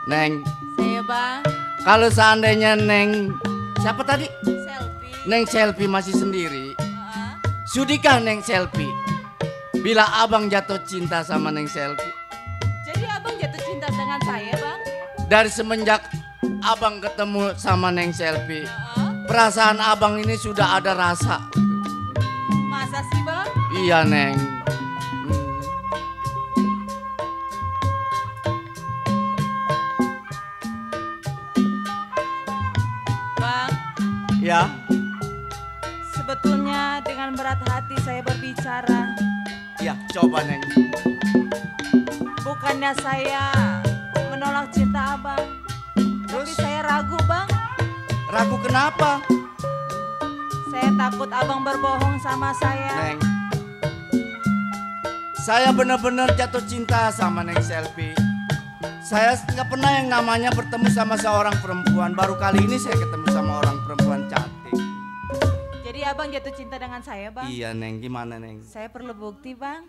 Neng, Saya, Bang. kalau seandainya Neng, siapa tadi? Selfie. Neng selfie masih sendiri. Sudikah Neng selfie? Bila abang jatuh cinta sama Neng selfie. Jadi Abang jatuh cinta dengan saya, Bang? Dari semenjak abang ketemu sama Neng selfie, perasaan abang ini sudah ada rasa. Masa sih, Bang? Iya Neng. Bang, Ya. sebetulnya dengan berat hati saya berbicara. Ya, coba Neng. Bukannya saya menolak cinta Abang, tapi saya ragu, Bang. Ragu kenapa? Saya takut Abang berbohong sama saya. Neng, saya benar-benar jatuh cinta sama Neng selfie. Saya nggak pernah yang namanya bertemu sama seorang perempuan. Baru kali ini saya ketemu sama orang perempuan cantik. Jadi Abang jatuh cinta dengan saya, Bang? Iya Neng, gimana Neng? Saya perlu bukti, Bang.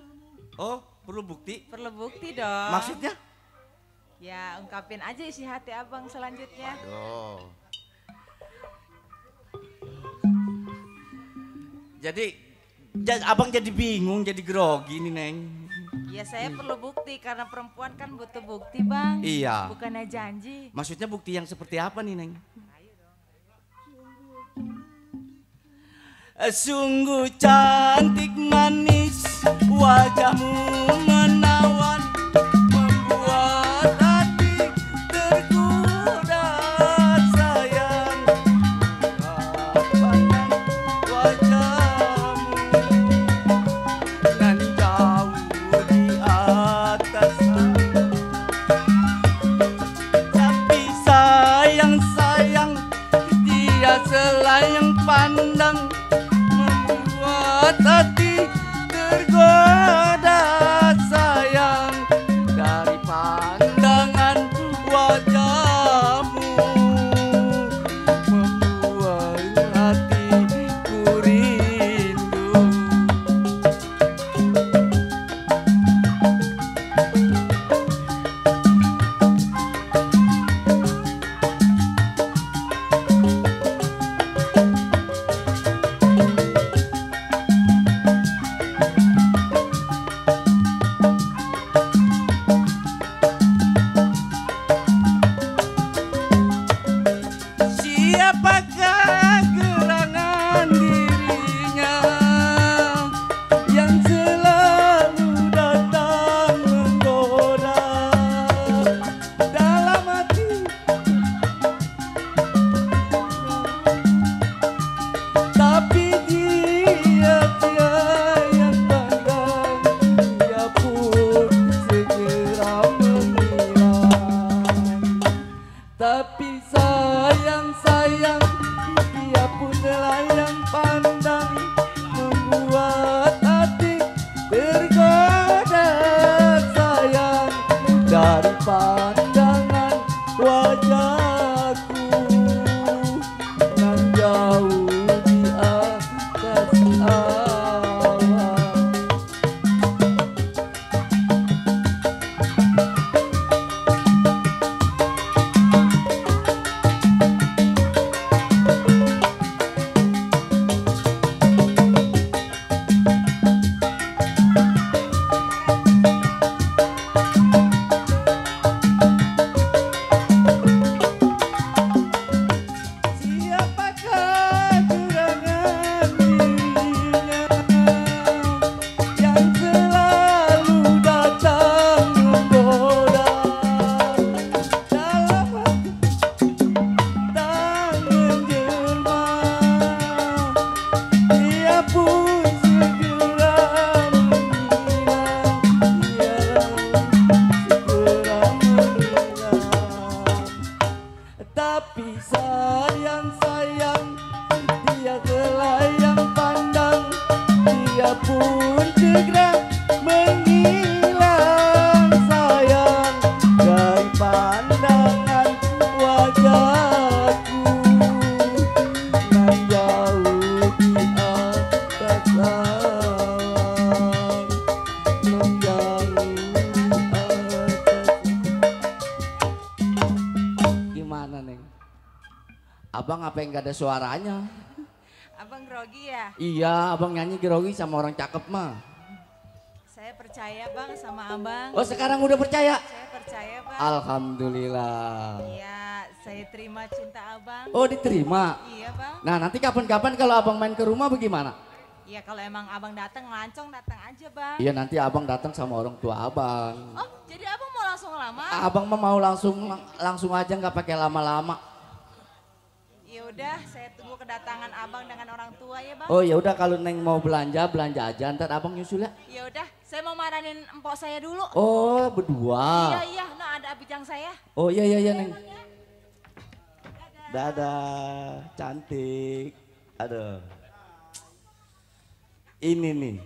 Oh, perlu bukti? Perlu bukti dong. Maksudnya? Ya, ungkapin aja isi hati Abang selanjutnya. Oh. Jadi, abang jadi bingung, jadi grogi nih Neng. Ya saya perlu bukti karena perempuan kan butuh bukti, Bang. Iya. Bukannya janji. Maksudnya bukti yang seperti apa nih Neng? Sungguh cantik manis wajahmu menawan, membuat hati tergoda sayang. Pandang wajahmu nan jauh di atas, tapi sayang dia selayang pandang, membuat hati tergoda sayang dari pandangan wajahmu, membuat hatiku rindu. dia pun segera menghilang sayang dari pandangan wajahku nan jauh di atas awan nan jauh di atas. Gimana Neng? Abang apa yang gak ada suaranya? Abang grogi ya? Iya, abang nyanyi grogi sama orang cakep mah. Saya percaya bang sama abang. Oh sekarang udah percaya? Saya percaya bang. Alhamdulillah. Iya, saya terima cinta abang. Oh diterima? Iya bang. Nah nanti kapan-kapan kalau abang main ke rumah bagaimana? Iya kalau emang abang datang lancong datang aja bang. Iya nanti abang datang sama orang tua abang. Oh jadi abang mau langsung lamar? Abang mah mau langsung aja nggak pakai lama-lama. Ya udah, saya tunggu kedatangan abang dengan orang tua ya bang. Oh ya udah kalau Neng mau belanja aja ntar abang nyusul ya. Ya udah, saya mau maranin empok saya dulu. Oh berdua. Iya, nah ada abijang saya. Oh iya Neng. Dadah, cantik. Aduh. Ini nih,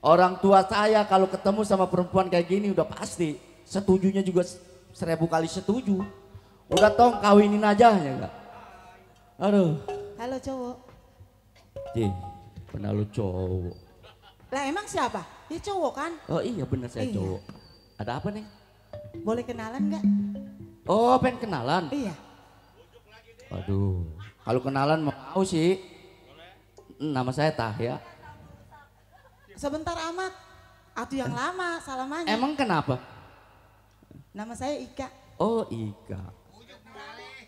orang tua saya kalau ketemu sama perempuan kayak gini udah pasti. Setujunya juga 1000 kali setuju. Udah tong kawinin aja ya enggak? Aduh. Halo cowok. Ji, pernah lu cowok. Lah emang siapa? Ya cowok kan? Oh iya bener saya Iya. cowok. Ada apa nih? Boleh kenalan nggak? Oh pengen kenalan? Iya. Aduh, kalau kenalan mau sih. Nama saya Tahya. Sebentar amat. Atuh yang lama salamannya. Emang kenapa? Nama saya Ika. Oh Ika.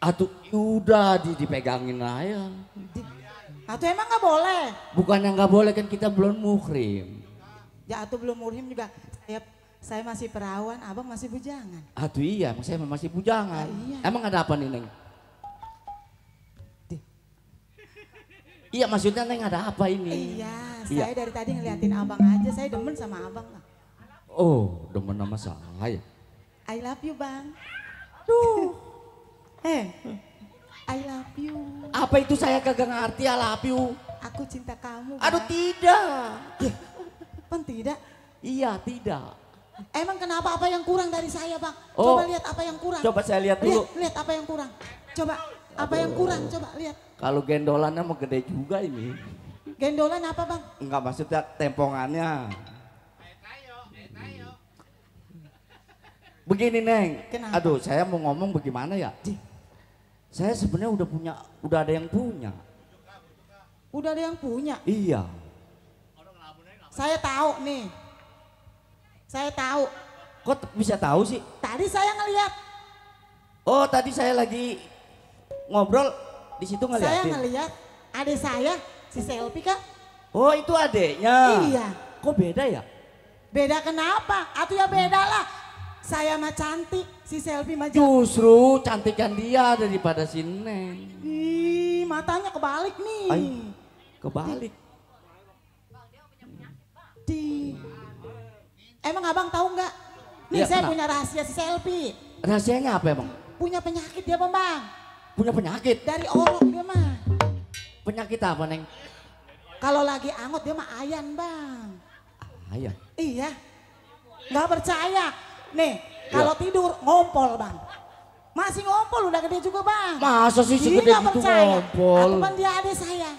Atuh udah dipegangin aja. Atuh emang nggak boleh? Bukan yang nggak boleh kan kita belum muhrim. Ya atuh belum muhrim juga. Saya masih perawan, abang masih bujangan. Atuh iya, saya masih bujangan. Iya. Emang ada apa nih Neng? Iya maksudnya Neng ada apa ini? Iya, saya dari tadi ngeliatin abang aja, saya demen sama abang. Oh, demen sama saya. I love you bang. Duh. I love you. Apa itu saya kagak ngerti I love you. Aku cinta kamu. Bang. Aduh tidak. Bang tidak? Iya tidak. Emang kenapa apa yang kurang dari saya bang? Oh, Coba lihat apa yang kurang. coba saya lihat dulu. Lihat apa yang kurang. Coba apa yang kurang, coba lihat. Kalau gendolannya mau gede juga ini. Gendolan apa bang? Enggak maksudnya tempongannya. Begini Neng. Kenapa? Aduh saya mau ngomong bagaimana ya? Saya sebenarnya udah ada yang punya. Udah ada yang punya? Iya. Saya tahu nih. Saya tahu. Kok bisa tahu sih? Tadi saya ngelihat. Oh tadi saya lagi ngobrol di situ ngeliatin. Saya ngelihat adik saya si Selfie kak. Oh itu adeknya. Iya. Kok beda ya? Beda kenapa? Atau ya beda lah. Saya mah cantik, si Selfie mah Justru cantikan dia daripada si Neng. Ih, matanya kebalik nih. Ay, kebalik. Emang abang tahu nggak? Nih Ya, saya kenapa? punya rahasia si Selfie. Rahasianya apa emang? Punya penyakit dia bang. Punya penyakit? Dari orok dia mah. Penyakit apa Neng? Kalau lagi angot dia mah ayan bang. Ayan. Iya. Nggak percaya. Nih kalau tidur ngompol bang. Masih ngompol udah gede juga bang. Masa sih Dia segede nggak gitu percaya. ngompol? Aku kan dia adik saya.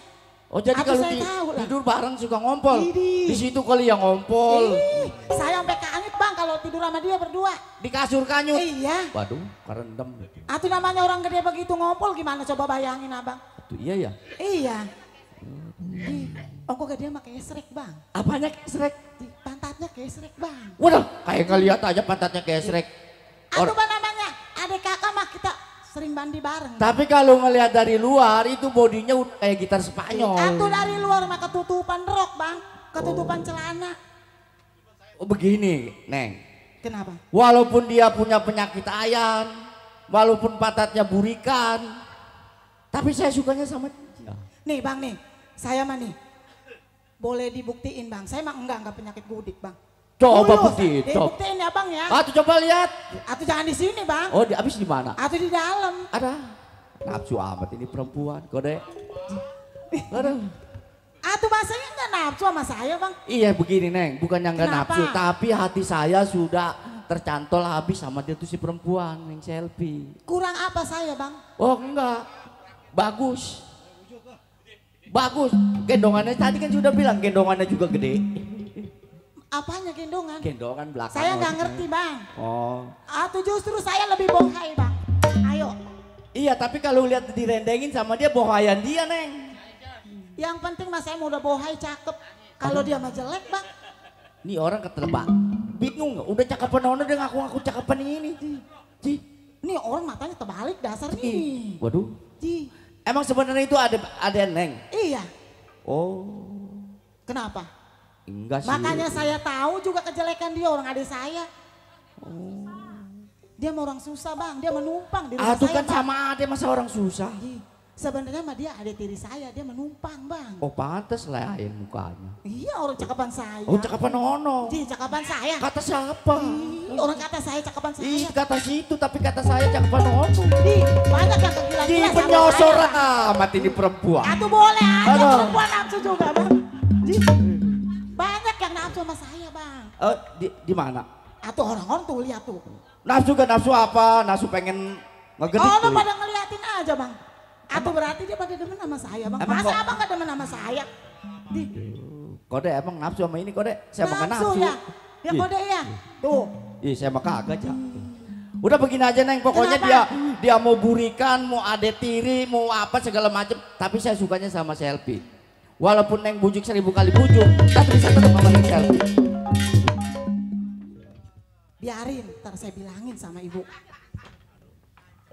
Oh jadi Aku kalau saya tahu lah. tidur bareng suka ngompol? Idih. Di situ kali yang ngompol. Ih, saya sampai kanyut bang kalau tidur sama dia berdua. Di kasur kanyut? Iya. Waduh kerendam. Atuh namanya orang gede begitu ngompol gimana coba bayangin abang. Tuh iya ya? Iya. Oh kok gede mah kesrek bang. Apanya kesrek? Pantatnya kesrek bang. Waduh kayak ngeliat aja pantatnya kesrek. Atuh apa namanya adik kakak mah kita sering mandi bareng. Tapi kalau ngelihat dari luar itu bodinya udah kayak gitar Spanyol. Atuh dari luar mah ketutupan rok bang. Ketutupan celana. Oh begini Neng. Kenapa? Walaupun dia punya penyakit ayan. Walaupun pantatnya burikan. Tapi saya sukanya sama dia. Nih bang nih. Saya mah nih. Boleh dibuktiin bang. Saya mah enggak penyakit gudik bang. Coba Dulu, buktiin. dibuktiin ya bang ya. Atuh coba lihat. Atuh jangan di sini bang. Oh abis di mana? Atuh di dalam. Ada. Nafsu amat ini perempuan. Kode. Aduh. Atuh Atuh bahasanya nggak nafsu sama saya bang. Iya begini Neng, bukan yang nggak Kenapa? nafsu, tapi hati saya sudah tercantol habis sama dia tuh si perempuan yang selfie. Kurang apa saya bang? Oh enggak, bagus. Bagus, gendongannya tadi kan sudah bilang gendongannya juga gede. Apanya gendongan? Gendongan belakang. Saya nggak maksudnya. ngerti bang. Oh. Atuh justru saya lebih bohai bang. Ayo. Iya tapi kalau lihat direndengin sama dia bohayan dia Neng. Yang penting mas saya mau udah bohai cakep. Kalau dia mah jelek bang. Ini orang ketelebak. Bingung nggak? Udah cakapan ono dia ngaku-ngaku cakapan ini. Ci. Nih orang matanya terbalik dasar nih. Waduh. Ci. Emang sebenarnya itu ada Neng? Iya. Oh. Kenapa? Enggak sih. Makanya saya tahu juga kejelekan dia orang adik saya. Oh. Dia mau orang susah bang, dia menumpang di rumah Aduh saya kan bang. sama ada masa orang susah. Sebenarnya mah dia adik tiri saya, dia menumpang bang. Oh pantes lain mukanya. Iya orang cakapan saya. Oh cakapan ono. Di cakapan saya. Kata siapa? Orang kata saya cakapan saya. Ih kata situ tapi kata saya cakapan ono. Di banyak yang kegilaan Di sama penyosor saya. amat ini perempuan. Atuh boleh aja Aduh. perempuan nafsu juga bang. Di, banyak yang nafsu sama saya bang. Oh di mana? Atuh orang-orang tuh lihat tuh. Nafsu kan nafsu apa? Nafsu pengen ngegedik Oh tuh. pada ngeliatin aja bang. Atau berarti dia pada demen sama saya bang. Emang Masa kok- abang gak demen sama saya? Di, Kode emang nafsu sama ini kode. Saya makan nafsu nafsu. ya? Ya Ih. kode ya? Tuh. Ih saya mah kagak Cak. Udah begini aja Neng, pokoknya Kenapa? dia mau burikan, mau ade tiri, mau apa segala macem. Tapi saya sukanya sama selfie. Walaupun Neng bujuk 1000 kali bujuk, tapi bisa tetap sama Neng selfie. Biarin, ntar saya bilangin sama ibu.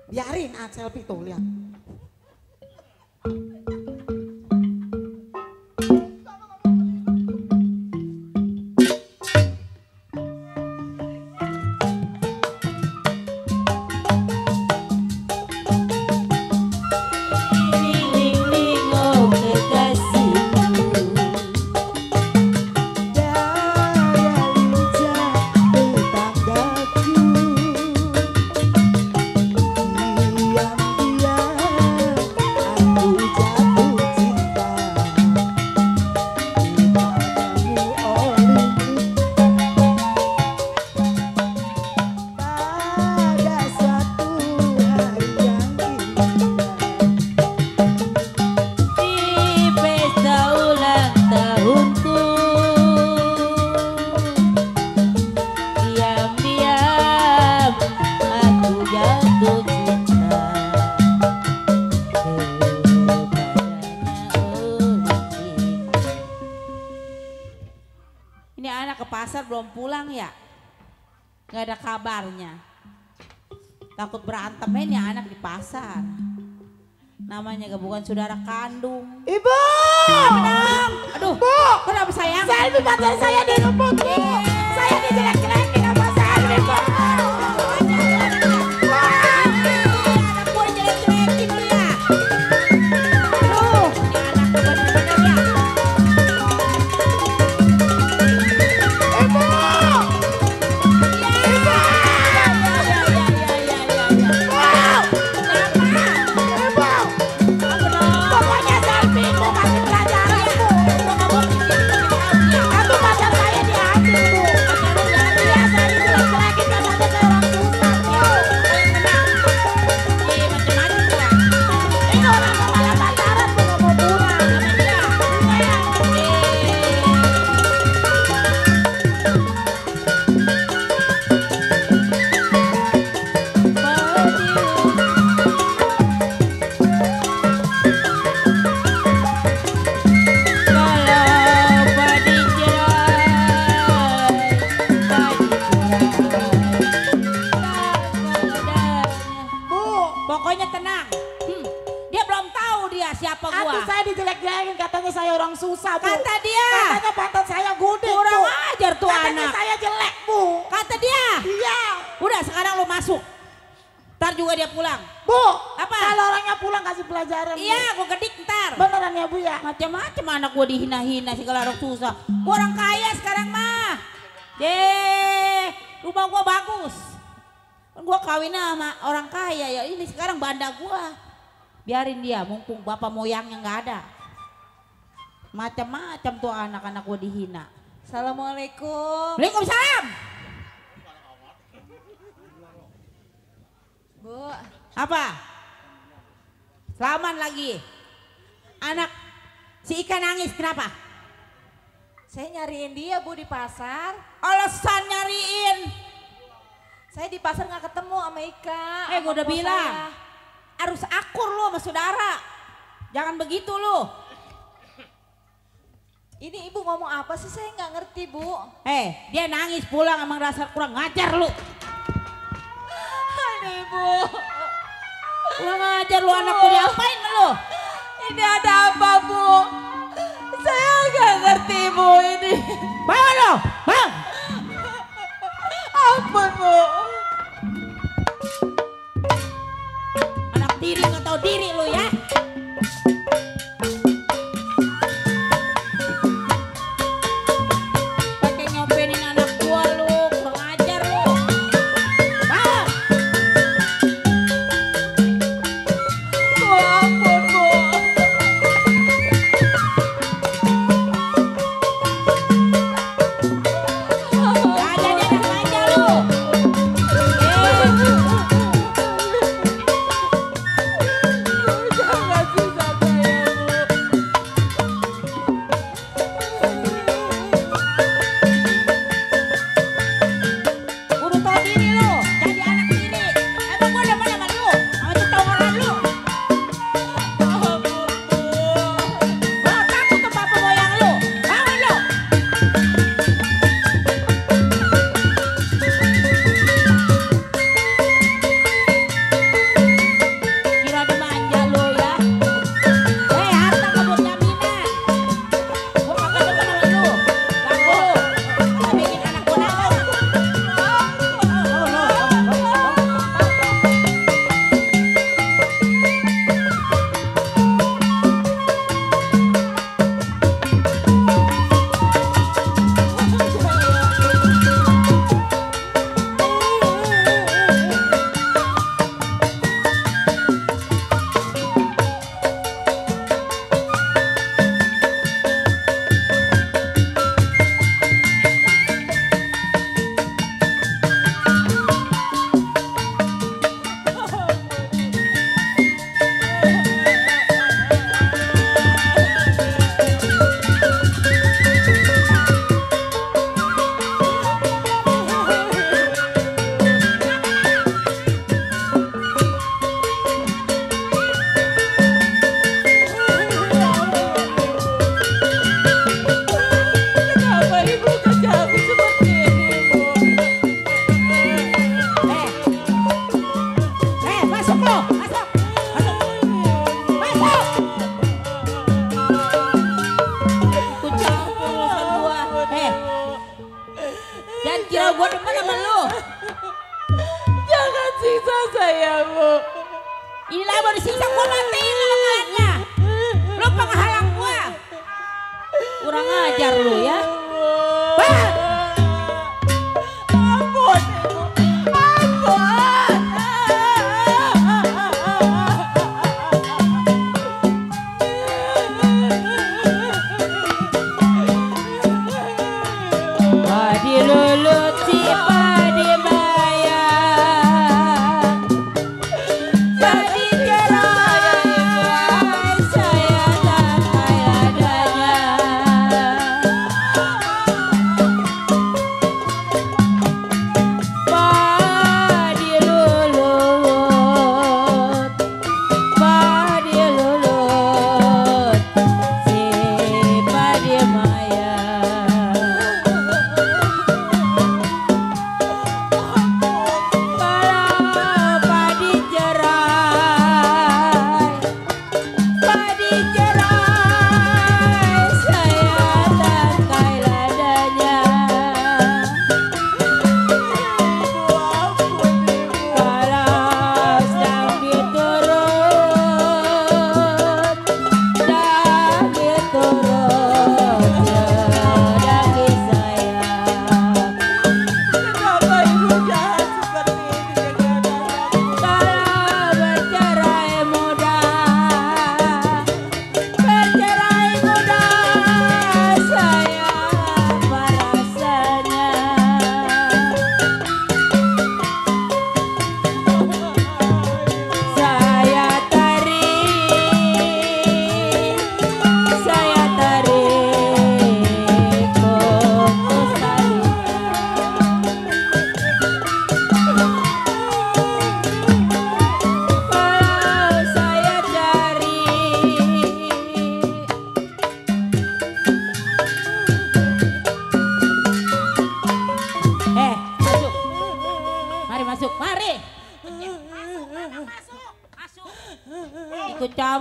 Biarin selfie tuh lihat. Ini anak ke pasar belum pulang ya? Gak ada kabarnya. Takut berantem ini anak di pasar. Namanya gak bukan saudara kandung. Ibu! Benang! Aduh, Bu! Kenapa sayang? Selfie pacar saya direbut, Bu! Saya dijelek-jelekin sama Selfie, Bu! Anak gue jelek-jelekin dia. Aduh, ini anak bener-bener ya. Pokoknya selfie Bu kasih pelajaran Bu. Aku pacar saya diambil Bu. Iya saya dijelek-jelekin karena ada saya orang susah Bu. Ini orang mau malah pacaran Bu gak mau pulang. Pokoknya tenang. Dia belum tahu dia siapa gua. Atuh saya dijelek-jelekin katanya saya orang susah Bu. Kata dia. Katanya pantat saya gudeg Kurang Bu. ajar tuh Katanya anak. saya jelek Bu. Kata dia. Iya. Udah sekarang lu masuk. Ntar juga dia pulang. Bu. Apa? Kalau orangnya pulang kasih pelajaran Bu. Iya, gua gedik ntar. Beneran ya Bu ya? Macam-macam anak gua dihina-hina segala orang susah. Gua orang kaya sekarang mah. Deh, rumah gua bagus. Gua kawin sama orang kaya ya. Ini sekarang banda gua. Biarin dia, mumpung bapak moyangnya nggak ada. Macam-macam tuh anak-anak gue dihina. Assalamualaikum. Waalaikumsalam. Bu. Apa? Selamat lagi. Anak si Ika nangis kenapa? Saya nyariin dia Bu di pasar. Alasan nyariin. Saya di pasar nggak ketemu sama Ika. Gue udah bilang. Harus akur lu sama saudara. Jangan begitu lu. Ini ibu ngomong apa sih, saya nggak ngerti Bu. Dia nangis pulang emang dasar kurang ngajar lu. Aduh Ibu. Kurang ngajar lu anakku, diapain lu? Ini ada apa Bu? Saya nggak ngerti Bu ini. Bangun lu, bang. Ampun Bu. Anak diri nggak tahu diri lu ya.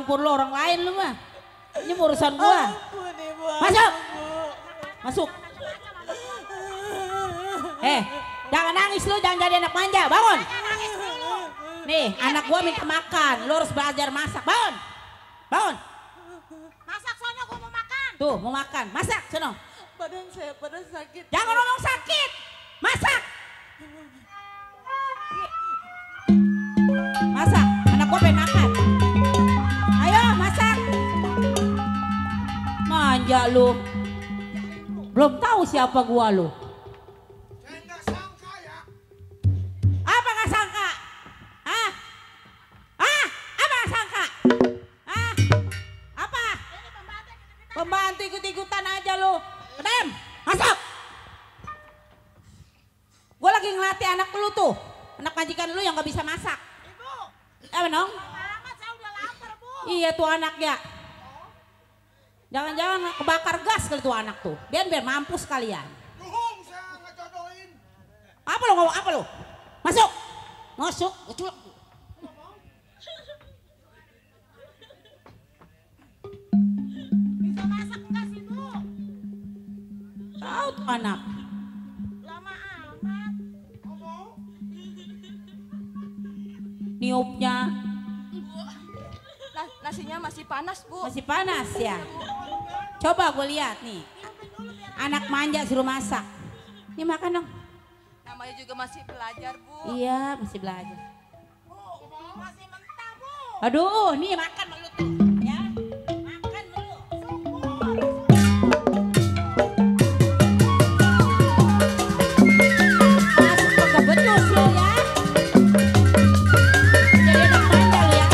campur lu orang lain lu mah. Ini urusan gua. Masuk. Masuk. Jangan nangis lu, jangan jadi anak manja. Bangun. Nih, anak gua minta makan. Lu harus belajar masak. Bangun. Bangun. Masak sono gua mau makan. Tuh, mau makan. Masak sono. Badan saya pada sakit. Jangan ngomong sakit. Masak. Masak. Anak gua pengen makan. Ayo, masak. Manja lu. Belum tahu siapa gua lu. Apa gak sangka? Hah? Hah? Apa gak sangka? Hah? Apa? Pembantu ikut-ikutan aja lu. Pedem, masuk. Gue lagi ngelatih anak lu tuh. Anak majikan lu yang gak bisa masak. Ibu. Apa dong? Lama saya udah lapar, Bu. Iya tuh anaknya. Jangan-jangan kebakar gas kali tuh anak tuh. Biar mampus kalian. Apa lo ngomong apa lo? Masuk. Masuk. Masuk. Bisa masak enggak sih, Bu? Tahu tuh anak. Lama amat. Niupnya. Nasinya masih panas, Bu. Masih panas ya? Coba gue lihat nih. Anak manja suruh masak. Ini makan dong. Namanya juga masih belajar, Bu. Iya, masih belajar. Masih mentah, Bu. Aduh, nih makan dulu tuh. Ya, makan dulu. Masuk ke becus lu ya. Jadi anak manja lu ya.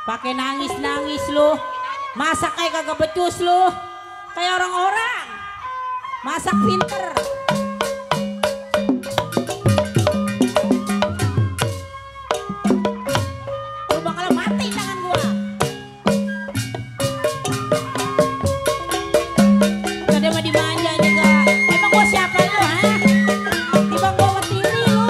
Pakai nangis-nangis lu. Masak kayak kagak becus lu. Kayak orang-orang. Masak pinter. Lu bakal mati tangan gua. Gak mah dimanja juga. Emang gua siapa lu, ha? Tiba gua ngetiri lu.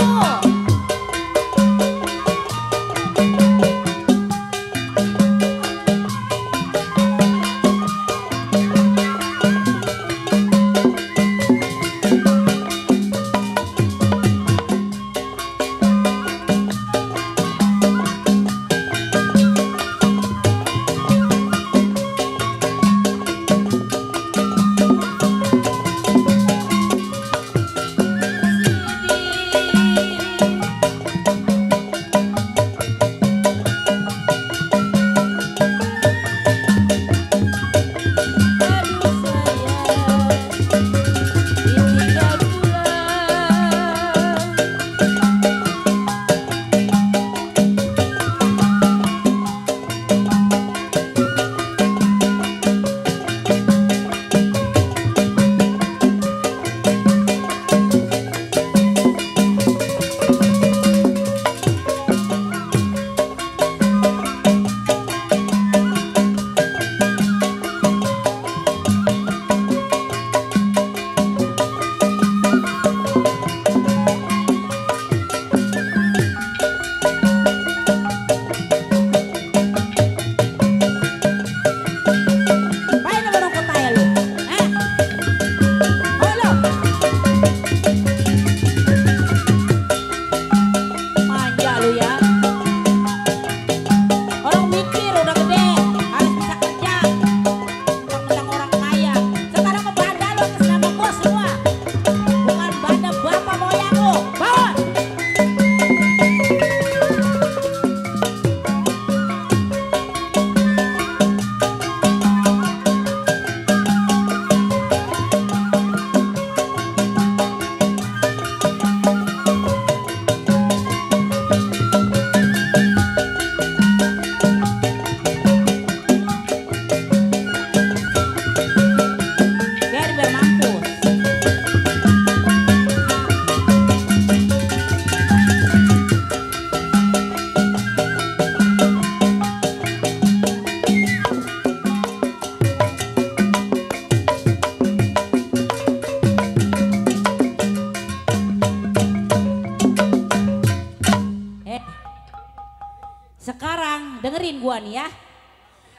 dengerin gua nih ya.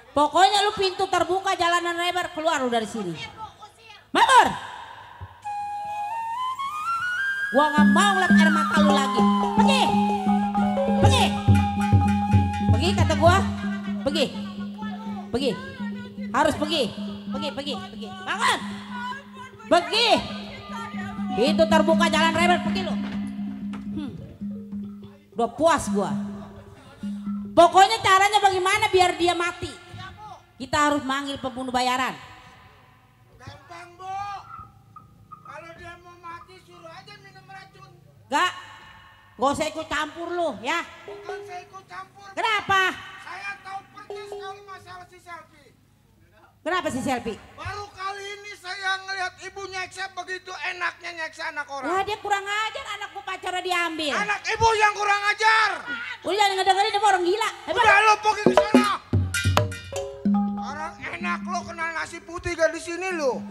Pokoknya lu pintu terbuka jalanan lebar keluar lu dari sini. Mundur. Gua nggak mau ngeliat air mata lu lagi. Pergi. Pergi. Pergi kata gua. Pergi. Pergi. Harus pergi. Pergi. Bangun. Pergi. Pintu terbuka jalan lebar pergi lu. Udah puas gua. Pokoknya caranya bagaimana biar dia mati. Kita harus manggil pembunuh bayaran. Gampang, Bu. Kalau dia mau mati suruh aja minum racun. Gak usah ikut campur lu ya. Bukan saya ikut campur. Kenapa? Saya tahu persis kalau masalah si Selfie. Kenapa si Selfie? Baru kali ini saya ngelihat ibu nyeksa begitu enaknya nyeksa anak orang. Wah dia kurang ajar anakku pacarnya diambil. Anak ibu yang kurang ajar. Udah jangan ngedengerin dia orang gila. Udah lo pergi ke sana. Orang enak lo kenal nasi putih gak di sini lo.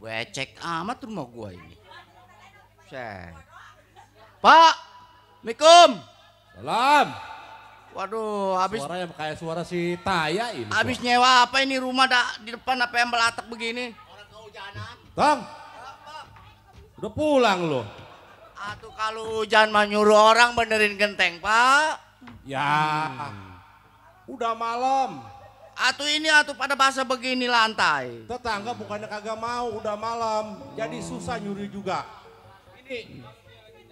Becek amat rumah gua ini. Set. Pak, Assalamualaikum. Salam. Waduh, habis suara yang kayak suara si Taya ini. Habis nyewa apa ini rumah di depan apa yang belatak begini? Orang kehujanan. Tang. Udah pulang lo. Atuh kalau hujan mah nyuruh orang benerin genteng, Pak. Ya. Udah malam. Atuh ini pada basah begini lantai. Tetangga bukannya kagak mau, udah malam. Jadi susah nyuri juga. Ini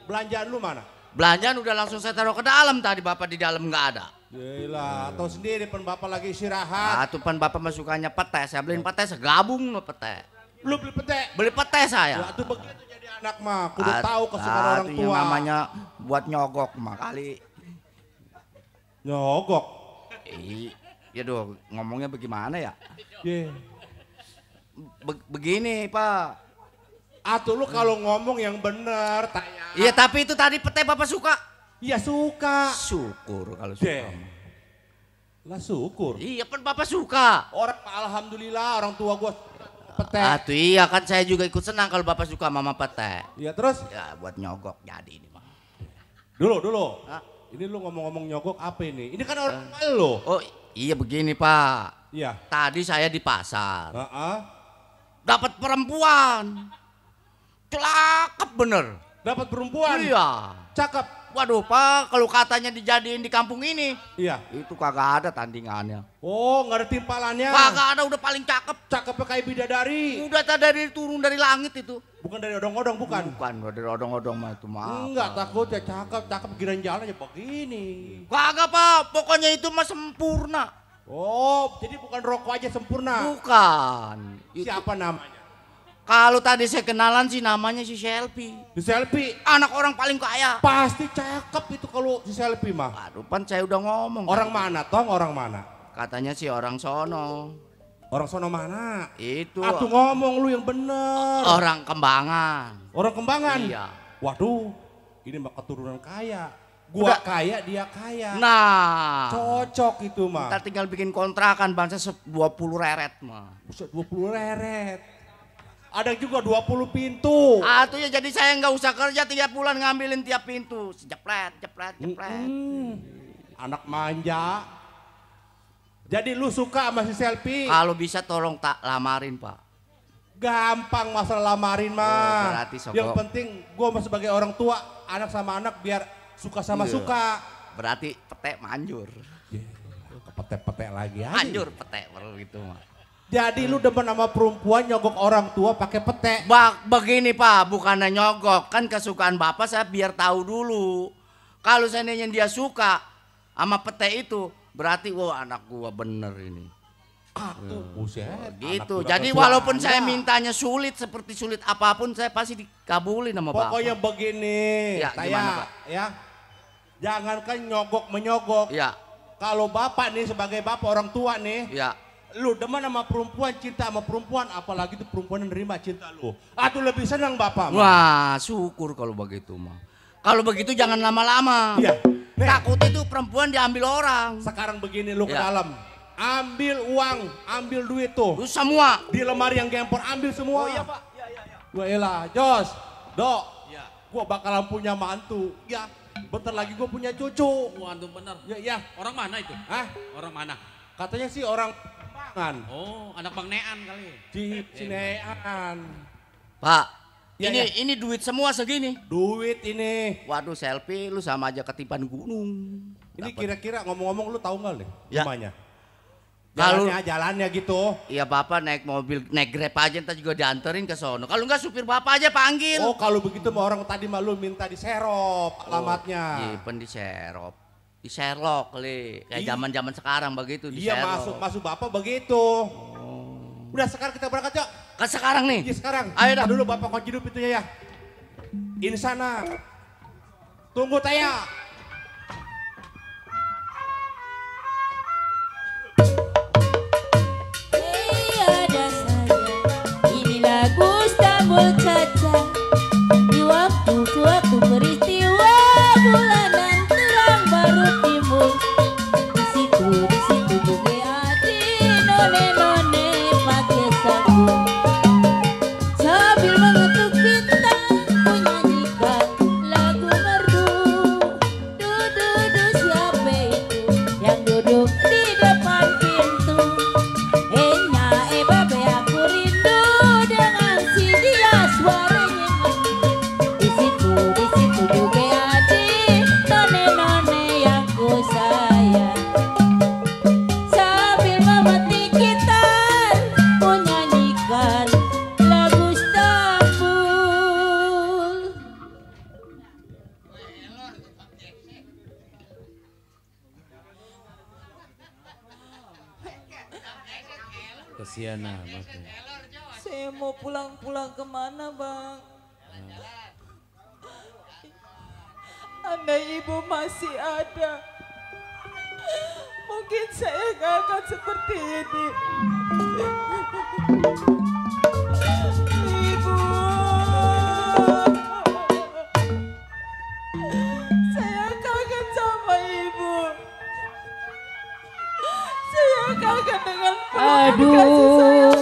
belanjaan lu mana? Belanjaan udah langsung saya taruh ke dalam tadi, Bapak di dalam nggak ada. Yelah, atau sendiri pen Bapak lagi istirahat. Atuh pan Bapak masukanya pete, saya beliin pete, saya gabung sama pete. Lu beli pete? Beli pete saya. Ya, tuh begitu jadi anak mah, kudu tahu kesukaan orang tua. Yang namanya buat nyogok mah kali. Nyogok? Ya doh, ngomongnya bagaimana ya? Yeah. Begini Pak. Atuh lu kalau ngomong yang bener, Taya. Iya tapi itu tadi pete Bapak suka? Iya suka. Syukur kalau suka. Lah syukur. Iya kan Bapak suka. Orang alhamdulillah orang tua gua pete. Atuh iya kan saya juga ikut senang kalau Bapak suka mama pete. Iya terus? Ya buat nyogok jadi ini mah. Dulu. Hah? Ini lu ngomong-ngomong nyogok apa ini? Ini kan orang lo. Oh iya begini Pak. Iya. Tadi saya di pasar. Dapat perempuan. Cakep bener. Dapat perempuan? Iya. Cakep. Waduh Pak, kalau katanya dijadiin di kampung ini. Iya. Itu kagak ada tandingannya. Oh nggak ada timpalannya? Kagak ada, udah paling cakep. Cakepnya kayak bidadari. Udah dari turun dari langit itu. Bukan dari odong-odong bukan? Bukan dari odong-odong mah itu mah. Enggak takut ya cakep giran jalannya begini. Kagak Pak, pokoknya itu mah sempurna. Oh jadi bukan rokok aja sempurna? Bukan. Siapa namanya? Kalau tadi saya kenalan sih namanya si Selfie. Si Selfie? Anak orang paling kaya. Pasti cakep itu kalau si Selfie mah. Aduh pan saya udah ngomong. Orang mana Tong? Orang mana? Katanya sih orang sono. Orang sono mana? Itu. Atuh ngomong lu yang bener. Orang Kembangan. Orang Kembangan? Iya. Waduh ini mah keturunan kaya. Gua kaya, dia kaya. Nah. Cocok itu mah. Ntar tinggal bikin kontrakan bangsa 20 reret mah. Buset 20 reret. Ada juga 20 pintu. Tuh ya jadi saya nggak usah kerja 3 bulan ngambilin tiap pintu. Jepret. Anak manja. Jadi lu suka sama si Selfie? Kalau bisa tolong tak lamarin Pak. Gampang masalah lamarin mah. Berarti yang penting gua sebagai orang tua, anak sama anak biar suka sama suka. Berarti pete manjur. Pete lagi aja. Manjur pete baru gitu mah. Jadi lu demen sama perempuan nyogok orang tua pakai pete. Begini Pak, bukannya nyogok. Kan kesukaan Bapak saya biar tahu dulu. Kalau seandainya dia suka sama pete itu, Berarti wah anak gua bener ini. Buset. Gitu. Anak Jadi udah walaupun ketua saya Anda. mintanya sulit seperti sulit apapun saya pasti dikabulin sama Bapak. Pokoknya begini, Ya, saya gimana, Pak? ya. Jangankan nyogok menyogok. Ya. Kalau Bapak nih sebagai Bapak orang tua nih, Ya. lu demen sama perempuan, cinta sama perempuan, apalagi itu perempuan yang nerima cinta lu. Atau lebih senang Bapak. Wah, syukur kalau begitu mah. Kalau begitu jangan lama-lama. Iya. Takut itu perempuan diambil orang. Sekarang begini lu ke Ya. dalam. Ambil uang, ambil duit tuh. Lu semua. Di lemari yang gempor ambil semua. Oh iya, Pak. Wah elah, Jos, Dok. Gua bakalan punya mantu. Ya, bentar lagi gua punya cucu. Antum bener. Ya. Orang mana itu? Hah? Orang mana? Katanya sih orang Pangan. Oh, anak Bang Nean kali. Cinean. Pak, Ya, ini duit semua segini. Duit ini. Waduh, selfie lu sama aja ketipan gunung. Ini kira-kira ngomong-ngomong lu tahu nggak nih Ya. rumahnya? Kalau Jalannya gitu. Iya Bapak naik mobil, naik Grab aja ntar juga dianterin ke sono. Kalau enggak supir Bapak aja panggil. Oh kalau begitu mah orang tadi malu minta diserop alamatnya. Jipen diserop. Di Sherlock kali. Kayak zaman-zaman sekarang begitu di Iya Sherlock. masuk Bapak begitu. Udah sekarang kita berangkat yuk. Kan sekarang nih? Iya sekarang. Ayo dah. Dulu Bapak kunci dulu pintunya ya. Ini sana. Tunggu Taya. Tiada saja inilah Gustambul Caca. Di waktu-waktu peristiwa bulanan terang baru timbul. Di situ buge adi none-none pakai sapu. Sambil mengetuk bintang menyanyikan lagu merdu. Du siapa itu yang duduk di depan pintu? Babe aku rindu dengan si dia suaranya. Di situ juga ada none-none yang ku sayang. Sambil memetik gitar menyanyikan lagu Istanbul. Kesian amat. Saya mau pulang kemana bang? Andai ibu masih ada, mungkin saya gak akan seperti ini. Ibu, saya kangen sama ibu. Saya kangen dengan pelukan kasih sayang.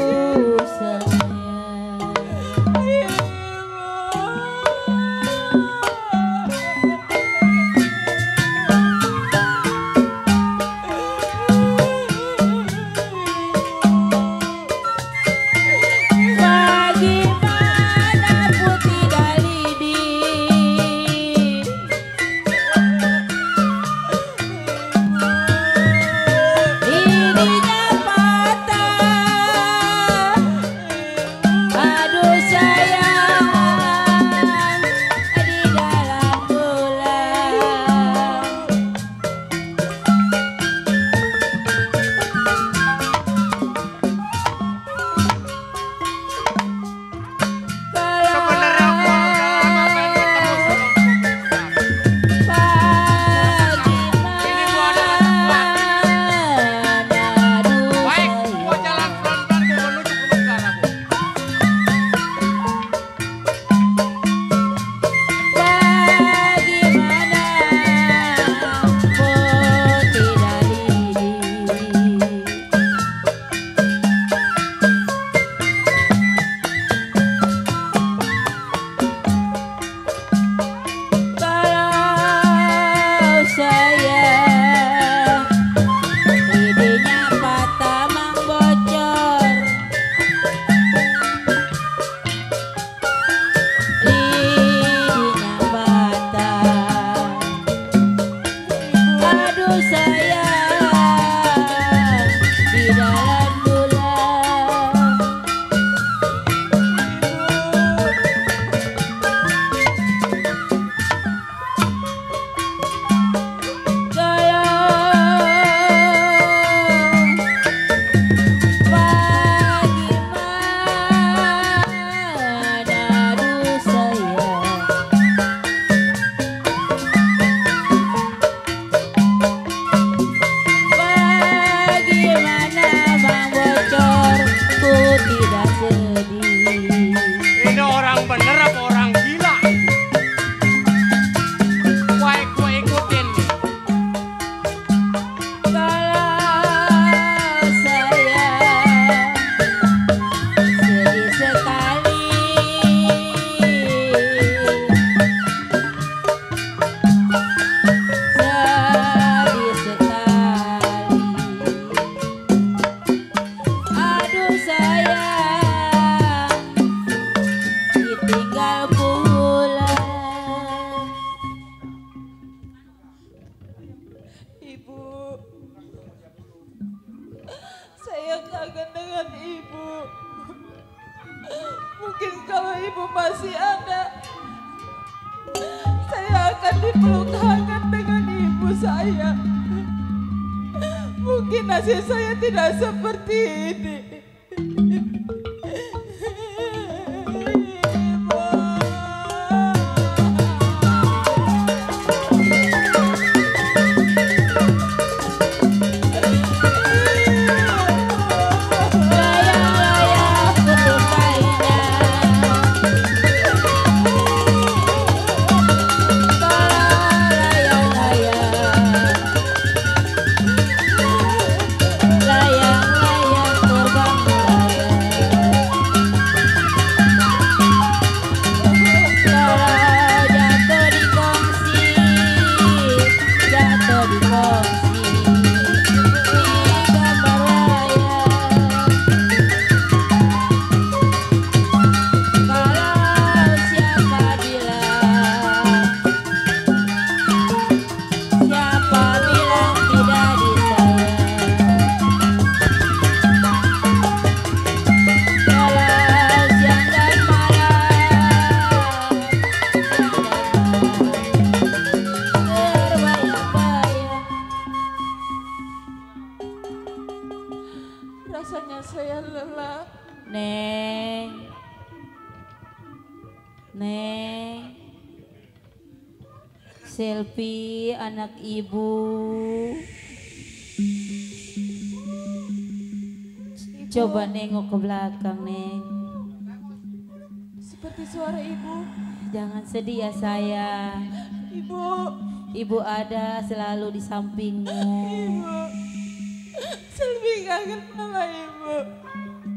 kangen dengan ibu. Mungkin kalau ibu masih ada, saya akan dipeluk hangat dengan ibu saya. Mungkin nasib saya tidak seperti ini. Rasanya saya lelah. Neng. Neng. Selfie anak ibu. Coba nengok ke belakang, Neng. Seperti suara ibu. Jangan sedih ya sayang. Ibu. Ibu ada selalu di sampingmu. Ibu. Selvi kangen sama ibu.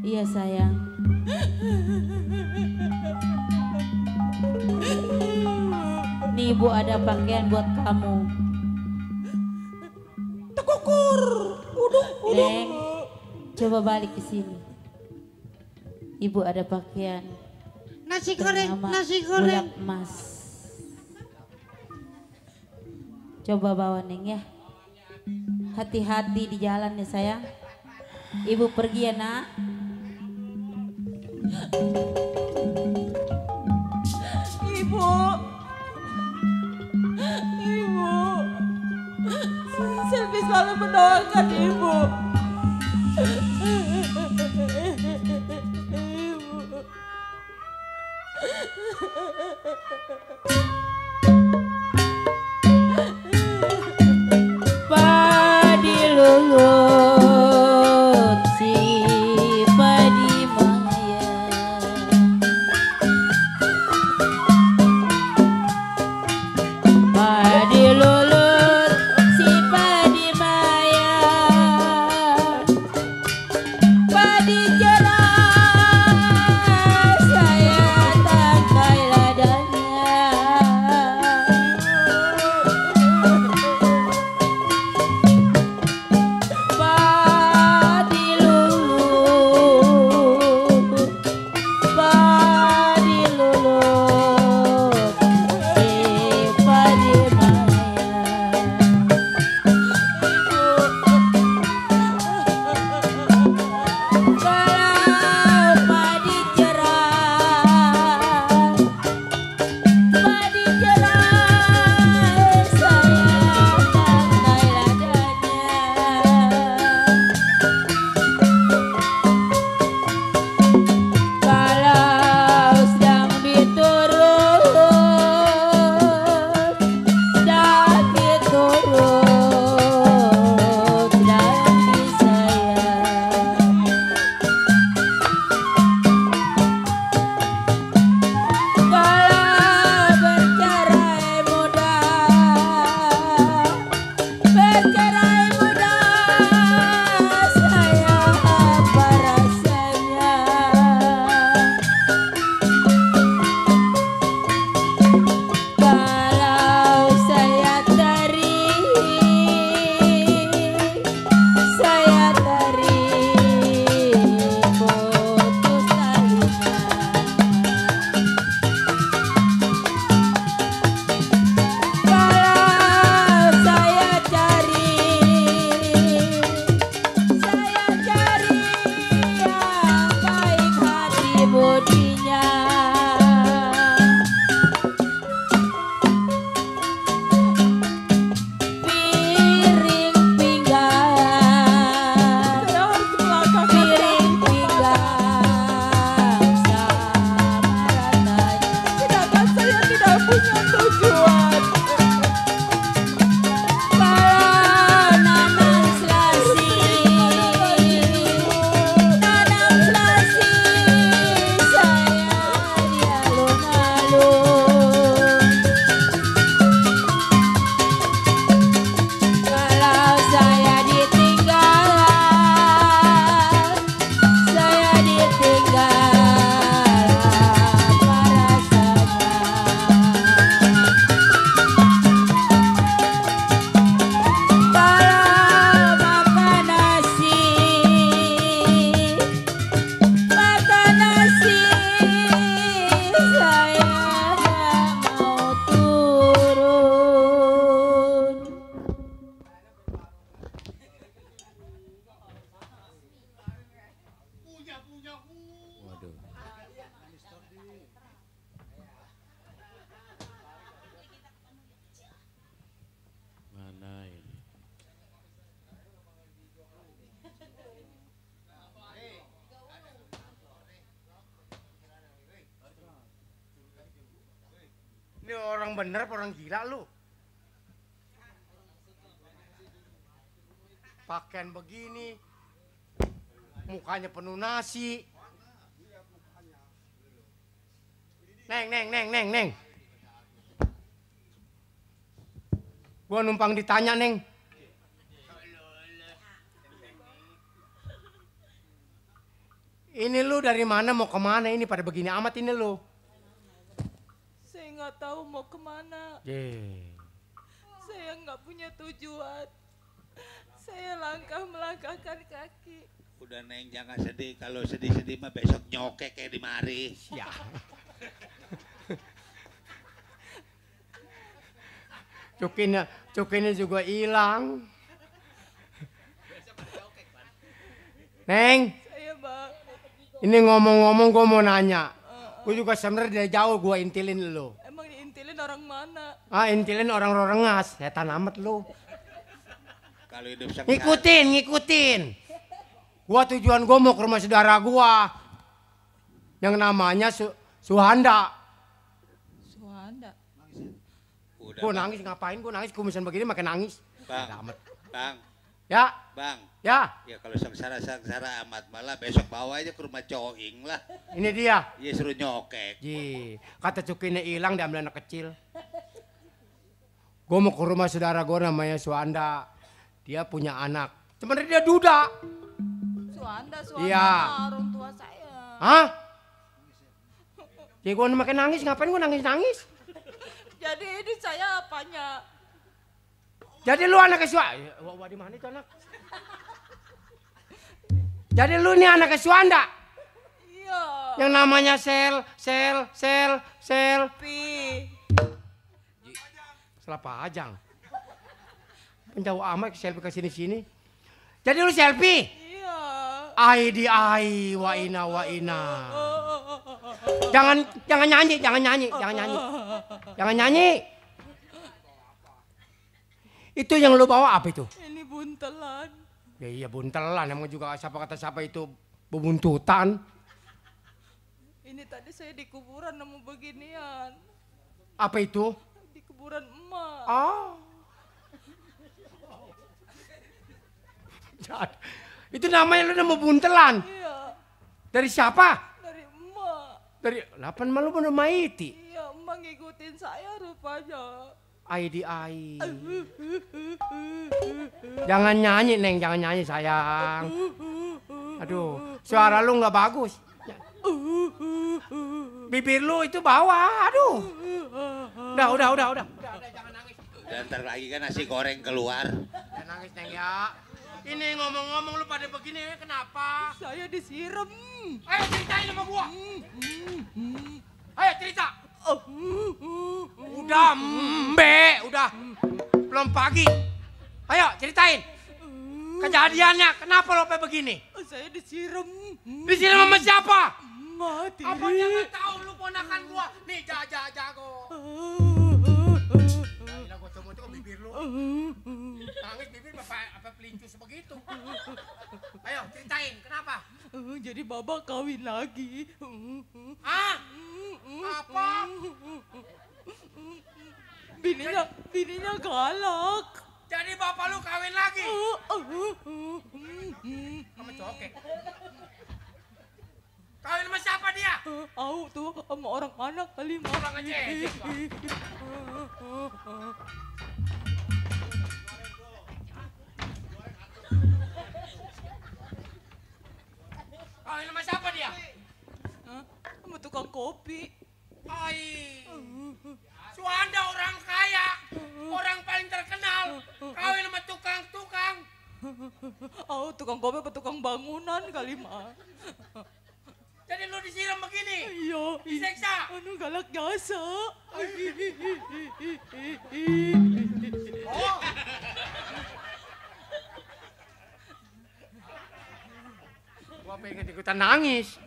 Iya sayang. Nih ibu ada pakaian buat kamu. Tekukur. Neng, coba balik ke sini. Ibu ada pakaian. Nasi goreng, bernama nasi goreng. Bulak emas. Coba bawa Neng ya. Hati-hati di jalan ya sayang. Ibu pergi ya nak. Ibu. Ibu. Selvi selalu mendoakan ibu. Padi lulut si padi maya. Padi lulut si padi maya. Padi jerah saya tangkai ladanya. orang bener apa orang gila lu? Pakaian begini, mukanya penuh nasi. Neng. Gua numpang ditanya, Neng. Ini lu dari mana mau kemana ini pada begini amat ini lu? Saya nggak tahu mau kemana. Saya nggak punya tujuan. Saya melangkahkan kaki. Udah Neng jangan sedih, kalau sedih-sedih mah besok nyokek kayak di mari. Ya. Cukinnya juga hilang. Neng, Saya bang. ini ngomong-ngomong gue mau nanya. Gue juga sebenarnya dari jauh gue intilin lu. Emang diintilin orang mana? Intilin orang rengas, setan amat lu. Kalau hidup sengsara. Ngikutin. Gua tujuan gua mau ke rumah saudara gua. Yang namanya Suhanda. Suhanda. Gua nangis ngapain? Gua nangis kumisan begini makin nangis. Bang. Ya. Bang. Ya. Ya kalau sengsara amat malah besok bawa aja ke rumah Coing lah. Ini dia. Iya suruh nyokek. Kata cukinnya hilang diambil anak kecil. Gua mau ke rumah saudara gua namanya Suhanda. Dia punya anak. Sebenarnya dia duda. Suhanda Iya. orang tua saya. Hah? Ya gue makin nangis, ngapain gue nangis? Jadi ini saya apanya? Jadi lu anak Suhanda. Wah, di mana itu anak? Jadi lu ini anak Suhanda. Iya. Yang namanya selfie. Salah pajang. Penjauh amat selfie ke sini. Jadi lu selfie? Iya. Ai wa ina. Jangan nyanyi. Itu yang lu bawa apa itu? Ini buntelan. Ya iya buntelan, emang juga siapa itu bebuntutan. Ini tadi saya di kuburan nemu beginian. Apa itu? Di kuburan emak. Itu namanya lu nemu buntelan. Iya. Dari siapa? Dari emak. Dari lapan malu bener maiti. Iya, emak ngikutin saya rupanya. Ai. Jangan nyanyi, Neng, jangan nyanyi sayang. Aduh, suara lu nggak bagus. Bibir lu itu bawah, aduh. Udah. Dan ntar lagi kan nasi goreng keluar. Jangan nangis, Neng ya. Ini ngomong-ngomong lu pada begini, kenapa? Saya disiram. Ayo ceritain sama gua. Ayo cerita. Udah, udah. Belum pagi. Ayo ceritain. Kejadiannya, kenapa lo sampai begini? Saya disiram. Disiram sama siapa? Mati. Apa jangan tahu lu ponakan gua? Nih jago. Gila gua coba tuh bibir lu. Nangis bibir apa pelincus begitu. Ayo ceritain, kenapa? Jadi Baba kawin lagi. Apa? Bininya galak. Jadi bapak lu kawin lagi? Sama cokek. Kawin sama siapa dia? Tuh sama orang anak kali mah. Orang ngecek. Kawin sama siapa dia? Sama tukang kopi. Suhanda orang kaya, orang paling terkenal. Kawin sama tukang. Tukang kopi apa tukang bangunan kali mah. Jadi lu disiram begini? Iya. Diseksa? Galak jasa. Gua pengen ikutan nangis.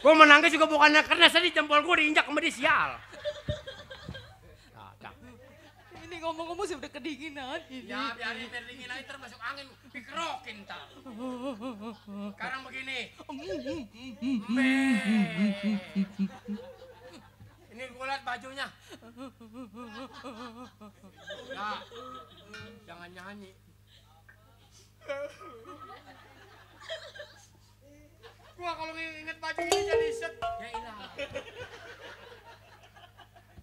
Gua mau nangis juga bukan karena sedih, jempol gua diinjak sama dia sial. Ini ngomong-ngomong sih udah kedinginan ini. Ya biarin dingin aja termasuk angin dikerokin tak. Sekarang begini. Ini gua liat bajunya. Nah, jangan nyanyi. Gua kalau inget baju ini jadi set. Ya ilah.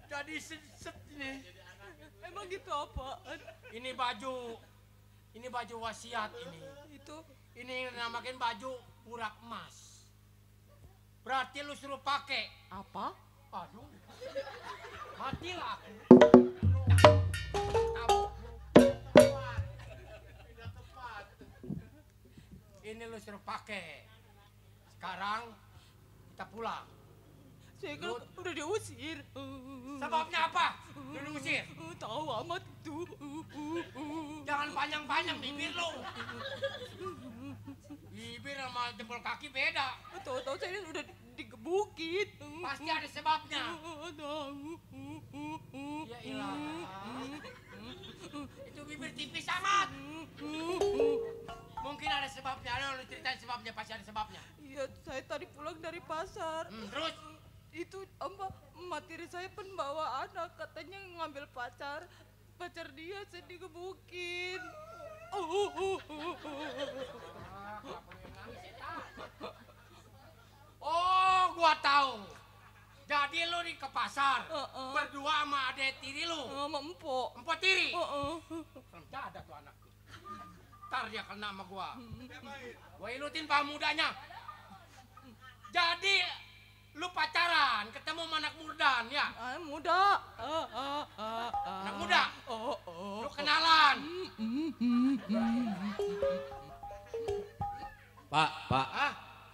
Jadi set ini. Emang gitu apaan? Ini baju wasiat ini. Ini namakin baju urak emas. Berarti lu suruh pakai. Apa? Aduh. Matilah aku. Ini lu suruh pakai. Sekarang kita pulang. Saya kan udah diusir. Sebabnya apa? Lu diusir? Tahu amat tuh. Jangan panjang-panjang bibir lu. Bibir sama jempol kaki beda. Tahu-tahu saya udah digebukin. Pasti ada sebabnya. Tahu. Ya ilah. Itu bibir tipis amat. Mungkin ada sebabnya. Lu ceritain sebabnya, pasti ada sebabnya. Iya, saya tadi pulang dari pasar. Terus? Itu materi saya pembawa anak, katanya ngambil pacar dia saya digebukin. Oh, gua tahu. Jadi lu ke pasar berdua sama adek tiri lu. Sama empok. Empok tiri. Serem ada tuh anakku. Ntar dia kena sama gua. Gua ilutin pamudanya. Jadi lu pacaran, ketemu sama anak muda ya? Muda. Anak muda? Lu kenalan? Pak,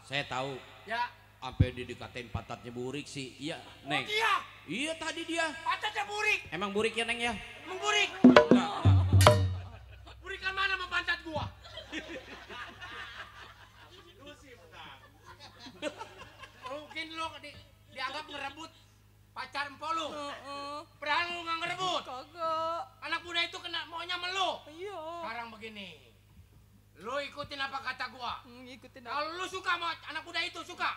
saya tahu. Ya. Sampai didekatin patatnya burik sih. Iya, Neng. Oh dia? Iya tadi dia. Patatnya burik? Emang burik ya, Neng ya? Emang burik? Burikan mana sama pantat gua? Mungkin lu dianggap ngerebut pacar empok lu. Padahal lu nggak ngerebut. Kagak. Anak muda itu kena maunya melu. Iya. Sekarang begini. Lu ikutin apa kata gua? Ikutin. Kalau lu suka sama anak muda itu, suka?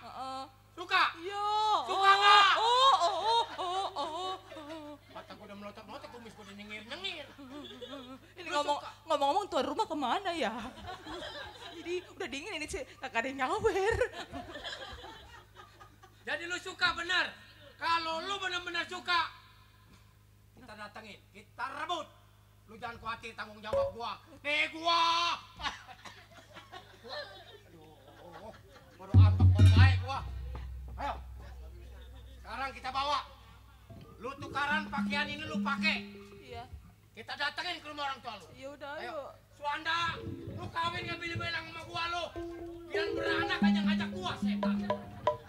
Suka? Iya. Suka nggak? Mata gua udah melotot-melotot, kumis gua udah nyengir-nyengir. Ini ngomong-ngomong tuan rumah kemana ya? Jadi udah dingin ini sih, kakak ada yang nyawer. Jadi lu suka bener. Kalau lu bener-bener suka, kita datengin, kita rebut. Lu jangan khawatir tanggung jawab gua. Nih gua. Aduh, baru ampak baru baik gua. Ayo. Sekarang kita bawa. Lu tukaran pakaian ini lu pakai. Iya. Kita datengin ke rumah orang tua lu. Ya udah, ayo. Suanda, lu kawin nggak bilang sama gua lu. Biar beranak aja ngajak gua setan.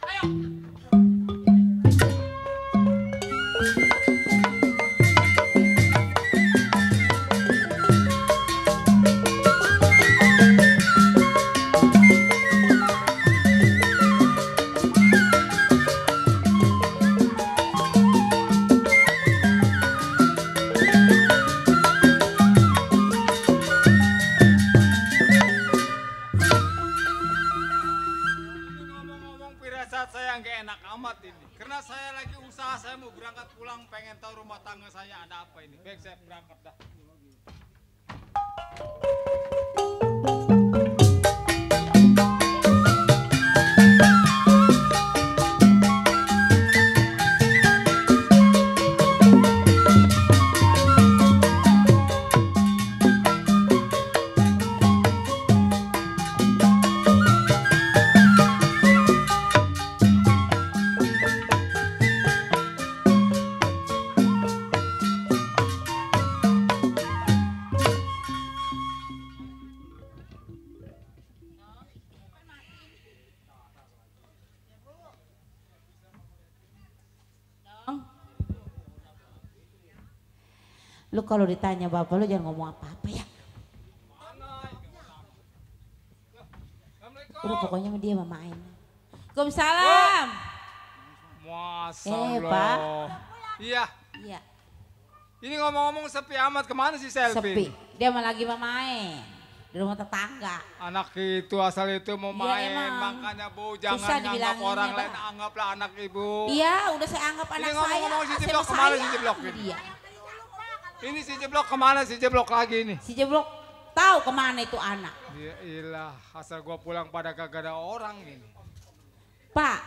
Ayo. Karena saya lagi usaha, saya mau berangkat pulang, pengen tahu rumah tangga saya ada apa ini. Baik, saya berangkat dah. Lu kalau ditanya bapak lu jangan ngomong apa-apa ya. Udah pokoknya dia mau main. Waalaikumsalam. Masya Allah. Pak. Iya. Iya. Ini ngomong-ngomong sepi amat, kemana sih Selvi? Sepi. Dia mau lagi mau main. di rumah tetangga. Anak itu asal itu mau Iya, main, emang. makanya Bu Susah jangan nganggap dibilangin orang ya, lain, Pak. anggaplah anak Ibu. Iya, udah saya anggap anak Ini saya. ngomong-ngomong si sama Jeblok kemana saya. si Jeblok Ini ini? dia. Ini si Jeblok kemana si Jeblok lagi ini? Si Jeblok tahu kemana itu anak. Ya ilah, asal gua pulang pada kagak ada orang ini. Pak,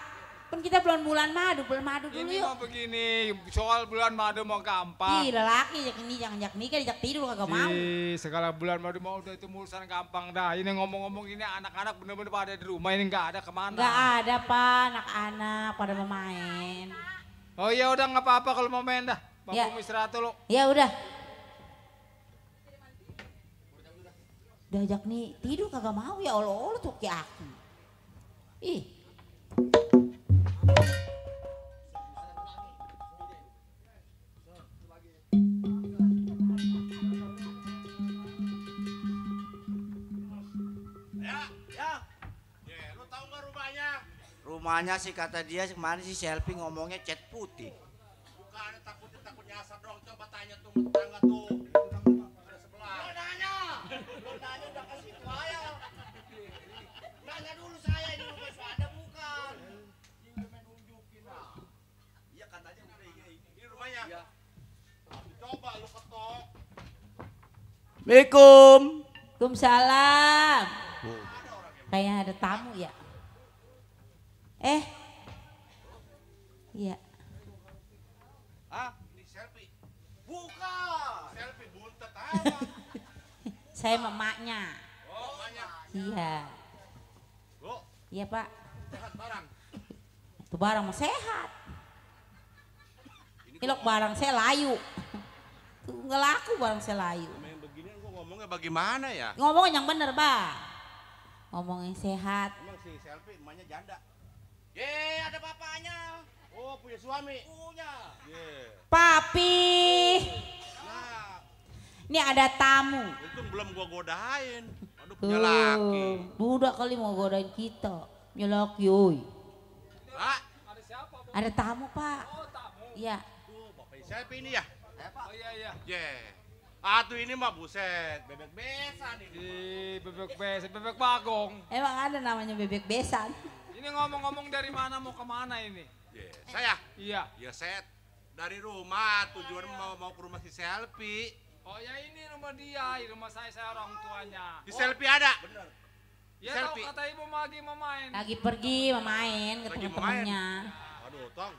kan kita bulan madu dulu Ini yuk. mau begini, soal bulan madu mau gampang. Ih, lelaki jak ini jangan jak nikah, jak tidur kagak mau. Ih, segala bulan madu mau udah itu urusan gampang dah. Ini ngomong-ngomong ini anak-anak bener-bener pada di rumah ini nggak ada kemana. Nggak ada Pak, anak-anak pada mau main. Oh iya udah nggak apa-apa kalau mau main dah. Bapak Ya. mau istirahat dulu. Ya udah. Diajak nih tidur kagak mau ya Allah tuh ki aku. Ih. Lu tahu nggak rumahnya? Rumahnya sih kata dia kemarin si selfie ngomongnya cat putih. Bukan, takut nyasar dong. Coba tanya tuh tetangga tuh. Ada sebelah. Lu nanya udah kasih tahu aja. Nanya dulu saya ini rumah ada bukan? Ini main nunjukin lah. Iya katanya udah ini rumahnya. Iya. Coba lu ketok. Assalamualaikum. Waalaikumsalam. Kayaknya ada tamu ya. Iya. Hah? Ini selfie. Bukan. Selfie buntet apa? Saya emaknya. Oh, banyak. Iya. Bu, Iya Pak. sehat barang. Itu barang mah sehat. Ilok barang saya layu. Tuh nggak laku barang saya layu. Main beginian gua ngomongnya bagaimana ya? Ngomong yang bener Pak. Ngomong yang sehat. Emang si selfie emaknya janda. Ye, ada bapaknya. Oh, punya suami. Punya. Ye. Papi. Nah, Ini ada tamu. untung belum gua godain. Aduh, punya laki. Budak kali mau godain kita. Punya laki, oi. Pak, Ada tamu Pak. Iya. bapaknya selfie ini ya? Oh iya iya. Ye. Aduh ini mah buset, bebek besan ini. Bebek bes, bebek bagong. Emang ada namanya bebek besan. Ini ngomong-ngomong dari mana mau kemana ini? Saya? Iya. Ya saya dari rumah, tujuan mau ke rumah si selfie. Oh ya ini rumah dia, ini rumah saya orang tuanya. Si selfie ada? Bener. Ya tahu Selfie. kata ibu lagi mau main. Lagi pergi main ke Lagi temen-temennya. Aduh, Tong.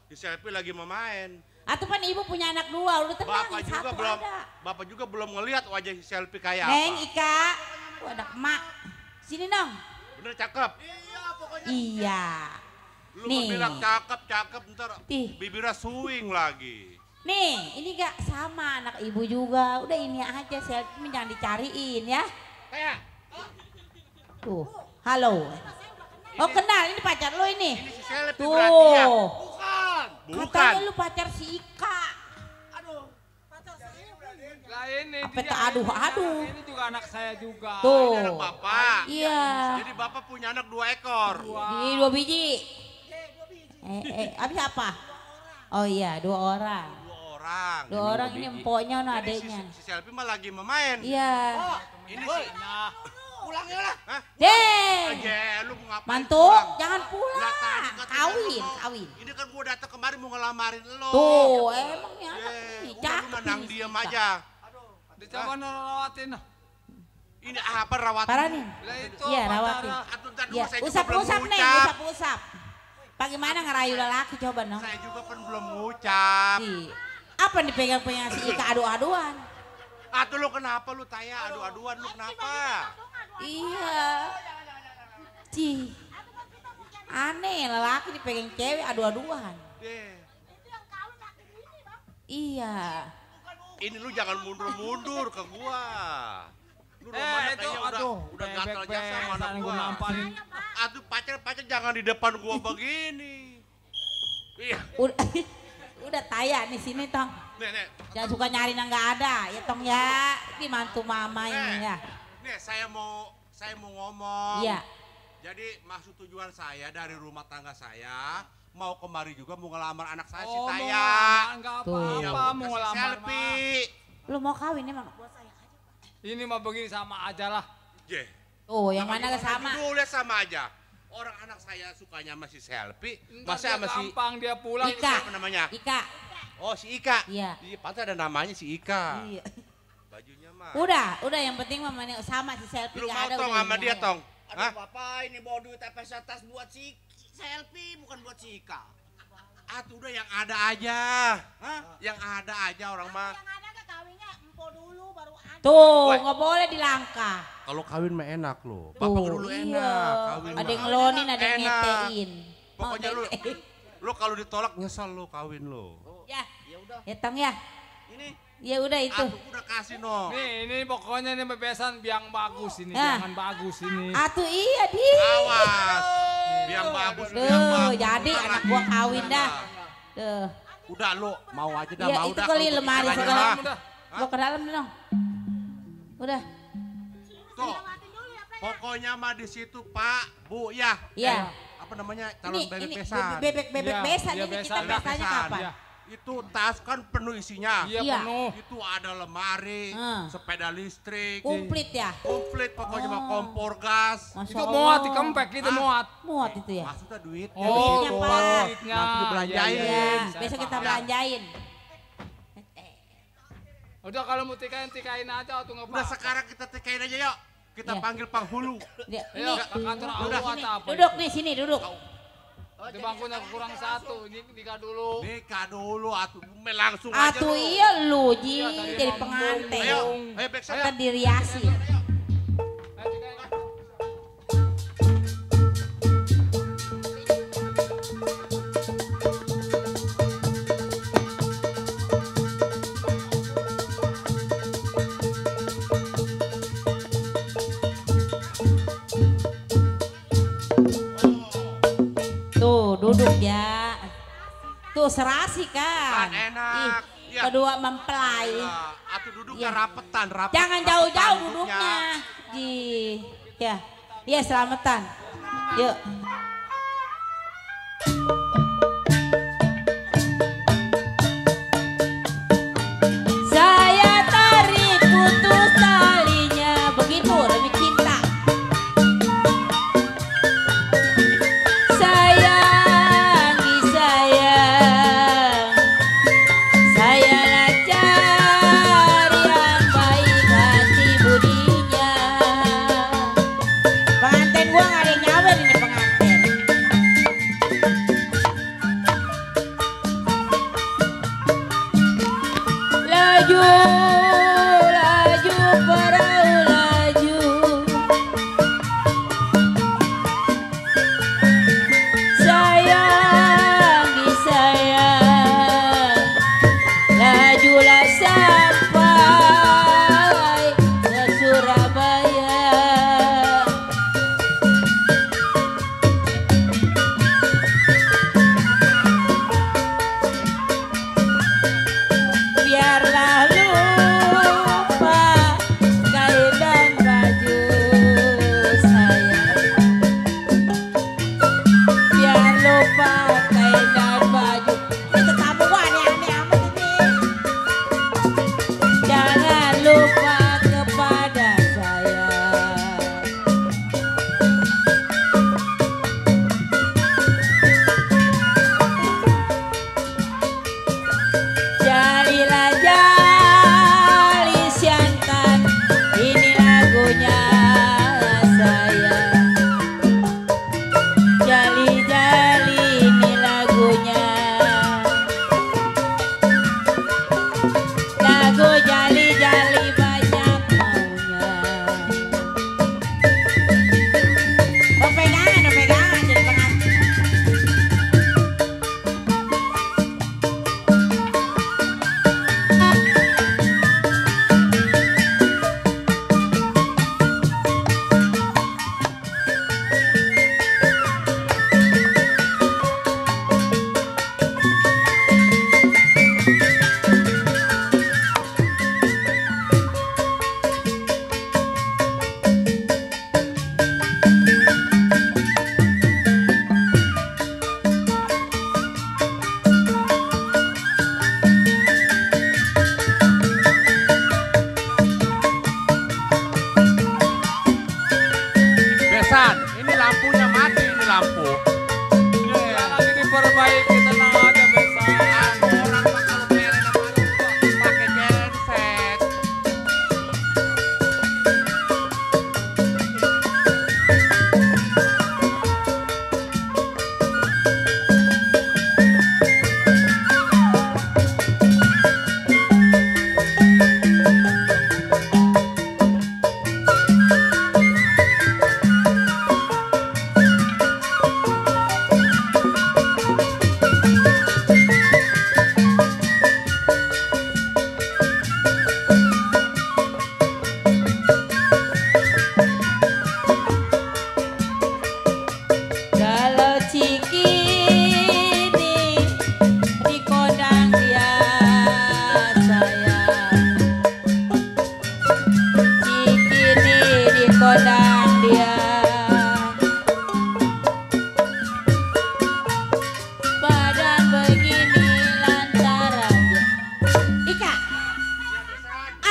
Si selfie lagi mau main. Atau kan ibu punya anak dua, udah tenang. Bapak juga satu belum ada. Bapak juga belum ngelihat wajah si selfie kayak Neng, apa. Ika. Ada emak. Sini dong. Bener cakep. Iya. Lu Nih. mau bilang cakep, ntar Ih. bibirnya swing lagi. Nih, ini gak sama anak ibu juga. Udah ini aja selfie jangan dicariin ya. Kayak. Tuh, halo. Oh kenal, ini pacar lo ini. Ini si selfie Tuh. berarti ya? Bukan. Katanya lu pacar si Ika. Lah ini Apa dia. itu? Aduh. Ini juga anak saya juga. Tuh. Ini anak bapak. Iya. Jadi bapak punya anak 2 ekor. Ini 2 biji. Abis apa? Oh iya, 2 orang. 2 orang. 2 orang ini empoknya no Jadi adeknya. si selfie mah lagi memain. Iya. Oh, ini sih. Pulangnya lah. Hah? Deh. Aja, lu mau ngapain? Mantu, pulang? jangan pulang. Lah, tadi katanya Kawin, lu mau- kawin. Ini kan gua datang kemari mau ngelamarin lo. Tuh, emang nih anak nih, Udah lu cakep menang ini. diam aja. Dicoba rawatin. Ini apa rawatin? Paranin. Lah itu Iya, pacaran. rawatin. Aduh, ntar dulu Iya, saya juga usap belum nih, ngucap. usap. Bagaimana ngerayu lelaki coba no? Saya juga kan belum ngucap. Iya. Apa yang dipegang-pegang si Ika adu-aduan? Atuh lu kenapa lu tanya adu-aduan lu kenapa? Iya. Cih. Aneh lelaki dipegang cewek adu-aduan. Deh. Iya. Ini lu jangan mundur-mundur ke gua. Lu rumahnya itu, kayaknya aduh, udah gatal bebek jasa sama anak besan gua gua. nampanin. Aduh pacar jangan di depan gua begini. Iya. Udah taya nih sini tong. Nih. Jangan suka nyari yang nggak ada ya tong ya. Ini mantu mama ini ya. Nih saya mau ngomong. Iya. Jadi maksud tujuan saya dari rumah tangga saya mau kemari juga mau ngelamar anak saya si Oh, mau Taya. ngelamar, nggak Tuh. apa-apa, mau kasih ngelamar selfie. Lu mau kawin emang? Buat saya aja. Ini mah begini sama aja lah. Oh, yang mana sama? Boleh sama aja. Orang anak saya sukanya masih selfie, masa sama si gampang dia pulang. Ika. Apa namanya? Ika. Oh, si Ika. Iya. Pantas ada namanya si Ika. Iya. Bajunya mah. Udah yang penting mah sama si selfie. Lu nggak mau ada, tong udah sama ini dia aja. tong? Aduh Bapak, ini bawa duit tas buat si selfie, bukan buat si Ika. Atuh udah yang ada aja. Hah? Yang ada aja orang mah. Yang ada ke kawinnya empo dulu baru ada. Tuh, nggak boleh dilangkah. Kalau kawin mah enak loh. Tuh, Bapak dulu iya. enak. Kawin Ada yang mah. ngelonin, ada yang Enak. ngetein. Pokoknya lu kalau ditolak nyesel lu kawin lu. Ya, ya Tong ya. Ini. Ya udah itu. Atuh udah kasih no. Nih, ini pokoknya ini bebesan biang bagus ini, Nah. jangan bagus ini. Atuh iya di. Awas. Biang bagus, biang Tuh, bagus. jadi Udah anak lagi. gua kawin dah. Tuh. Udah lu mau aja dah, Ya mau itu dah. kali kalau lemari begitu sekarang. aja mah. Gua ke dalam dong. Udah. Tuh. Pokoknya mah di situ Pak, Bu ya. Iya. Apa namanya? Calon Ini bebek besan. bebek Iya, besan iya, ini kita besan. pestanya Besan. kapan? Iya. Itu tas kan penuh isinya. Iya, Iya. penuh. Itu ada lemari, sepeda listrik, Komplit ya. komplit pokoknya mah kompor gas. Masya Itu Allah. muat di kempek, itu muat. Muat itu ya. Maksudnya duit. Oh, Duitnya, Pak. duitnya. Nanti dibelanjain. Iya, Ya, saya besok kita paham. belanjain. Udah kalau mau tikain aja atau nggak Udah sekarang kita tekain aja yuk. Kita Iya. panggil penghulu. Ya, Ayo, ini ke kantor aku Udah, atau apa? duduk nih sini duduk. Di bangkunya kurang satu, ini nikah dulu. Nikah dulu atuh langsung aja Atuh lu. iya lu Ji, Iya, tadi jadi mau pengantin. Ayo, ayo back saya. Kita diriasi. Tuh duduk ya. Tuh serasi kan. Kan enak. Ih, Iya. kedua mempelai. Nah, atuh duduknya Iya. rapetan, rapet. Jangan rapetan jauh-jauh duduknya. Ji. Ya. Ya selamatan. Yuk. Saya tarik putus talinya. Begitu demi cinta. Sayangi sayang. Sayalah cari yang baik hati budinya. Pengantin gua gak ada yang nyawer ini pengantin. Laju, laju perahu laju. Sayangi sayang. Lajulah sampai ke Surabaya. Biarlah lu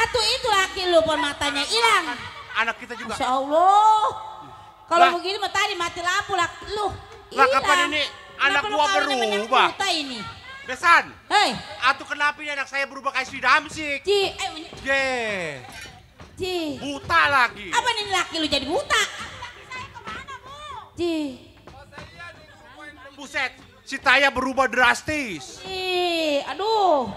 satu itu laki lu pun matanya hilang. Anak kita juga. Masya Allah. Kalau Lah. begini mah tadi mati lampu laki lu. Lah hilang. kapan ini anak Kenapa lu gua kawin sama yang berubah? buta ini? Besan. Hei. Atuh kenapa ini anak saya berubah kayak si Damsik? Ji, Ji. Buta lagi. Apa nih laki lu jadi buta? Ji. Buset, si Taya berubah drastis. Ih, aduh.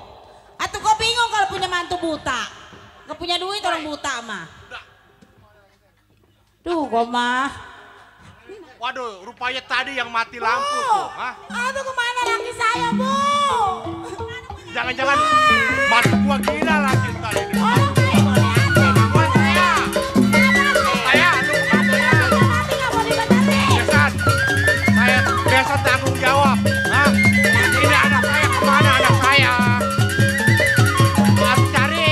Atuh kok bingung kalau punya mantu buta? Gak punya duit orang buta mah. Duh, kok mah. Waduh, rupanya tadi yang mati lampu tuh. Hah? Aduh kemana laki saya Bu? Jangan-jangan mantu gua gila lagi tadi. Besan tanggung jawab. Hah? Ini anak saya kemana anak saya? Harus cari.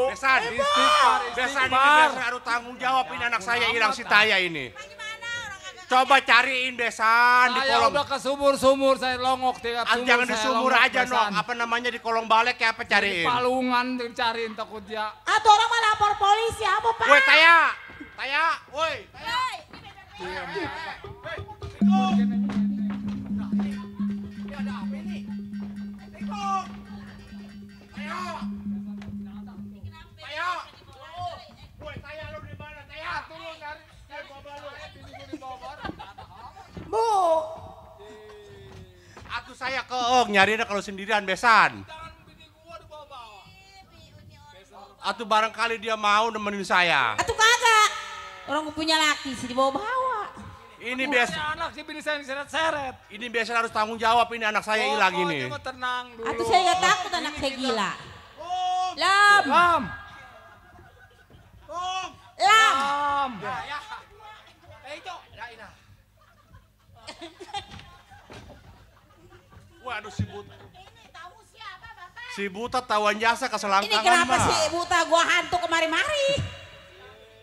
Besan ini Besan harus tanggung jawab ini anak saya hilang si Taya ini. Coba cariin Besan di Saya kolong. udah ke sumur-sumur, saya longok tiap sumur. Jangan di saya sumur longok, aja Besan. Nok. Apa namanya di kolong balek ya apa Di cariin? palungan cariin takut dia. Atau orang mau lapor polisi apa Pak? Woi Taya, Taya, woi. Bu. Aku saya keong nyarinya kalau sendirian Besan. Atau barangkali dia mau nemenin saya. Atuh kagak. Orang punya laki sih dibawa-bawa. Ini biasa. Anak si bini saya diseret-seret. Ini biasa harus tanggung jawab ini anak saya hilang ini. Tenang dulu. Atuh saya gak takut anak saya gila. Lam. Lam. Lam. Waduh si Buta. Si Buta tawan jasa keselangkangan Ini kenapa mah. sih buta gua hantu kemari-mari?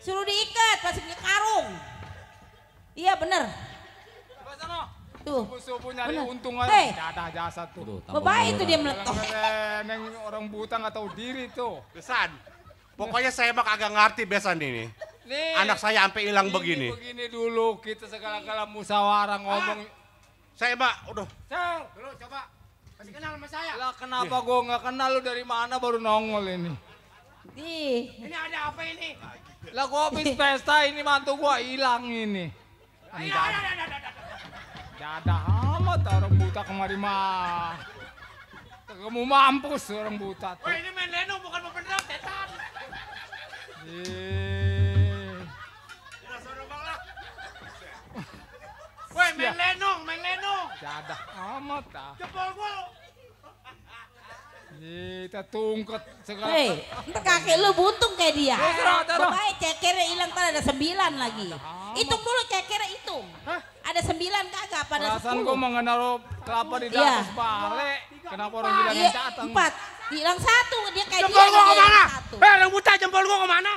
Suruh diikat pasti punya karung. Iya bener. Tuh. Subuh-subuh nyari Bener. untung Hei. aja. Ada jasa tuh. Bapak itu dia meletup. Neng orang buta nggak tahu diri tuh. Besan. Pokoknya saya mah kagak ngerti Besan ini. Nih, Anak saya sampai hilang begini. Begini dulu kita segala-gala musyawarah ngomong. Saya mah udah. Ser, dulu coba. Kasih kenal sama saya. Lah kenapa gua nggak kenal lu dari mana baru nongol ini? Ini ada apa ini? Lah gua habis pesta ini mantu gua hilang ini. Ada amat orang buta kemari mah. Kamu mampus orang buta tuh. Woi ini main lenong bukan mau beneran setan. Woi main lenong, main lenong. Ada amat dah. Jempol gua. Kita tungket segala. Hei, ntar kakek lu buntung kayak dia. Taruh. Bapak cekernya hilang kan ada 9 lagi. Hitung dulu cekernya hitung. Ada 9 kagak pada 10. Perasaan gua mau naruh kelapa di Iya. atas balik. Kenapa orang bilang Iya, datang? 4. Hilang 1 dia kayak Jempol dia. gua dia kemana? hilang 1. Orang buta jempol gua kemana?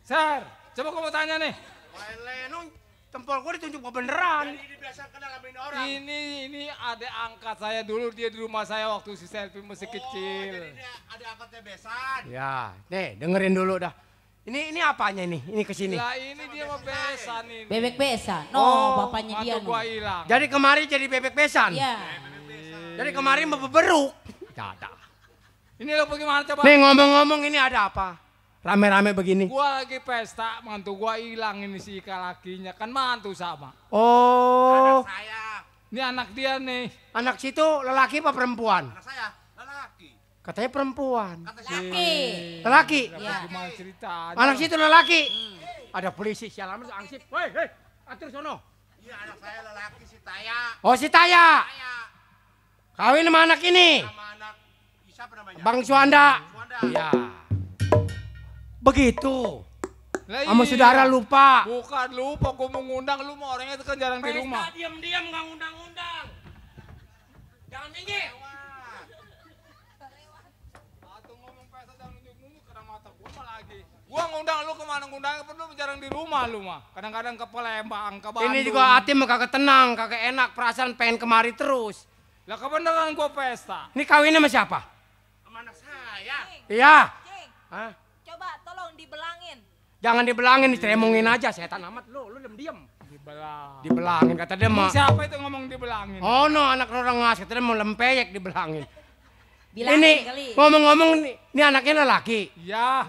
Ser, coba gua mau tanya nih. Main lenong, jempol gua ditunjuk beneran. Ini biasa kenal sama orang. Ini ada angkat saya dulu, dia di rumah saya waktu si Selfie masih kecil. Jadi ada angkatnya Besan. Ya, nih dengerin dulu dah. Ini apanya ini? Ini kesini. Lah ini dia mau besan ini. Bebek besan. No, bapaknya dia mantu no. gua hilang. Jadi kemarin jadi bebek besan. Iya. Jadi kemarin beberuk. Ada. Ini lo bagaimana coba? Nih ngomong-ngomong ini ada apa? Rame-rame begini. Gua lagi pesta, mantu gua hilang ini si Ika lakinya. Kan mantu sama. Oh. Ini anak dia nih. Anak situ lelaki apa perempuan? Anak saya, lelaki. Katanya perempuan. Laki. Lelaki. Ya. Gimana ceritanya? Anak situ lelaki. Ada polisi sialan angsip. Woi, atur sono. Iya, anak saya lelaki si Taya. Oh, si Taya. Kawin sama anak ini. Sama anak siapa namanya? Bang Suanda. Suanda. Iya. Begitu. Lah Sama iya. saudara lupa. Bukan lupa, gue mau ngundang lu mah orangnya itu kan jarang di rumah. Pesta diam-diam nggak ngundang-undang. Jangan minggir. Atau ngomong pesta jangan nunjuk-nunjuk karena mata gue mah lagi. Gua ngundang lu kemana ngundangnya perlu jarang di rumah lu mah. Kadang-kadang ke Palembang, ke Bandung. Ini juga hati mah kagak tenang, kagak enak, perasaan pengen kemari terus. Lah kebenaran gua pesta. Ini kawinnya sama siapa? Sama anak saya. Iya. Cing, Hah? coba tolong dibelangin. Jangan dibelangin, diceremongin aja, setan amat lu diem-diem. Dibelang. Dibelangin kata dia mah. Siapa itu ngomong dibelangin? Oh no, anak orang ngas, kata dia mau lempeyek dibelangin. Bilangin Ini kali. ngomong-ngomong ini anaknya lelaki. Ya.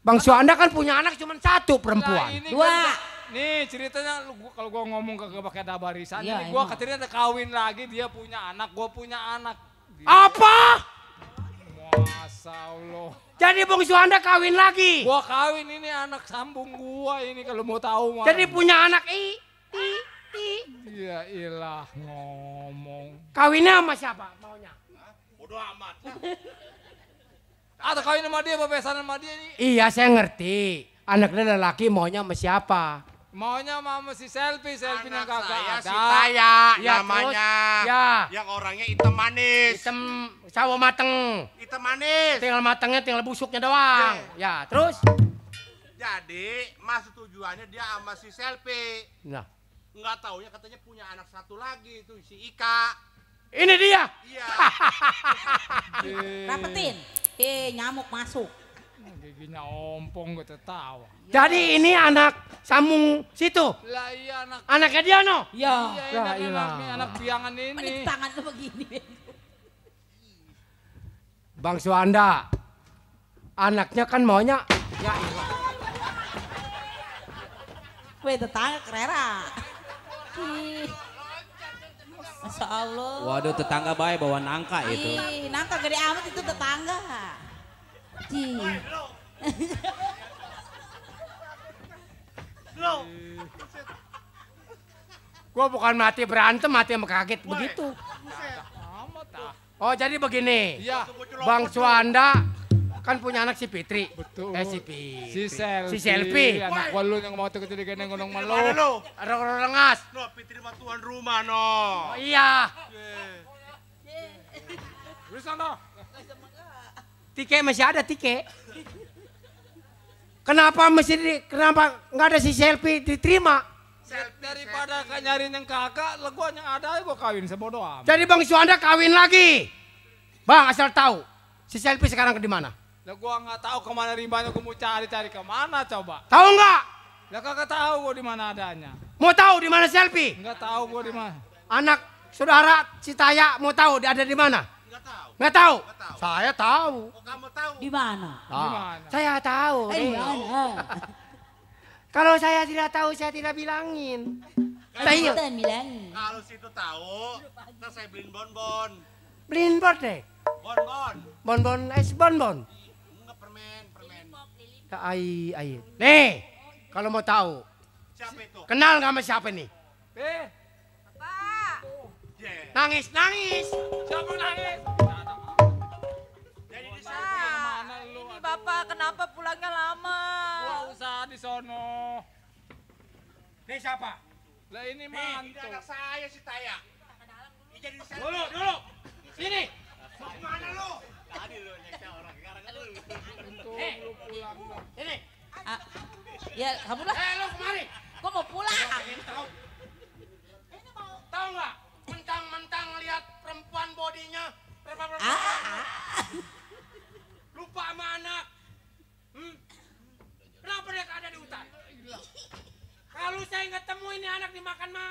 Bang Suanda kan punya anak cuma satu perempuan. Nah, ini Dua. kan- nih ceritanya kalau gua ngomong kagak pakai ada barisan. Iya, Ini gua emang. katanya ada kawin lagi, dia punya anak, gua punya anak. Apa? Masa Allah. Jadi Bang Suanda kawin lagi. Gua kawin ini anak sambung gua ini kalau mau tahu mah. Jadi punya anak Ya ilah ngomong. Kawinnya sama siapa maunya? Bodoh amat. Atau kawin sama dia, bebesan sama dia nih. Iya saya ngerti. Anaknya lelaki maunya sama siapa? Maunya mama si selfie yang kagak Saya ada. si Taya Ya, namanya. terus? Ya. Yang orangnya hitam manis. Hitam sawo mateng. Hitam manis. Tinggal matengnya, tinggal busuknya doang. Ya, terus? Jadi, mas tujuannya dia sama si selfie. Nah, Nggak taunya katanya punya anak satu lagi tuh si Ika. ini dia. Iya. Rapetin. Nyamuk masuk. Giginya ompong gue tertawa. Jadi ini anak sambung situ. Lah iya anak. Anaknya dia no? Ya. Iya anak biangan ini. Mana tangan lu begini. Bang Suanda. Anaknya kan maunya. Ya ilah. Weh tetangga kerera. Ih. Masya Allah. Waduh, tetangga baik bawa nangka itu. Ih, nangka gede amat itu tetangga. Cih. Gua bukan mati berantem, mati sama kaget begitu. Oh jadi begini. Iya. Bang Suanda kan punya anak si Fitri. Betul. Si Si Selfie. Anak gua lu yang mau tuh kecil gendeng gunung Mana melu. lu? Ada orang rengas. No, Fitri mah tuan rumah no. Oh iya. Lu sana. Tike masih ada tike. Kenapa kenapa nggak ada si Selfie diterima? Daripada nyariin yang kakak, lah gua yang ada gua kawin sebodoh amat. Jadi Bang Suanda kawin lagi. Bang asal tahu. Si Selfie sekarang di mana? Lah gua nggak tahu kemana rimbanya, gua mau cari-cari kemana coba. Tahu nggak? Lah kagak tahu gua di mana adanya. Mau tahu di mana Selfie? Nggak tahu gua di mana. Anak saudara si Taya mau tahu dia ada di mana? Nggak tahu. Saya tahu. Kamu tahu? Di mana? Di mana? Saya tahu. Di mana? Kalau saya tidak tahu, saya tidak bilangin. Tayo. Kita bilangin. Kalau situ tahu, ntar saya beliin bonbon. Beliin bot deh. Bonbon. Bonbon es bonbon. Enggak permen. Ai. Nih, kalau mau tahu. Siapa itu? Kenal nggak sama siapa nih? Nangis. Siapa nangis? Ini bapak kenapa pulangnya lama? Gua usaha di sono. Nih siapa? Lah ini Ini mantu. anak saya si Taya. Ini jadi Dulu. Sini. Mana lu? Tadi lu nyeksa orang sekarang lu. Lu pulang dong. Sini. Ya kamu lah. Lu kemari. Gua mau pulang. Tahu nggak? Mentang-mentang lihat perempuan bodinya. Lupa sama anak. Kenapa dia ada di hutan? Kalau saya nggak temu ini anak dimakan ma.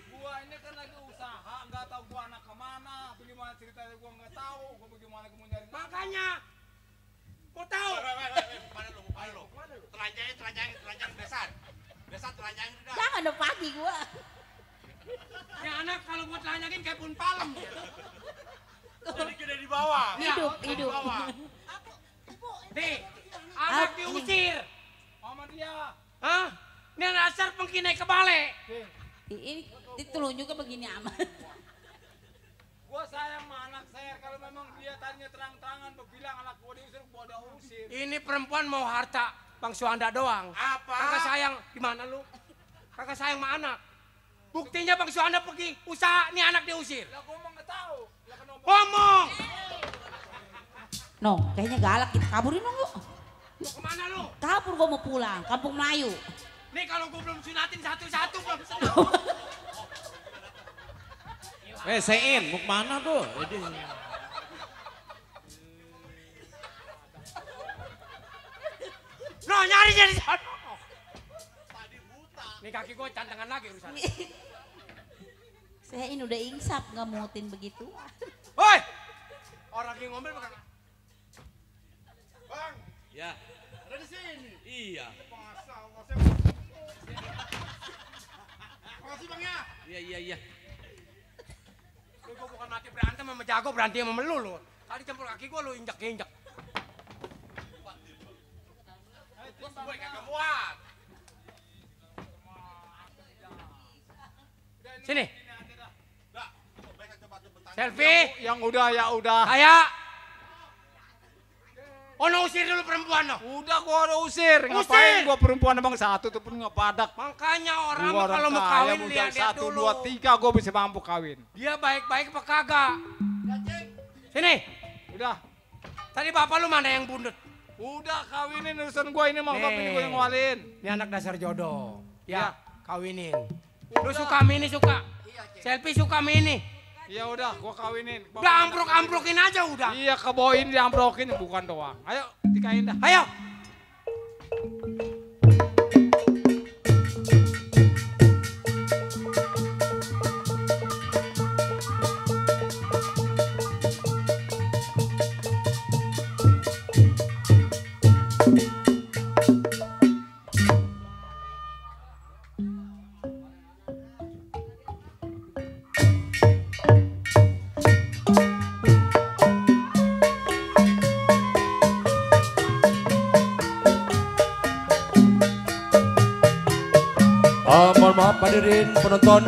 Gua ini kan lagi usaha, nggak tahu gua anak kemana, bagaimana ceritanya gua nggak tahu, gua bagaimana gua mau nyari. Makanya, mau tahu? Mana lu? Telanjangin besar. Besar telanjangin udah. Jangan ada pagi gua. Ini anak kalau buat lanyakin kayak pun palem dia. Jadi gede di bawah. Hidup. Nih, anak diusir. Sama dia. Hah? Ini dasar pengkinai kebalik. Ini telunjuknya begini amat. Gua sayang sama anak saya, kalau memang dia tanya terang-terangan bilang anak gua diusir. Ini perempuan mau harta Bang Suanda doang. Apa? Kakak sayang, gimana lu? Kakak sayang sama anak. Buktinya Bang Suanda pergi usaha, nih anak diusir. Lah gua mah nggak tahu. Ngomong! No, kayaknya galak, kita kaburin dong yuk. Mau kemana lu? Kabur gua mau pulang, kampung Melayu. Nih kalau gua belum sunatin satu-satu belum senang. Sein, mau kemana tuh? No, nyari jadi sana. Tadi buta. Nih kaki gua cantengan lagi urusan. Saya ini udah insap, nggak mutin begitu. Woi! Orang lagi ngomel makan. Bang, Ya, ada di sini. iya. Masa Allah. Makasih Bang ya. Iya. Lu gua bukan mati berantem sama jago, berantem sama lu lu. Tadi campur kaki gua lu injak-injak. Gue kagak muat. Sini. Selfie. Yang udah ya udah. Kayak. Oh, no, usir dulu perempuan no. Udah gua udah usir. Ngapain gua perempuan abang satu tuh pun ngepadak. Makanya orang Gua kalau mau kaya, kawin modal lihat-lihat 1, dulu. 2, 3 gua bisa mampu kawin. Dia baik-baik apa kagak? Sini. Udah. Tadi bapak lu mana yang bundut? Udah kawinin urusan gua ini mau bapak ini gua yang ngawalin. Ini anak dasar jodoh. Ya, kawinin. Lu Udah. suka mini suka. Selfie suka mini. Ya udah gua kawinin. Udah amprok-amprokin aja udah. Iya kebawain diamprokin bukan doang. Ayo tikain dah. Ayo. Mohon maaf hadirin penonton,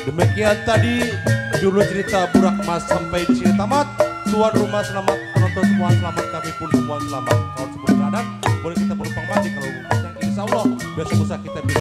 demikian tadi judul cerita Burak Mas sampai di sini tamat. Tuan rumah selamat, penonton semua selamat, kami pun semua selamat. Kalau sebelum berada, boleh kita menumpang mandi kalau insya Allah besok lusa kita bisa.